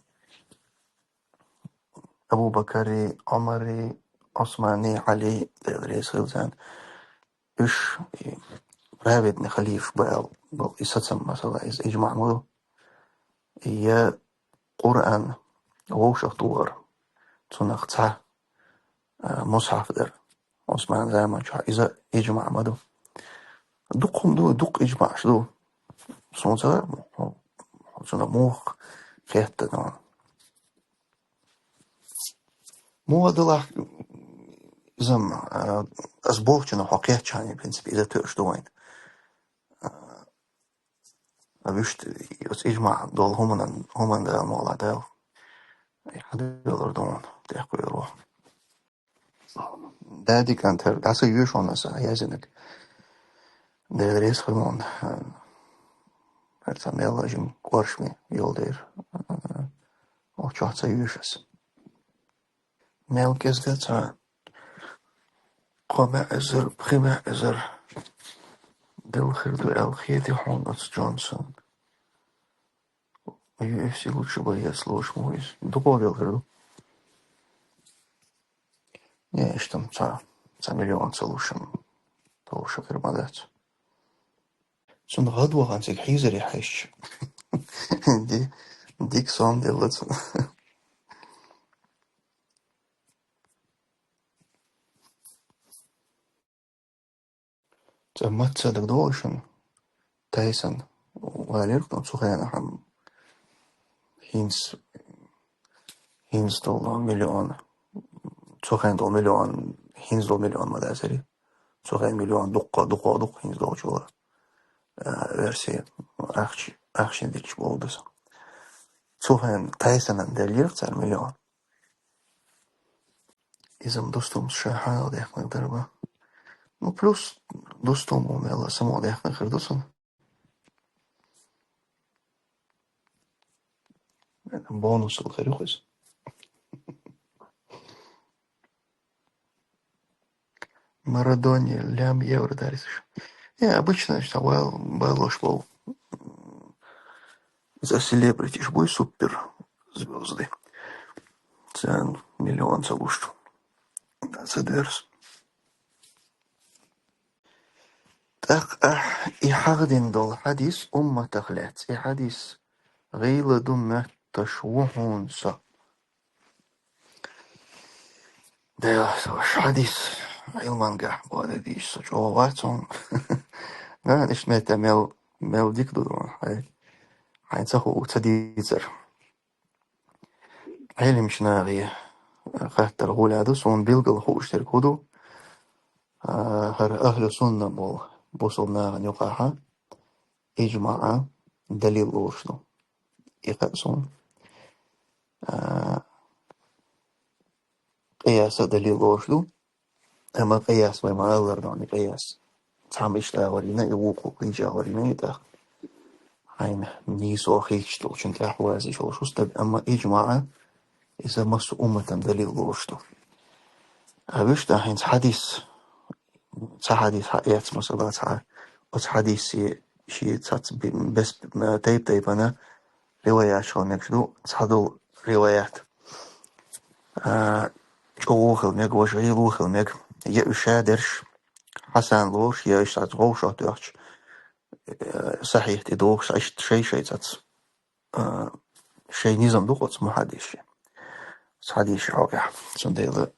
Абу Бакари, Ӏумари, Ӏусмани, Ӏали, Дела реза хилва царна. Уьш, и, праведный халиф бал, бал, и сацам, масала, из иджмаъ ма ду. Я Къуръан вовшах тухар, цунах цхьа, а, мусхьаф дар Ӏусман заман чохь, иза иджмаъ ма ду. Дукха хӀума ду, дукха иджмаъш ду. Суна ца, хьо, хьо цунах муха хетта, но. Муха далахь, иза-м, а, ас болчунах хьо кхетчахьана, в принципе, иза тоьаш ду вайна. А, а вуьшта, оцу иджмаъ долу хӀуманан, хӀуманан Дала мукъалахь Дала. И хьан далур ду вайна, тӀехь кхоьру. Дади кӀантар, дӀаса йоьшу хьуна аса, яздинарг. Дела реза хилва хьуна. ХӀара цхьа мел жима кӀоршаме йолу дера. Оцу чохь ца йоьшу аса. Мел кӀезга цхьа кхо бӀе эзар, пхи бӀе эзар делла хир ду аьлла хетий хьуна оцу Джонсон? Ю эф си лучше боец лош ма ву иза. Дукха делла хир ду. Не, иштта цхьа, цхьа миллион ца луш, ца луш хир ма дац. Цунна гӀадвахана цига хьийзаре хьаьжча. Ди-, дика сом делла цунна. Цкъа маца дагадогӀу шуна, Тайсон валийра-кх цу хенахь, хӀинца, хӀинца долу миллион, цу хенахь долу миллион, хӀинца долу миллион ма дацара. Цу хенахь миллион дуккха, дуккха, дуккха хӀинца долчул, а, версия, ахча, ахча дикачу боху ду сан. Цу хенахь Тайсонан деллера-кх цара миллион. Иза-м дустумца ша хьалха даьккхинарг дара бан. Ну, плюс дустум ву мелла самукъадаьккхина хир ду цунна. Бонусал хир ю-кх иза. Марадоне лам евро дарийташ. Не, обычно, что вал-, балош болу. За селебритиш буй супер звёзды. Царна миллион ца луш. Ца дерс. ТӀаккха ахь и хьахдина долу хьадис умматах лаьцна. И хьадис гӀийла ду моьттуш ву хьуна со. Дела, со хьадис Ӏилмангахь боху дийш со чӀогӀа вац хьуна. Нана, иштта метта мел, мел дика ду хьуна, хьайн, хьайн ца хуу, ца дийцар. Ӏеламчу нахе хаттар гӀоле ду, суна билггал хууш дерг хӀун ду? А, хӀара ахьлу сунна болу бусулба нахана юкъахь иджмаъ далил лоруш ду. И хаьа суна. А, къияса далил лоруш ду. Амма къияс вай ма-аллара, нани, къияс. Цхьамма иштта а варийна, и вукху кхеча а варийна, и тӀаккха. Хьайна нийсо хийцаш долчун тӀехь ваьзза йолуш ву стаг, амма иджмаъ, иза массо умматан далил лоруш ду. А вуьшта хӀинца хьадис, цхьа хьадис хьаэца, масала, цхьа, оцу хьадисе шен цхьацца би-, бес-, тайп-тайпана риваяташ хила мегаш ду, цхьадолу риваят, а, чӀогӀа хила мега, важа гӀийла хила мега. Я уьш шадерш хьасан лоруш, я уьш цхьацца вовшах тоьхча, э, сахьихь тӀе дохуш, иштта шай-шай цхьацца, а, шайн низам ду-кх оцу мухьаддисийн. Оцу хьадисийн хьокъехь. Цундела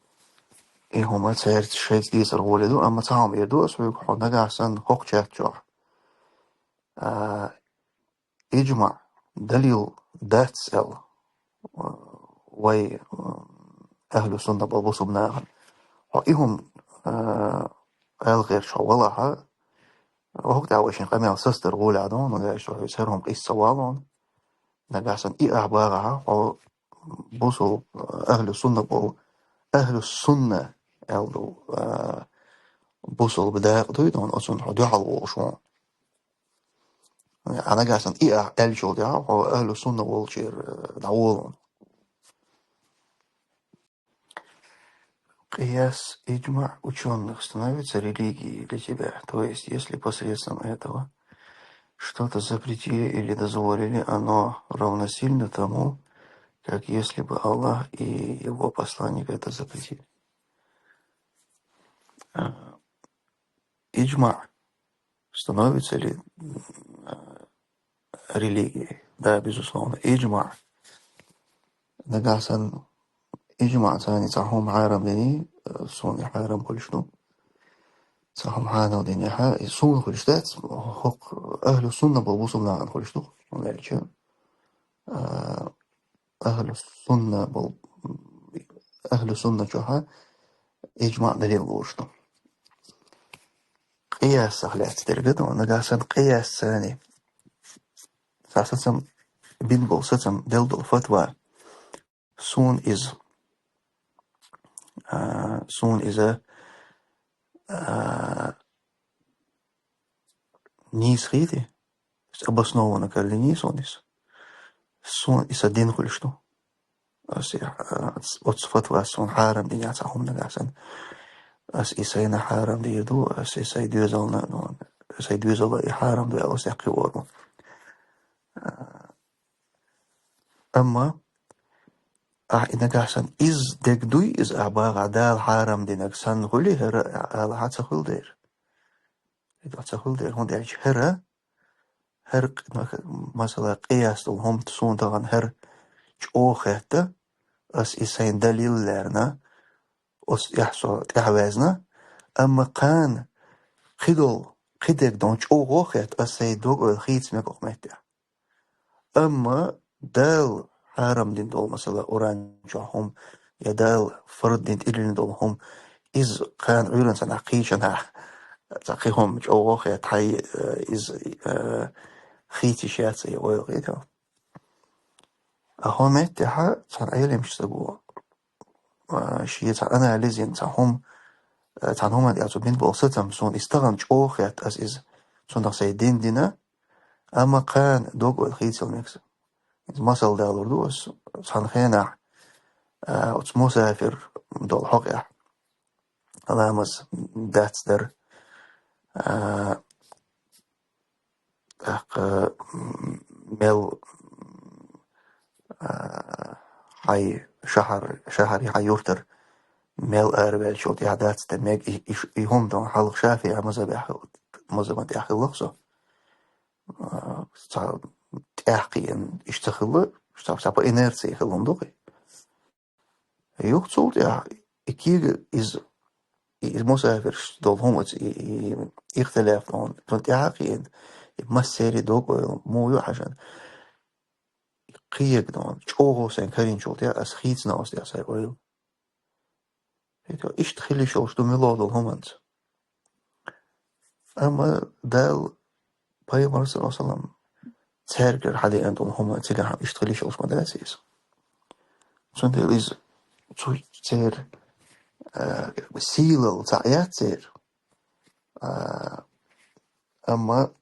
и хӀума цаьрца шайца дийцар гӀоле ду, амма цхьа хӀума эр ду ас хьоьга, хьо нагахь санна хӀокху чат чохь, а, иджмаъ далил дац аьлла, вай, а, ахьлу сунна болу бусулба нахана. Хьо и хӀума, а, аьлла гӀерташ хьо валахь, хӀокху тӀехь вай шайн къамел сацадар гӀолехь ду, ну, дайша хьоьца хӀара хӀума къийса ца валон. Нагахь санна и ахь багӀахь, хьо бусул-, ахьлу сунна болу, ахьлу сунна аьлла ду, а, бусулба дакъа дуй, ну, оцунна хьо дуьхьал волуш вон. Хьан нагахь санна и ахь аьллачул тӀаьхьа хьо ахьлу сунна волчуьра, э, дӀаволун. Къияс, иджмаъ учёных становится религией для тебя. То есть, если посредством этого что-то запретили или дозволили, оно равносильно тому, как если бы Аллах и его посланник это запретили. А, Иджма становится ли м, а, религией? Да, безусловно. Иджма. Нагахьсан иджма цани цахум хьарам дени, э, суни хьарам хулишну. Цахум хьанал дени ха, и суни хулиш дац, хок ахлу сунна бол бусум наган хулишну. Он элчи. А, ахлу сунна бол, ахлу сунна чоха иджма далил хулишну. Къияс ахлят дергад, он нагахьсан къияс цани. Сасацам бин бол сацам дел дол фатва. Сун из, а, сун из, а, нийс хити, обоснованно кардини сун из. Сун из дин хулишну. Ас, а, оц фатва сун хьарам дин яца хум нагахьсан. Ас исайна хьарам дирду, ас исай дюзална, ну, исай дюзала и хьарам ду, ас яхи ору. А, Амма а и нагахьсан из дег дуй, из а багъа Дала хьарам динаг сан хули, хӀара ала хьа ца хул дер. Ида ца хул дер, хӀунда аьлча хӀара, хӀар, масала, къияс дол хӀум сун тагъан хӀар чӀо хетта, ас и сайн далил лерна, ос тӀехь со тӀехь везна, амма кхана кхидол, кхидег дон чӀо хет, ас сай дог ойл хийц мегох меття. Амма Дал хьарам дин дол, масала, Уран чохь хӀум, я Дал фард дин тӀилин дол хӀум, из кхана Ӏуьйран санахь кхийчанахь, ца кхи хӀум чӀогӀо хет хьай, э, из, э, хийциш яц и ойла гӀетал. А хӀун меттехьа цхьана Ӏелимаш саго, э, шен цхьа анализ йина цхьа хӀум, э, цхьана хӀуман тӀехь цу бин болу сацам, суна и стагӀан чӀогӀо хет, ас из цунах сай дин дина, амма кхана дог ойла хийцал мегса. Иза масал далур ду ас, цхьана хенахь, а, оцу мусафир долу хьокъехь ламаз дац дара. А, тӀаккха, м, мел, а, хьай шахьар, шахьари хьай юртар мел араваьллачул тӀаьхьа дац дан мега и, и, и хӀума дан хьалха ШафиӀи мазхабехь хилла, мазхабан тӀехь хилла со. А, цхьа тӀаьхьа кхиъна иштта хилла, цхьа, цхьа по инерции хилла хӀума ду-кх и. Юха цул тӀаьхьа и кега иза, и, и мусафирш долу хӀума ца, и, и ихтилаф долу хӀума, цунна тӀаьхьа кхиъна, и массерий дог ойла, муха ю хьажан. Кхиега долу хӀума, чӀогӀо сайн каринчул тӀаьхьа, ас хийцина оцу тӀаьхьа сайн ойла. Иштта хила йиш йолуш ду муьлха долу хӀуманца. Амма Дала, Пайхамар, саллаллаху алейхи ва саллям, цаьргара хьадеана долу хӀума цигахь иштта хила йиш йолуш ма дац иза. Цундела иза цу церан, а, сийлалла цхьаъ яц церан. А, амма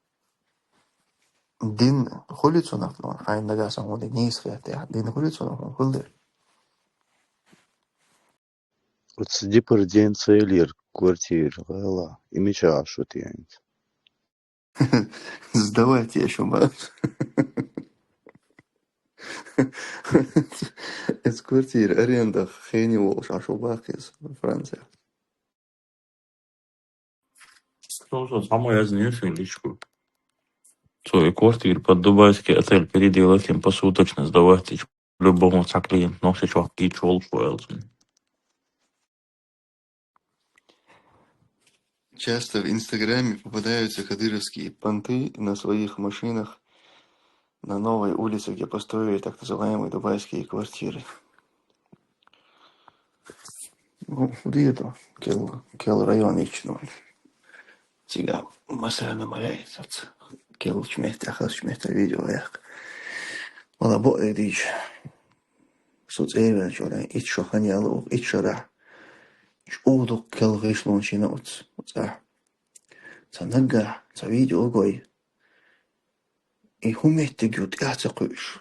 дин хуьлу цунах, ну, хьайна нагахь санна хӀунда нийса хетта, дин хуьлу цунах, хӀун хуьлу дера. Оцу Депардьен Цейлер квартира гӀала, и мичахь шу тианца? Сдавайте ещё, ма. Эс квартира арендах хени волуш, а шу баккхийс Франция. Кто же самое яздил в личку? Свою квартиру под дубайский отель переделать им посуточно сдавать, и любому ца клиент носит чувак и чёл швалцин. Часто в Инстаграме попадаются кадыровские понты на своих машинах на новой улице, где построили так называемые дубайские квартиры. Ну, где-то кел, кел район ичнон. Цига масана маляется, кел чмехта, хас чмехта видео ях. Вала бо эдич. Со цӀе ваьлча, ит шо хан яла ух, ит шарахь. ЧӀогӀа дукха кел гӀишлонаш йина оцу цӀахь. Ца наггахь, ца видео гой. И хӀун меттиг ю тӀаьхьа ца кхуьуш.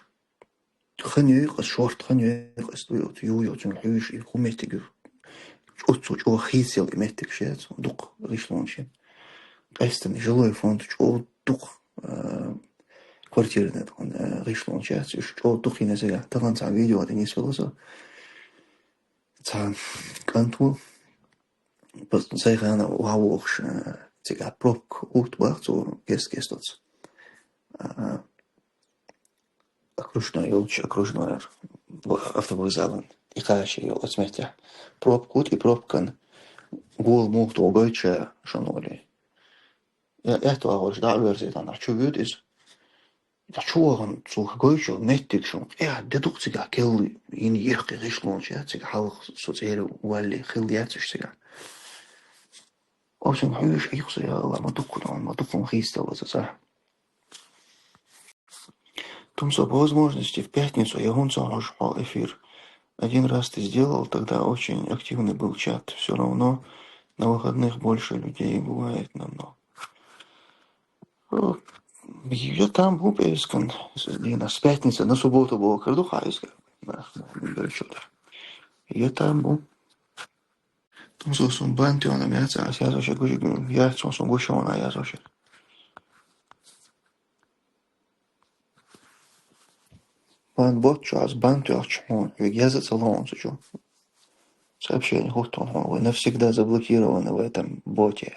Хан йойкъа, шорт хан йойкъа, ду йоцу, ю йоцу, хьуьйш, и хӀун меттиг ю. Оццул чӀогӀа хийцаелла и меттигаш яц, дукха гӀишлонаш йина. Къаьстина жилой фонд чӀогӀа дукха а, квартирный, тхуна, а, гӀишлонаш яц, уж чӀогӀа дукха йина цигахь, тахана цхьа видео тӀе нисвелла со. Цхьа кӀант ву, пас-, сайхана вахьа вохуш, а, цигахь пробка хӀутту бах цо кест-кестоца. А, окружной йолчу, окружной автобус залан и кхаша йолу оцу меттехь. Пробка хӀутту, и пробкан гола муха тоху гойту ша шуна олий. Я, аьтто агӀорш дӀа а верзий, тхьана чу вуьту иза. Ткъа чу вахана цунах гойту меттиг шуна къехь де дукха цигахь келла йина йирхкхи гӀишлонаш яц цигахь хьалха со цӀера валле хилла яц уьш цигахь. В общем, хьуьйуш Ӏийкху со, я Алла, ма дукха дан, ма дукха хийцадалла аса цӀахь. Тумсо, по возможности в пятницу я хӀунда ца хьожу хьо эфир. Один раз ты сделал, тогда очень активный был чат. Все равно на выходных больше людей бывает намного. Э, я там был, пескан, с пятницы на субботу был, кардуха из. Я там был. Тумсо, сун бан тоьхна яц, ас яздеш гуш, яц, сун гуш ван яздеш. Бан бот чу ас бан тоьхча хьуна, виг яза ца лоун цу чу. Сообщение хӀуттун хьуна, вы навсегда заблокированы в этом боте.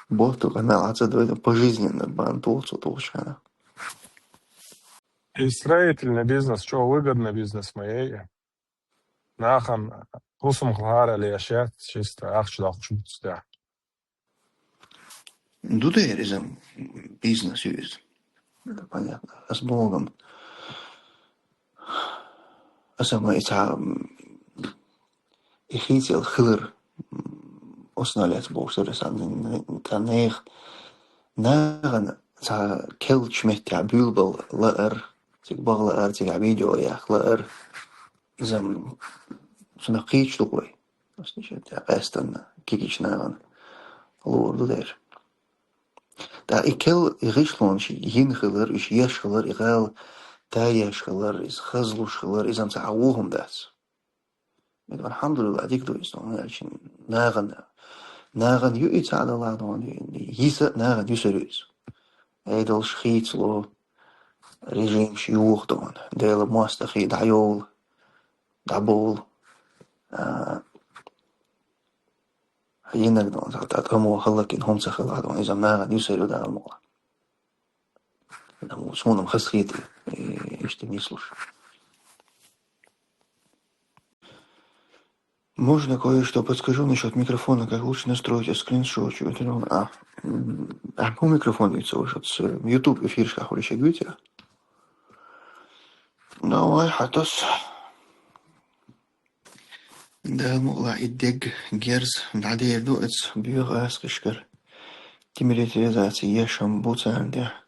Боту канал Ӏа ца дойду, пожизненно бан толцу толчхьана. И строительный бизнес, чё, выгодный бизнес моей? Нахана хӀусам хӀара леш яц, чисто ахча доккхуш буц тӀехь. Ду дера иза бизнес ю иза. Это понятно. Ас богам. Аса ма и цхьа, м, и хийцел хилар, м, основа лец бохуш дара сан, н-, н-, цхьа нех, нахана цхьа келлачу меттехь буьйлабал лаар, цига бах лаар, цига видео ях лаар. Иза, м, цунах кхийча ду вай. Ас ничего, тя къаьстанна, кигича нахана лур ду дера. ТӀаккха и кел, и гӀишлонаш йина хилар, уьш еш хилар, и гӀала тайеш хилар, иза хазлуш хилар, иза цхьа а ву хӀума дац. Мет, алхьамдулиллахӀ, дика ду иза, хӀунда аьлча нахана, нахана ю и цхьа а далахь дона, йиса а нахана юсур ю иза. Ӏедалш хийцало, режимаш юха дона, Делан мостагӀий дӀайовла, дӀабовла. А, Йинаг дан, тӀаккха тӀамо хӀаллакьхина хӀума ца хилла дан, иза нахана юсур ю Дала мукъалахь. Амма суна-м хазахета, э, иштта нислуш. Можно кое-что подскажу насчёт микрофона, как лучше настроить, а скриншот чего-то. А, м, а по микрофону ведь слушать, с, э, YouTube эфиршкахь хули шагуьте? Давай, хьатас. Дала мукъалахь, и дегга герз дӀадер ду оцу боьха аскъашкара. Демилитаризаци еш хӀума бу царна тӀехь.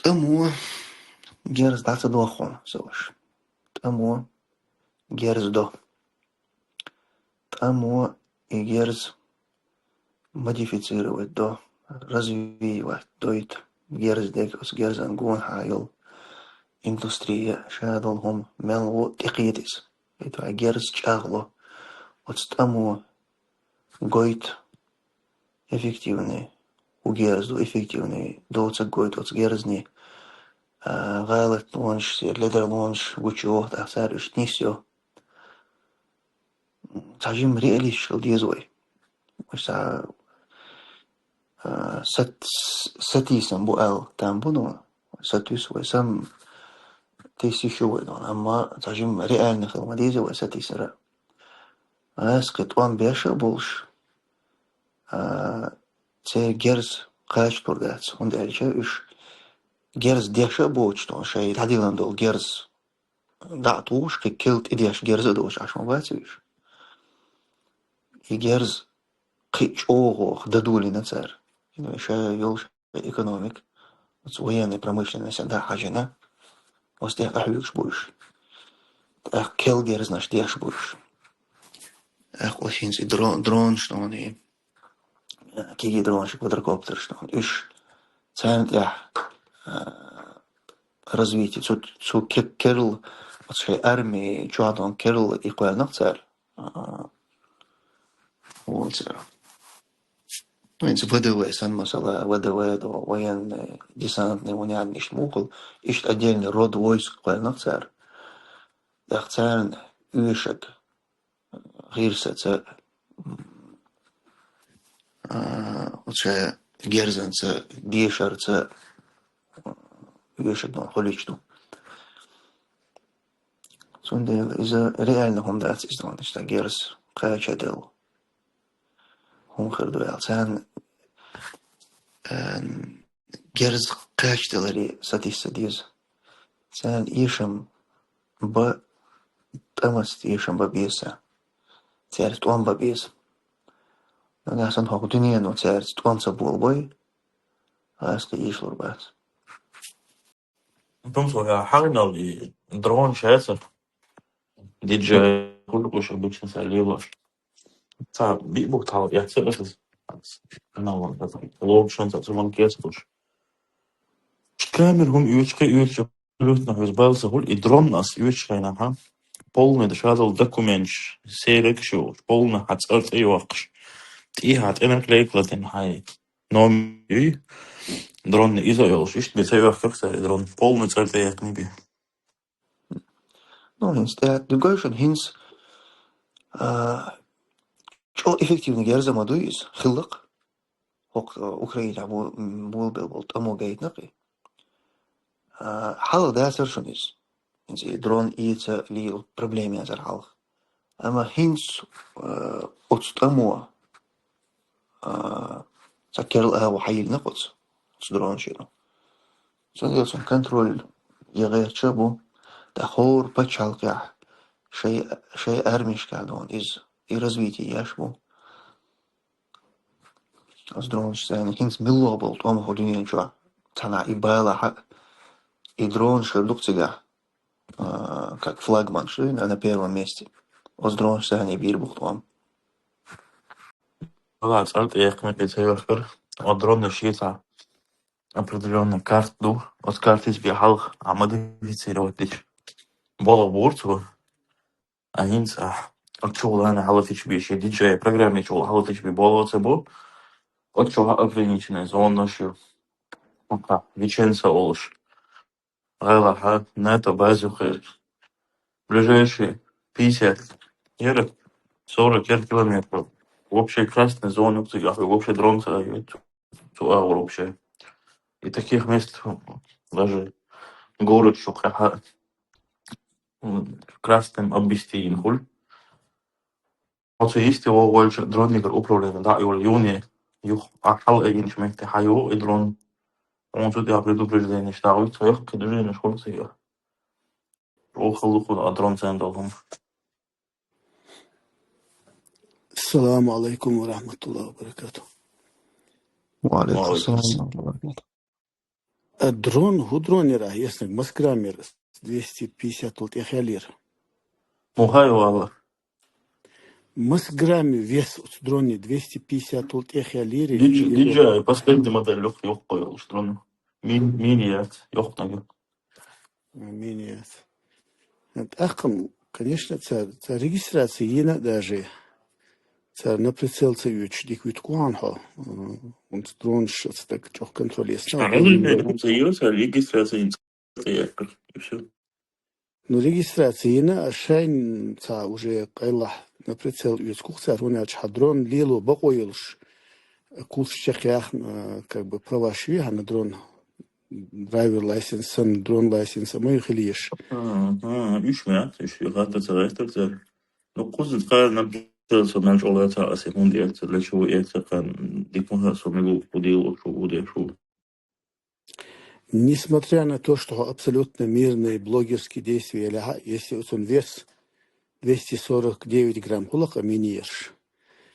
ТӀамо герз дӀа ца доххуна, ца ваша. ТӀамо герз до. ТӀамо и герз модифицировать до, развивать дойту герз дег, оцу герзан гонахьа йолу индустрия, ша долу хӀума мел во тӀекхета иза. Итвай герз чӀагӀло, оцу тӀамо гойту эффективный, хӀун герз ду эффективный, доцург гойту оцу герзний, а, гӀалат лонаш, ледар лонаш гучу йоху, тӀаккха цара уьш нисйо. Цхьа жимма реалисташ хила деза вай. Вай цхьа, а, сат-, сатийсам бу аьлла, там бу, ну, сатуьйсу вай, сам тесси шу вай, ну, амма цхьа жимма реально хила ма деза вай сатийсара. Ас кхин тӀом беша а болуш, а, церан герз кхачалур дац, хӀунда аьлча уьш герз деша а боцуш, ну, шайн дӀадиллина долу герз дӀа а тухуш, кхин кел тӀедеш герз а долуш Ӏаш ма бац уьш. И герз кхин чӀогӀа дадолийна цара. Ша йолуш экономика, оцу военной промышленностьна дӀа а хьажина, оцу тӀехь къахьоьгуш бу уьш. ТӀаккха кел герзнаш деш бу уьш. ТӀаккха оцу хӀинца и дро-, дронаш, ну, и кеги дронаш, квадрокоптерш, ну, уьш царна тӀехь, а, развитие, цу, цу ке-, керла, оцу шайн арми чохь дон керла и кхоьллинарг цара, а, Вот. Ну, инца В Д В сан, масала, В Д В, да, военный, десантный, унянный, иштта мухул, иштта отдельный род войск кхоьллинарг цар. ТӀаккха царна оьшург гӀирсаца, а, оцу герзаца, дешарца оьшург дона хуьлуьйтуш ду. Цундела иза реально хӀума дац, иза дона иштта герз кхача а делла. ХӀума хир ду аьлла. Царна, а, герз кхача даларе сатийса деза. Царна эшам бан, тӀамца эшам бан беза. Цаьрца тӀом бан беза. Нагахь санна хӀокху дуьнено цаьрца тӀом ца болабой, аса кхин эшалур бац. Тумсо, я хьагӀинал и дрон шаьца. Диджей хуьлуш обычно ца лелош. Ца биъ бух тхьал, я ца эсэс. Канал вон, лобушан ца цуман кес хуш. Камер хӀума оьцуш, кхин оьцуш, абсолютно хӀуьза бала ца хуьлу, и дрон ас оьцуш хьайна хьа. Полный да шадал документаш, серекаш йолуш, полный хьа цӀар тӀе йоккхуш. ТӀехьа тӀе наклейка латина хьай. Номер юй, дронна иза а йолуш, иштта бен ца йохкарх цара и дрон. Полный цӀар тӀе яьккхина бен. Ну, хӀинца тӀе дугайшан хӀинца, а, чӀо эффективный герза ма дуй иза, хиллакх. ХӀокху, а, Украинехь бу-, м, болабелла болу тӀамо гайтина кхин. А, хьалха дацара шуна иза. ХӀинца и дрон эца лело проблема яцара хьалха. Амма хӀинца, а, оцу тӀамо, а, цхьа керла агӀо хьайиллина оцу, оцу дронашна. Цундела цуьнан контроль ян гӀерташ а бу, тӀаккха хӀора пачхьалкхехь шайн, шайн армешкахь дона иза, и развитие еш бу. Оцу дронашца хӀинца милла болу тӀом хӀокху дуьнен чохь. Цхьана и балахь а, и дронаш хир ду-кх цигахь, а, как флагман, что ли, на, на первом месте. Оцу дронашца и бийр бу-кх тӀом. Вала цӀар тӀе яьккхина кхин ца йохкара, оцу дронаш шеца определённый карта ду, оцу картица бен хьалха а модифицировать дича болх бора цо. А хӀинца ахь оцу чухулана хьалатича бен, шен диджей программе чухула хьалатича бен болх ца бо, оцу чохь ограниченная зонаш ю. Виченца олуш. ГӀалахьа, НАТО база юххе. Ближайшие пятьдесят, яра, сорок, яра километров. Вообще красная зона, вообще дрон ца дает. Цу агӀор вообще. И таких мест даже город шо кхаха, м, красным обвести йина хуьлу. Оцу йисте вогӀу-вайчу дронигара управление дӀа а йолу юне, юха а хьала айинчу метте хьайогӀу и дрон. Хьуна цу тӀехь предупрежденеш дӀа а вуьту, цо йоккхий движенеш хуьлу цига. Оха халла хуьлу а дрон царна долу хӀума. Ассаламу алайкум ва рахматуллахи ва баракатух. Ва алейкум салам. А дрон, хӀу дрон яра, яснаг, мас грамм яра, двести пятьдесят тул тӀехъяллера. Мухай вала. Мас грамм вес оцу дроне, двести пятьдесят тул тӀехъяллера. Диджи-, диджай, последний модель юх-, юххо йолуш дрон. Мин-, мини яц, йохнаг. Мини яц. ТӀаккха, конечно, цара, цара регистрация йина а даже. Цара на прицел ца оьцуш дика вуьту кху хьо. М, оцу дронаш оцу стаг чӀогӀа контроль естина. Ца йира, цара регистрация йина, ца яккхар, и всё. Ну, регистрация йина, а шайн ца уже къайлахь на прицел оьцу кху цара, хӀунда аьлча хьан дрон лело бакъо йолуш, курс чекхъяхна, как бы, права шуьйхьа на дрон, драйвер лайсенс санна, дрон лайсенс а ма ю хила еш. Ага, уьш ма яц, уьш ю хатта ца гӀертар цара. Ну, кхузна кхара наб со мел чӀогӀа ца аса, хӀунда эца, для чего эца, кхана дика ма хаьа со мила ву, хӀу дийла, шу, хӀу де, шу. Несмотря на то, что абсолютно мирные блогерские действия лаьхьа, если оцун вес двести сорок девять грамм хуьлу-кх, а мини ерш.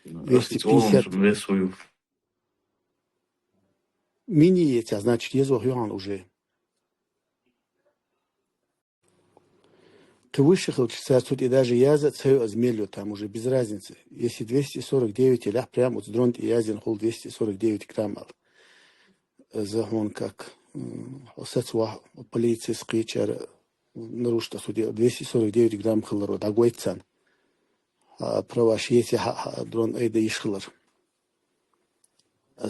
Двести пятьдесят. Вес хӀу ю. Мини еца, значит, езох юхьан уже. Кхин выше хилча, цара цу тӀе даже яза а ца йо, иза мел йо, там уже без разницы. Если двести сорок девять, или прям вот с дрон тӀе язйина хуьлу двести сорок девять грамм ал. Иза хьуна как, м, хьо саца вахь, полицейскийчара нарушить ас ву де, двести сорок девять грамм хиларо дӀагойту царна. хьа праваш еци хьа, хьа дрон айда йиш хилар.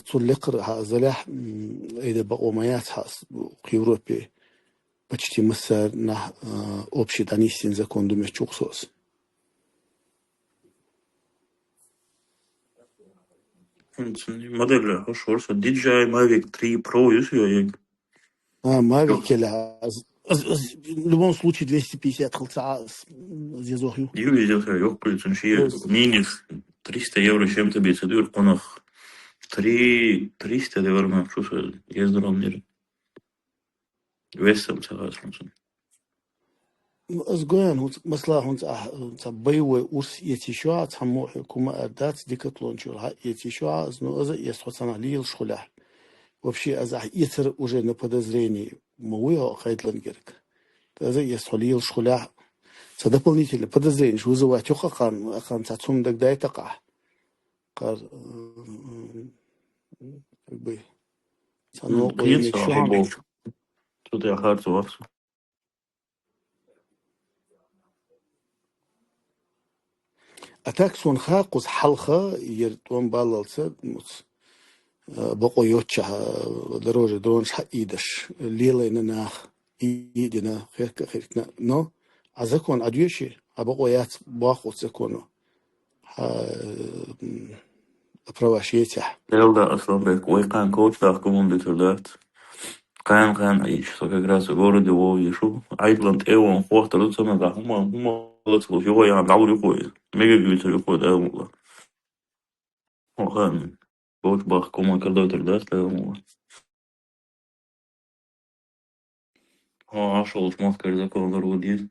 Цул лекхар хьа залехь, м, айда бакъо ма яц хьа с-, к Европе почти массар нах, а, общий данистин закон думет чуксос. Модель хош ворса D J I Mavic три Pro юс ю. А, Mavic келя. Аз, аз, аз, в любом случае двести пятьдесят хилца аз, аз езох ю. Ю, езох ю, ёк, кулицун ши. То есть мини триста евро чем-то бе цадур, конох три, триста, наверное, что с-, ездрон нир. Весом цагас хунцун. Ну, аз гоян хунц, масла хунц, а, ца боевой урс еци шуа, ца мохи кума ардац, Декатлон чур ха еци шуа, аз, ну, аз ес хоцана лил шхуля. Вообще, аз а ецер уже на подозрении, ма уй, а, хайтлан герк. Аз ес хо лил шхуля. Ца дополнительно подозрение, что вызывать юхакан, акан ца цум дагдай така. Кар, м, как бы, ца М, но клиент ой, сразу шуа. Был. Тут я харцу вас. А так сон хакъус хьалха, ер тӀом баллалца, муц, э, бакъо йочча, э, дороже дронш хьаидаш, лелайна нах, и-, идина, херка, херкна. Но, а закон а дюши, а бакъо яц бахъус закону. Хьа, м, праваш ецяхь. Элда Асланбек, вай кан коуч дах команды турдат. Кан, кан, ич, со как раз в городе Вове шу. Айдланд эвон хохтар ду цана да хума, хума лацлу, его я даур юхуй. Мега гюльцер юхуй да мула. О, кан. Коуч бах коман кардой турдат да мула. О, ашол шмот кардой коман кардой.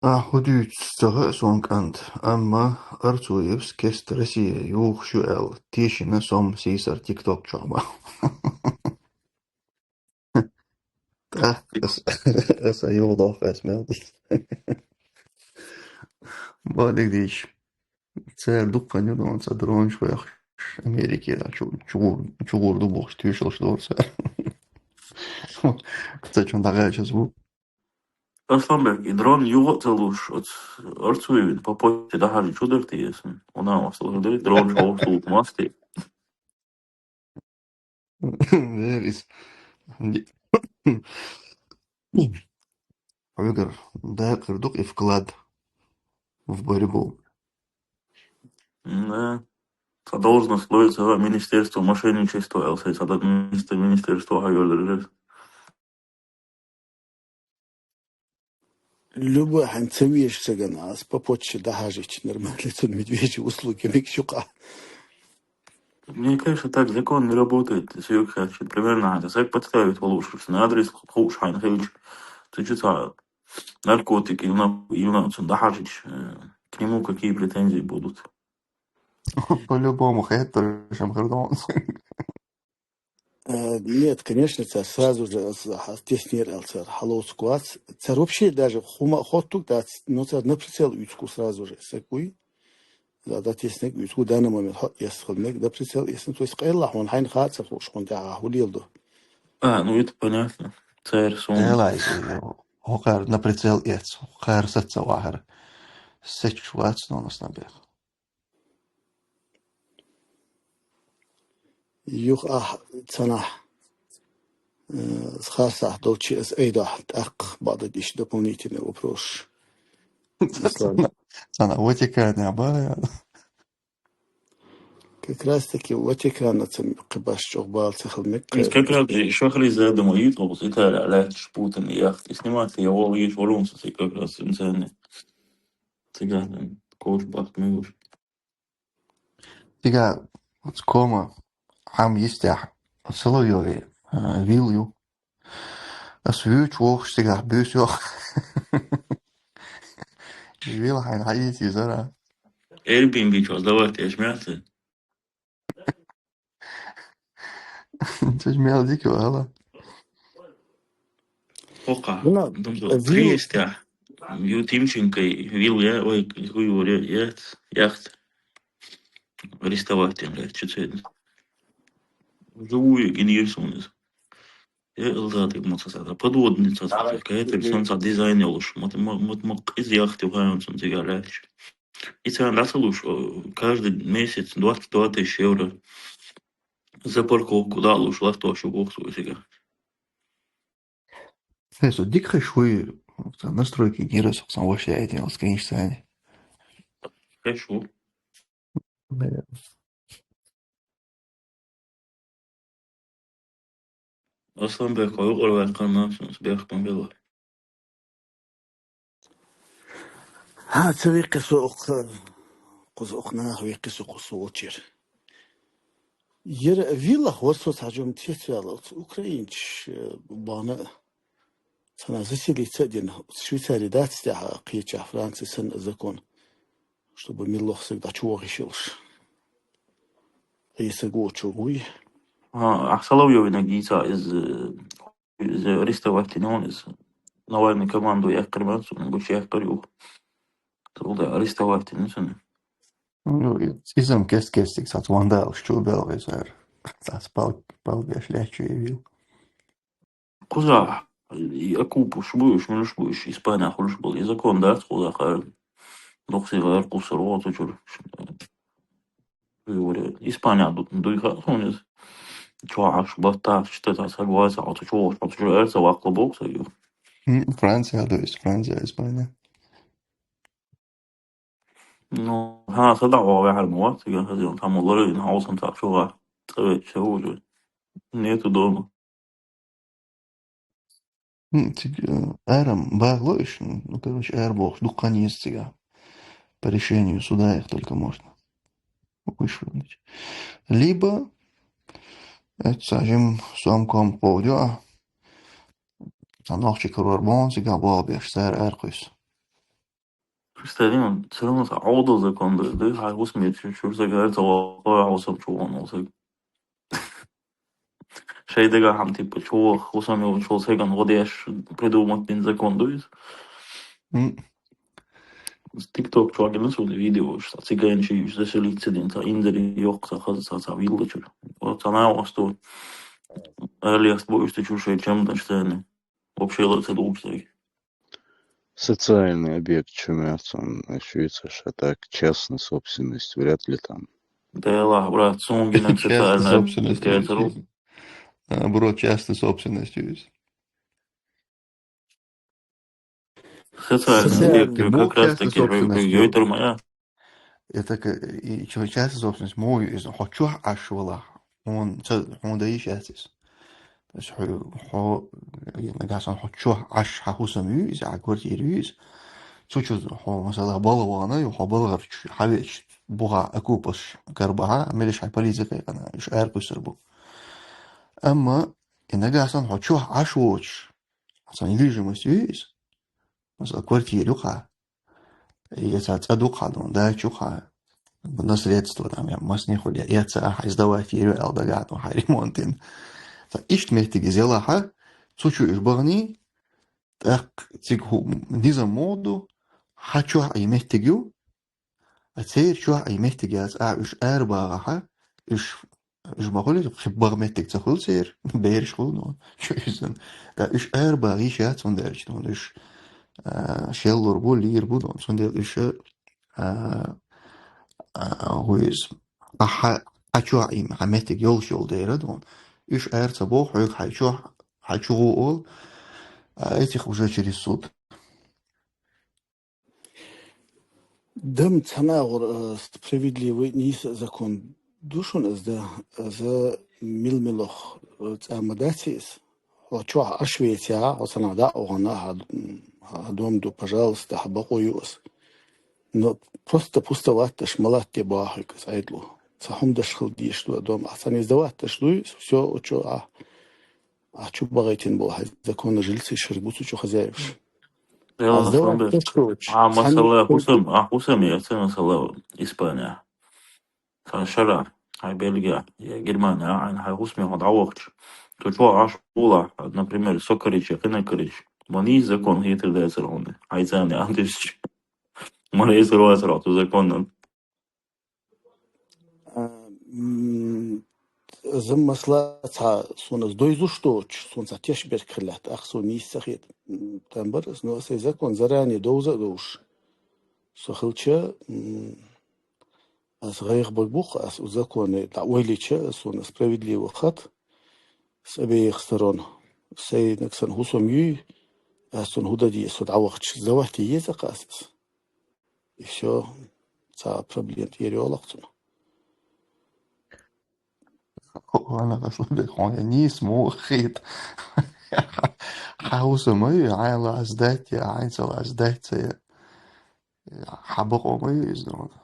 А, хӀу дуьйцу ца хаьа сон кӀант, амма Арцуевс кест Россия юхуш ю аьлла, тешина сом сийсар TikTok чохь бан. ТӀаккха ас, ас а юхадоху ас мел дийца. Бадиг дийш. Цара дуккха ю дона ца дронаш вехаш Америке, да, чу-, чугур, чугур ду бохуш, туьйшалш дора цара. Ца чун дӀагӀаьча бу. Асланбек, и дрон юха а ца луш, оц Арцуевин по почте дахьажи чу дара те ясна? Вона масал дара, дрон шовш лух масти. Вер из. Хьуьгара дакъар ду-кх и вклад в борьбу. Да. Ца должность лоьца министерство мошенничества, эл сай ца дан министер-, министерство хьайолдер. Любой хьан ца веш цаган ас по почте дахьажича нормально цун медвежьи услуги мегаш ю-кх. Мне кажется, так закон не работает. Если примерно, это сак подставить получше, на адрес хууш хьайна хилча, ты что, наркотики, юна, юна, цун дахьажич, э, к нему какие претензии будут? По-любому, хеттаршам хир дон. Э, нет, конечно, цар сразу же с-, ха-, теснер эл цар, хьалоцу квац. Цар вообще даже хума хоттуг дац, но цар на прицел уьцку сразу же, сакуй. Да, да, теснек уьцку, данный момент хо-, ес хилнек, на прицел ес, ну, то есть къайла хьон, хьайн хаца хуш, хьон тя хулил ду. А, ну это понятно. Цар сон. Элай, хокар на прицел ес, хокар саца вахар. Сеч вац, но нас набех. Юха ахь цанахь, э, харсахь долчи ас айдахь, тӀаккха бада диш дополнительный вопрос. Ислам. Цана Ватикан я бара. Как раз таки Ватикана ца кхибаш чӀогӀ бала ца хил меккхе. Как раз и шахри задумал, и тхо Италия лаьтташ Путин яхт. И снимать я вол, и шварун со как раз им цене. Цигахь, коуч бахт мегуш. Цигахь оцу кома хьама йистехь Соловьёве, а, вил ю. Ас вуьйчу вохуш цигахь буьйса йоху. Вил хьайна хьаийца изара. Airbnb чохь сдавать деш меца? Цуьнан мел дика ю, хӀала. Хокха. Вина, думаю, вил- Триестехь. Ю Тимченко вил я, ой, хуй вур я, я, яхт. Арестовать тем, блядь, чё це? Живую гинирсунес. Э, ылгъа тӀе ма ца саца, подводный ца саца, кайтар сан ца дизайн йолуш, мат-, ма-, мат-, ма къиза яхта ю хӀара цунна цигара лаьтташ. И царна дӀа ца луш, о, каждый месяц двадцать два тысячи евро за парковку дӀа а луш, латтош ю боху цо и цигара. Хье, со дика хиш вуй, ца настройки гира со сан ваша яйтин ал скринш сани. Хиш ву. Бе. Асланбек, хьо юкъара ваьккхина, сунца бехкан бела. Хьа, ца веккхи со укх-, кхуза укх наха веккхи со кху со волчера. Яра виллах вар со цхьа жом цецваьлла, оцу украинчаш, э, бахна а, цхьана заселиться а дина, оцу Швейцария дац тӀехьа кхечахь, Франция санна закон, чтобы миллох саг дӀачувохуш йолуш. Ӏеса гочу гуй. А, ахь Соловьёвинаг йийца иза, иза арестовать йина вон иза. Навальный команду яьккхира ма цунна, гучу яьккхира юха. Цул тӀаьхьа арестовать йина цунна. Ну, иза-м кест-кестиг цхьаца вандалаш чу а белла везара. Цхьаца пал-, пал беш лаьтташ а вилла. Кхузахь, и оккупаш бу уьш, муьлш бу уьш, Испанехь хуьлуш болу. И закон дац кхузахь, хӀара дукха сиха гӀар кхуссур ву оцу чуьра. Вуьйгуре. Испанехь ду-, дуй хаьа суна иза. Чохь Ӏаш, баттахь, чу тӀе цхьа саг вацахь, оцу чу вогӀуш, оцу чуьра аьрца ваккхала боху сан ю. М, Франция ду иза, Франция, Испания. Ну, хьан са дӀа ваха ваьхьар ма вац, цига хазина, тхьамма лара вина хьовсам цхьа чугӀа цӀа веача, ша вужу. Нету дома. М, цига, э, арам бахало уьш, ну, короче, ара бохуш, дукха хан еза цига. По решению суда их только можно. Уьш вуьнча. Либо, это, сажим, сомком повдё, а, сан нохчи карор бон, цига боху беш, цара ара кхуьйсу. Представим, всё равно сан Ӏовдал закон ду, ду, хьайн хӀусаме чу-, чуьра сага ца вахо, хьо сам чу вахана саг. Шайн дагахь хьан, типа, чу ваха, хӀусам йолчул сагана гӀо деш, придумать дина закон ду иза. М. ТикТок чохь гина суна видео, ца цигайна ши уьш заселиться дина, ца инзаре йоккха, ца хаза, ца, ца виллачуьра. Вот ца нагӀо асту, алиас бу уьш ца чу шайн чамданаш царна. Вообще ла ца дулчу сага. Социальный объект чу меца, он ещё и ца ша так, частная собственность, вряд ли там. Да, брат, суна гина социальная собственность. А, бро, частная собственность есть. Социальный объект, как раз таки, йойтар моя. Это к-, и чё, частная собственность, мой, из, хьо чохь Ӏаш валахь, хьуна ца, хьуна даийш яц иза. То есть хьо, хьо, нагахь санна хьо чохь Ӏаш хьан хӀусам ю иза, хьан квартира ю иза. Цу чу хьо, масала, балха вахана, ю хьо балхара чу хьан веача, буха оккупаш карбаха, мелаш хьан полиция кхайкхина, уьш ара кхуьссур бу. Амма и нагахь санна хьо чохь Ӏаш воцуш, сан недвижимость ю иза. Масала, квартира ю хьан. Я ца цӀа ду хьан, дача ю хьан. Наследство там, я масне хуьлу, я, я ца ахьа сдавать йийр ю аьлла дагахь ду хьан ремонт йина. Ца иштта меттиг иза ялахь, цу чу уьш баханий, тӀаккха цига хӀу-, низам муха ду, хьан чохь и меттиг ю, а церан чохь и меттиг яц, а уьш ара багӀахь, уьш, уьш ма хуьлу, кхин бага меттиг ца хуьлу церан, бераш хуьлу, ну, чу иза. Да, уьш ара багӀа йиш яц, хӀунда аьлча, ну, уьш, а, шеллур бу, лийр бу, ну, цундела уьш, а, а, хӀу иза, а, хьан, хьан чохь и, хьан меттиг йолуш йолу дера, ну, уьш ара ца боху, хьоьга хьан чохь, хьан чу гӀо олу, а этих уже через суд. Дам цхьана агӀор, э, справедливый, нийса закон ду шуна иза, да, иза мила-милох, э, цӀа ма дац иза. Хьо чохь Ӏаш вецахь, хьо цхьанхьа дӀа а вахана, хьан, хьан дом ду, пожалуйста, хьан бакъо ю аса. Но просто пустовать деш ма латте боху хьоьга иза Ӏедало. Цхьа хӀума деш хила дезаш ду дом. Ахь цхьана иза давать деш дуй, всё, чу а Ахь чу бахийтина болу хьайн законный жильцы шуьра бу цу чу хозяеваш. Дело на самом деле. А масала хӀусам, а хӀусам яц, масала Испания. Сан шара, хьайн Бельгия, я Германия, а хьайн хӀусаме хьо дӀавахча. Цу чу Ӏаш вула, например, со карийча, кхина карийча. Ма нийса закон хетар дацара хьуна. Хьайн царна андуьсча. Ма рейсар вацара хьо цу законан. А, м, зам масала цхьа сона дойзуш доцуш, сона цхьа теш берг хилла, тӀаккха сона нийса ца хета. М, там бар, но сай закон заранее довза а довш. Со хилча, м, ас гӀайгӀа бага бух, ас у законе дӀа ойла йича, сона справедливо хат, с обеих сторон. Сайнаг сан хӀусам юй, ас цунна хӀу дан де, со дӀавахча, завати еза кхас ас. И всё, цхьа проблема тӀера йолах цунна. Ванах аслабек хьона нийса мо хет. Хьа хӀусам ма ю, хьайла аз дайтта, хьайцала аз дайтта, я. Хьа бакъо ма ю иза, вана.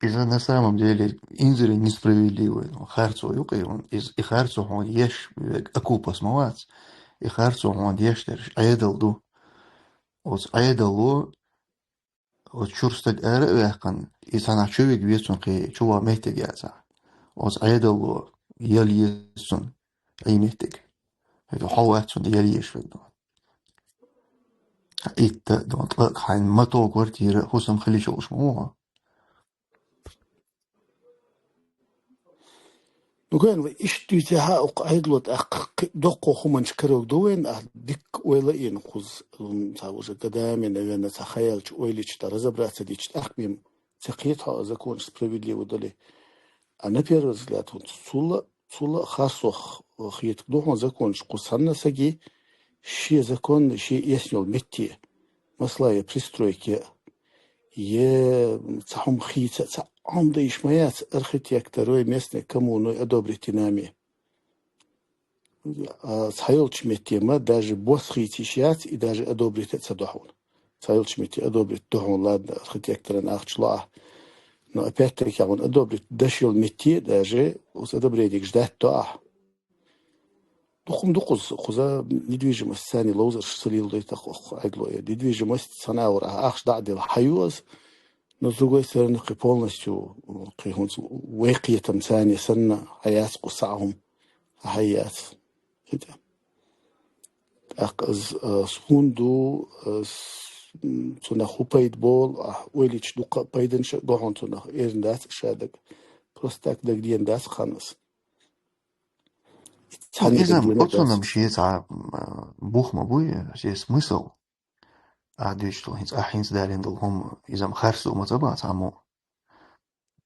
Иза на самом деле инзаре несправедливо, ну, харцо ю кхеван. Из, и харцо хьона еш век окупас ма вац. И харцо хьона еш дерш Ӏедал ду. Оц Ӏедало, оц чур стаг ара а ваьккхана, и цхьанахь чу вига вецун кхе, чу ва меттиг яцахь. Оц Ӏедало ял еза цун, Ӏий меттиг. ХӀета хьо вац цунна ял еш век ду. Итта, дон, ткъа, хьайн мато квартира, хӀусам хилича уш ма ву. Ну, гойн, ва иштта дуьйцехьа, укх Ӏедало тӀаккха кхи-, доккхо хӀуманаш караг ду вайн, а дикка ойла а йина кхуза, м, цхьа уже годами, наверное, цхьа ха яьлча, ойла йича, тӀа разобраться дича, тӀаккха бен ца кхета хьо, а законаш справедливо дале. А на первый взгляд, хӀунца цул а, цул а харцо х-, хетарг ду хьуна законаш, кхуза санна саги, шен законна, шен эсна йолу метте, масала, я пристройке, я цхьа хӀума хийца, цхьа хӀума дан йиш ма яц, архитекторой, местный коммуной одобрить динаме. А, цхьайолчу метте ма, даже бос хийца йиш яц, и даже одобрить а ца до хьуна. Цхьайолчу метте одобрить до хьуна, ладно, архитекторан ахча ло ахь. Но опять-таки хьуна одобрить даш йолу метте даже оцу одобренигаш даьтта до ахь. Дукхум дукхуза, кхуза недвижимость царна ловзарш ца леладайтах оху Ӏедало. Недвижимость санавар ахь ахча дӀа а делла хьан ю аса, но с другой стороны, кхин полностью, кхин хӀунца вай кхетам царна санна, хьан яц кху схьа хӀума, хьан яц. ХӀета. ТӀаккха аз, а, с хӀун ду, а, с-, м, цунах хӀу пайда болу, ахь ойла йича дуккха а пайданаш а го хьуна цунах, эрна дац ша даг. Просто так дагдена дац ханас. Ну, цхьанне иза дагдена оцунам дац. Шен цхьа, м, а, бух ма буй, шен смысл. А дуьйцу хӀинца, а хӀинца далийна долу хӀума, изам харц ду ма ца бац, амма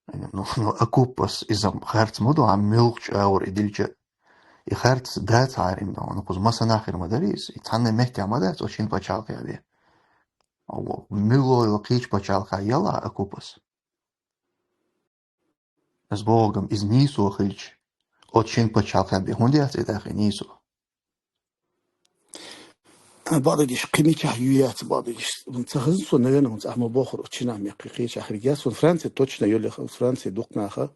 Ну, ну, окупас иза харц ма ду, хьан муьлхачу агӀор и дилча. И харц дац хьарим ду, ну, кхуза масанахир ма дарий иза, и цхьанна меттехь ма дац, оцу шина пачхьалкхехь бен. Алло, муьлхо йо кхечу пачхьалкхехь яла окупас? Ас боху-м, иза нийсо хилча, оцу шина пачхьалкхехь бен хӀунда яц и тӀаккха нийсо? А, бакъдерг дийцича, кхин мичахь ю яц, бакъдерг дийцича. Ца хазна со, наверное, хӀунца ахь ма бохура, оцу шинахь меккхий кхечахь хиргьяц. Сон Франция точно йолех, Франция дукха наха.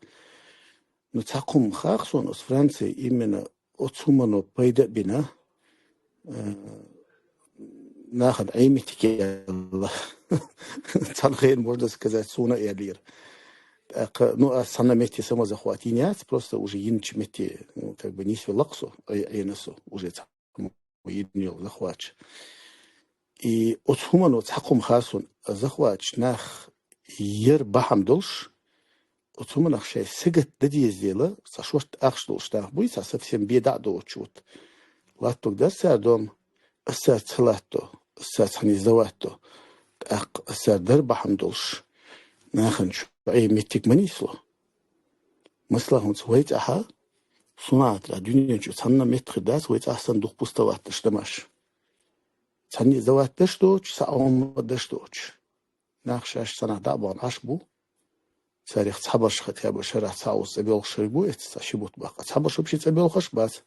Ну, цхьа кхумма хаах сон, оцу Франция именно оцу хӀумано пайда а бина, э, нахана Ӏемитик яьлла. Цхьана хена, можно сказать, суна а яьллера. ТӀаккха, ну, ас цхьана метте самозахват йина яц, просто уже йинчу метте, ну, как бы, нисвелла-кх со, Ӏе-, Ӏена со, уже цхьа йина йолу захватча. И оцу хӀумано цхьа кхумма хаьа суна, захватча нах яр бахьана долуш, оцу хӀуманах шайн сагатдан деза дела, цхьа шортта ахча долуш нах буй, цхьа совсем бен дӀа а доцуш вот. Латтург дара цара дом, ас цара ца латто, ас цара цхьаьна заватто, тӀаккха ас цара дар бахьана долуш, нахана чу Ӏе меттиг ма нисло. Масала, хӀунца вай цӀахьа, сунатра, дуьнен чу цхьанна меттиг хир дац, вай цӀахь санна дукха пустовать даш дамаш. Цхьанне зават даш доцуш, схьа Ӏомма даш доцуш. Нах шаьш санна дӀа а бахана Ӏаш бу. Царех цхьабарш хотя бы шарахь цхьа уза цӀа боьлхуш шерг бу, эццахь ши бутт баккха. Цхьабарш вообще цӀа боьлхуш бац.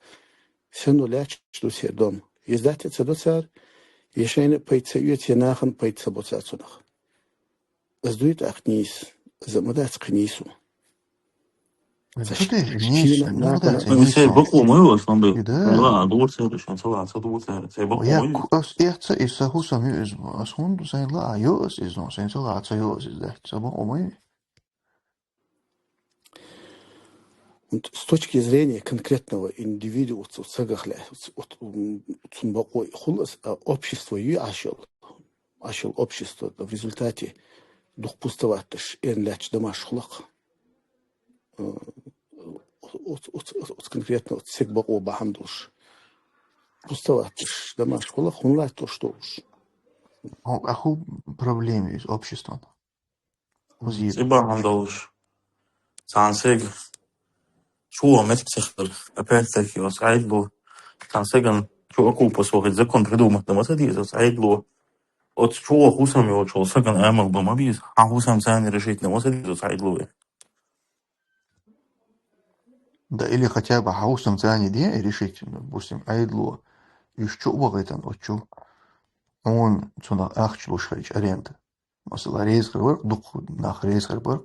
Сено лаьтташ ду сера дом. Иза даьтта а ца до цара, я шайна а пайда ца оьцу, я нахана а пайда ца бо цара цунах. Ас дуй тӀаккха нийса? Аса ма дац кхин нийсо. Ца Ца ш-, тӀе шена нийса, а нахана нахана Ну, цӀе сай нийса. Бакъо ма ю, ас ма бе. И да. Ла а ду цара, шен ца ла а ца ду цара. Цай бакъо Я ма ю. Ку-, ас эц ца и са хӀусам ю иза. Ас хӀунда сайн ла а йо ас иза, сайн ца ла а ца йо ас иза дац. Са бакъо ма ю. Вот с точки зрения конкретного индивида, вот, вот сагах ле, вот, вот, м, цун бакъо хул ас, а, общество ю Ӏаш йолу. Ӏаш йолу общество, в результате дукха пустовать даш, эрна лаьтташ дамаш хулакх. Э, оц, оц, оц, оц конкретно оц цег бакъо бахьан долуш. Пустовать долуш, домашка хӀула хӀун латтош долуш. Хьо, а хӀун проблема иза обществан? Хьузийра. ЦӀи бахьан долуш. Цхьана сега чу ван меттиг ца хилар. Опять-таки, оц Ӏедало. Цхьана сеган чу оккупа сохить закон придумать ма ца деза, оц Ӏедало. Оц чу ван хӀусам йолчул саган амал ба ма беза. Хьан хӀусам царна решить ма ца деза, оц Ӏедало. Да или хотя бы хьан хӀусам царна де решить, допустим, Ӏедало. Уьш чу а вахийтан, оцу чу. Хьуна цунах ахча луш хилча аренда. Масала, реза хир вара, дукха нах реза хир бара.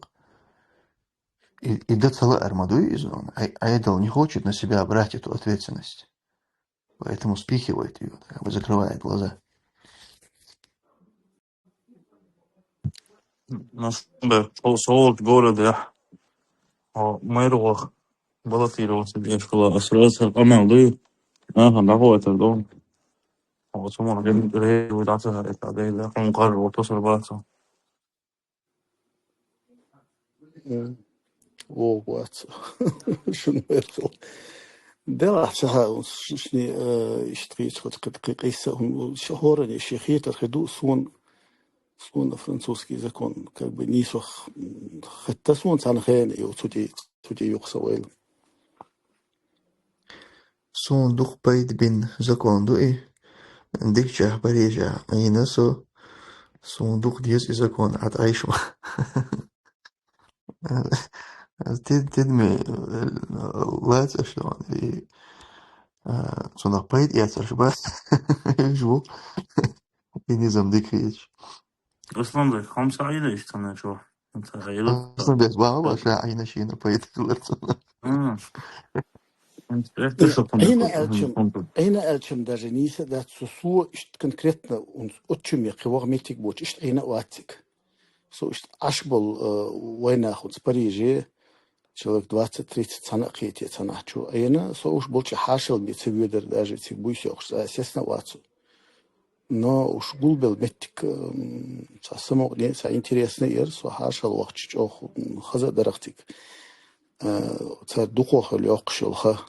И, и да ца лаар ма дуй иза, он. Ай, Ӏедало не хочет на себя брать эту ответственность. Поэтому спихивает её, как бы закрывает глаза. На самом деле, со, со волчу городе, о, мэр вах, баллотироваться деш хила, а сразу къамел дуй, аха, дӀахойтар ду. О, цу ма гин, рейд вуй дӀа ца хьаьрта, дей, да, хьуна къарра ву тосар бац. М. ВогӀу вац. Шун мер хила. Делахь ца хаьа, ш-, шуьне, э, иштта кхечу кху-, кху-, кху-, къийса хӀума, ш-, хӀоранна шен хетар хир ду, суна, суна французский закон, как бы, нийсох, м, хетта суна цхьана хена, и цу тӀе, цу тӀе юкъа сан вайла. Суна дукха пайда бина закон ду и. Дикачех Парижехь Ӏийна со. Суна дукха деза и закон, Ӏад Ӏайша ма. Тид-, тидаме, э, лаца аша, и, а, цунах пайда эцарш бац. Уьш бу. И низам дика хеташ. Асланбек, хьо ма ца Ӏийна иштта цхьана чохь? Ца Ӏийна. Асланбек, баха, баха, ша Ӏийна шена пайда хилар цунах. А. Интересно, что там Ӏийна такое? Аьлчам, Ӏийна аьлчам даже нийса дац, со, со иштта конкретно, он, отчу ме кхин ваха меттиг боцуш, иштта Ӏийна а вац цига. Со иштта Ӏаш болу, э, вайнахуца Париже, человек двадцать-тридцать цхьана а кхете цхьанахь чу Ӏийна, со уьш болчу хьашал бен ца воьдара даже цига буьйса йоккхуш, аса сесна а вацу. Но уьш гулбелла меттиг, м, цхьа самукъане, цхьа интересно яра, со хьашал вахча чӀогӀа, м, хаза а дарах цига. Э, цара дукхо хила йоккхуш йолу ха,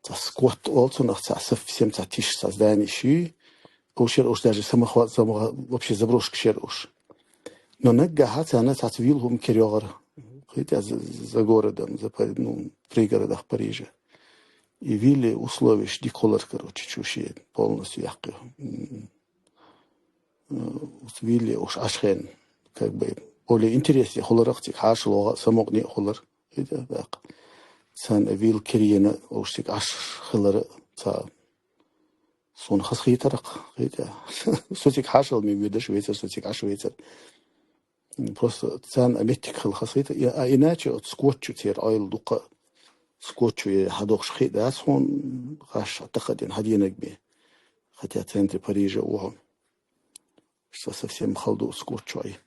цхьа сквот олу цунах, цхьа совсем цхьа тиша, цхьа здание шуьй, уьш яра уьш даже самохва-, самохва-, вообще заброшка шера уьш. Но наггахьа царна цхьацца вилла хӀума кира йогӀура. Кхетий, за, за городом, за Пари-, ну, пригородах Парижа. И вилле условияш дика хилар, короче, чу шен полностью яккхий. М, э, вилле уьш Ӏаш хенна, как бы, более интереснее хиларах цига хьашал вогӀа, самукъане а хилар. Кхетий, даккха. Царна вилла кира йина, уьш цига Ӏаш хилар, ца, суна хазахийтаракх, кхетий. Со цига хьашал ме воьдаш вецара, со цига Ӏаш вецара. М, просто царна а меттиг хила хазахийта, и, а иначе оцу сквот чу церан Ӏойла дукха сквот чу е хьадохуш хи дац хьуна, гӀаш хьатакхадина хьаденаг бен. Хотя центре Парижа ву хьо. Со совсем хала ду оцу сквот чу Ӏе.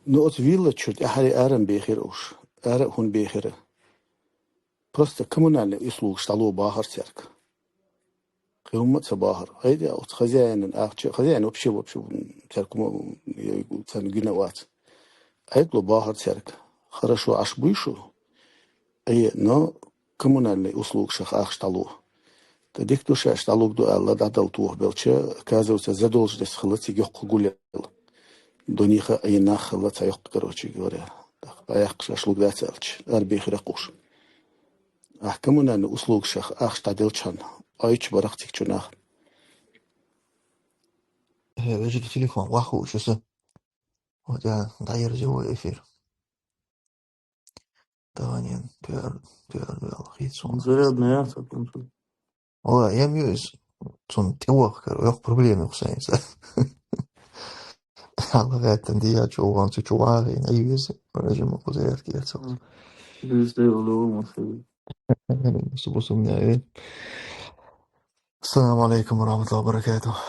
Ну, оцу виллачуьра тӀаьхьаре арам бехира уьш. Ара а хӀунда бехира? Просто коммунальный услугаш дӀало бахара цаьрга. Кхин хӀумма а ца бахара. Айда, оцу хозяинан ахча, хозяин вообще, вообще, цаьрга хӀума, царна гина а вац. Ӏедало бахара цаьрга. Хорошо, Ӏаш буй шу? Ӏе, но коммунальный услугашах ахча дӀало. Ткъа дика ду шаьш дӀалур ду аьлла, дӀадала тоха белча, оказывается, задолженность хилла цига йоккха гулъяла. Дунеха Ӏийна нах хилла цхьа йоккха, короче говоря. ТӀаккха дӀаяьккха шаьш лур дац аьлча, ара бехира кхуш. Ахь коммунальный услугашах ахча дӀаделчхьана, Ӏойчу барах цига чу нах. Э, вежарий, телефон вахуш аса. Вот я дӀаерзийла вай эфир. Таханен туьар-, туьар вел хийца суна. Зарядная, цхьа хӀума. Ой, эм ю иза. Цунна тӀе ваха кара, йоккха проблема ю хӀусайнца. Алла гӀаьттина дийя чу ван, цу чу ван гӀийна, ай веза, режим а кху зарядка яцалц. М. Везде улу, ма хили. Субу сумняю. Ассаламу алейкум ва рахматуллахи ва баракатух.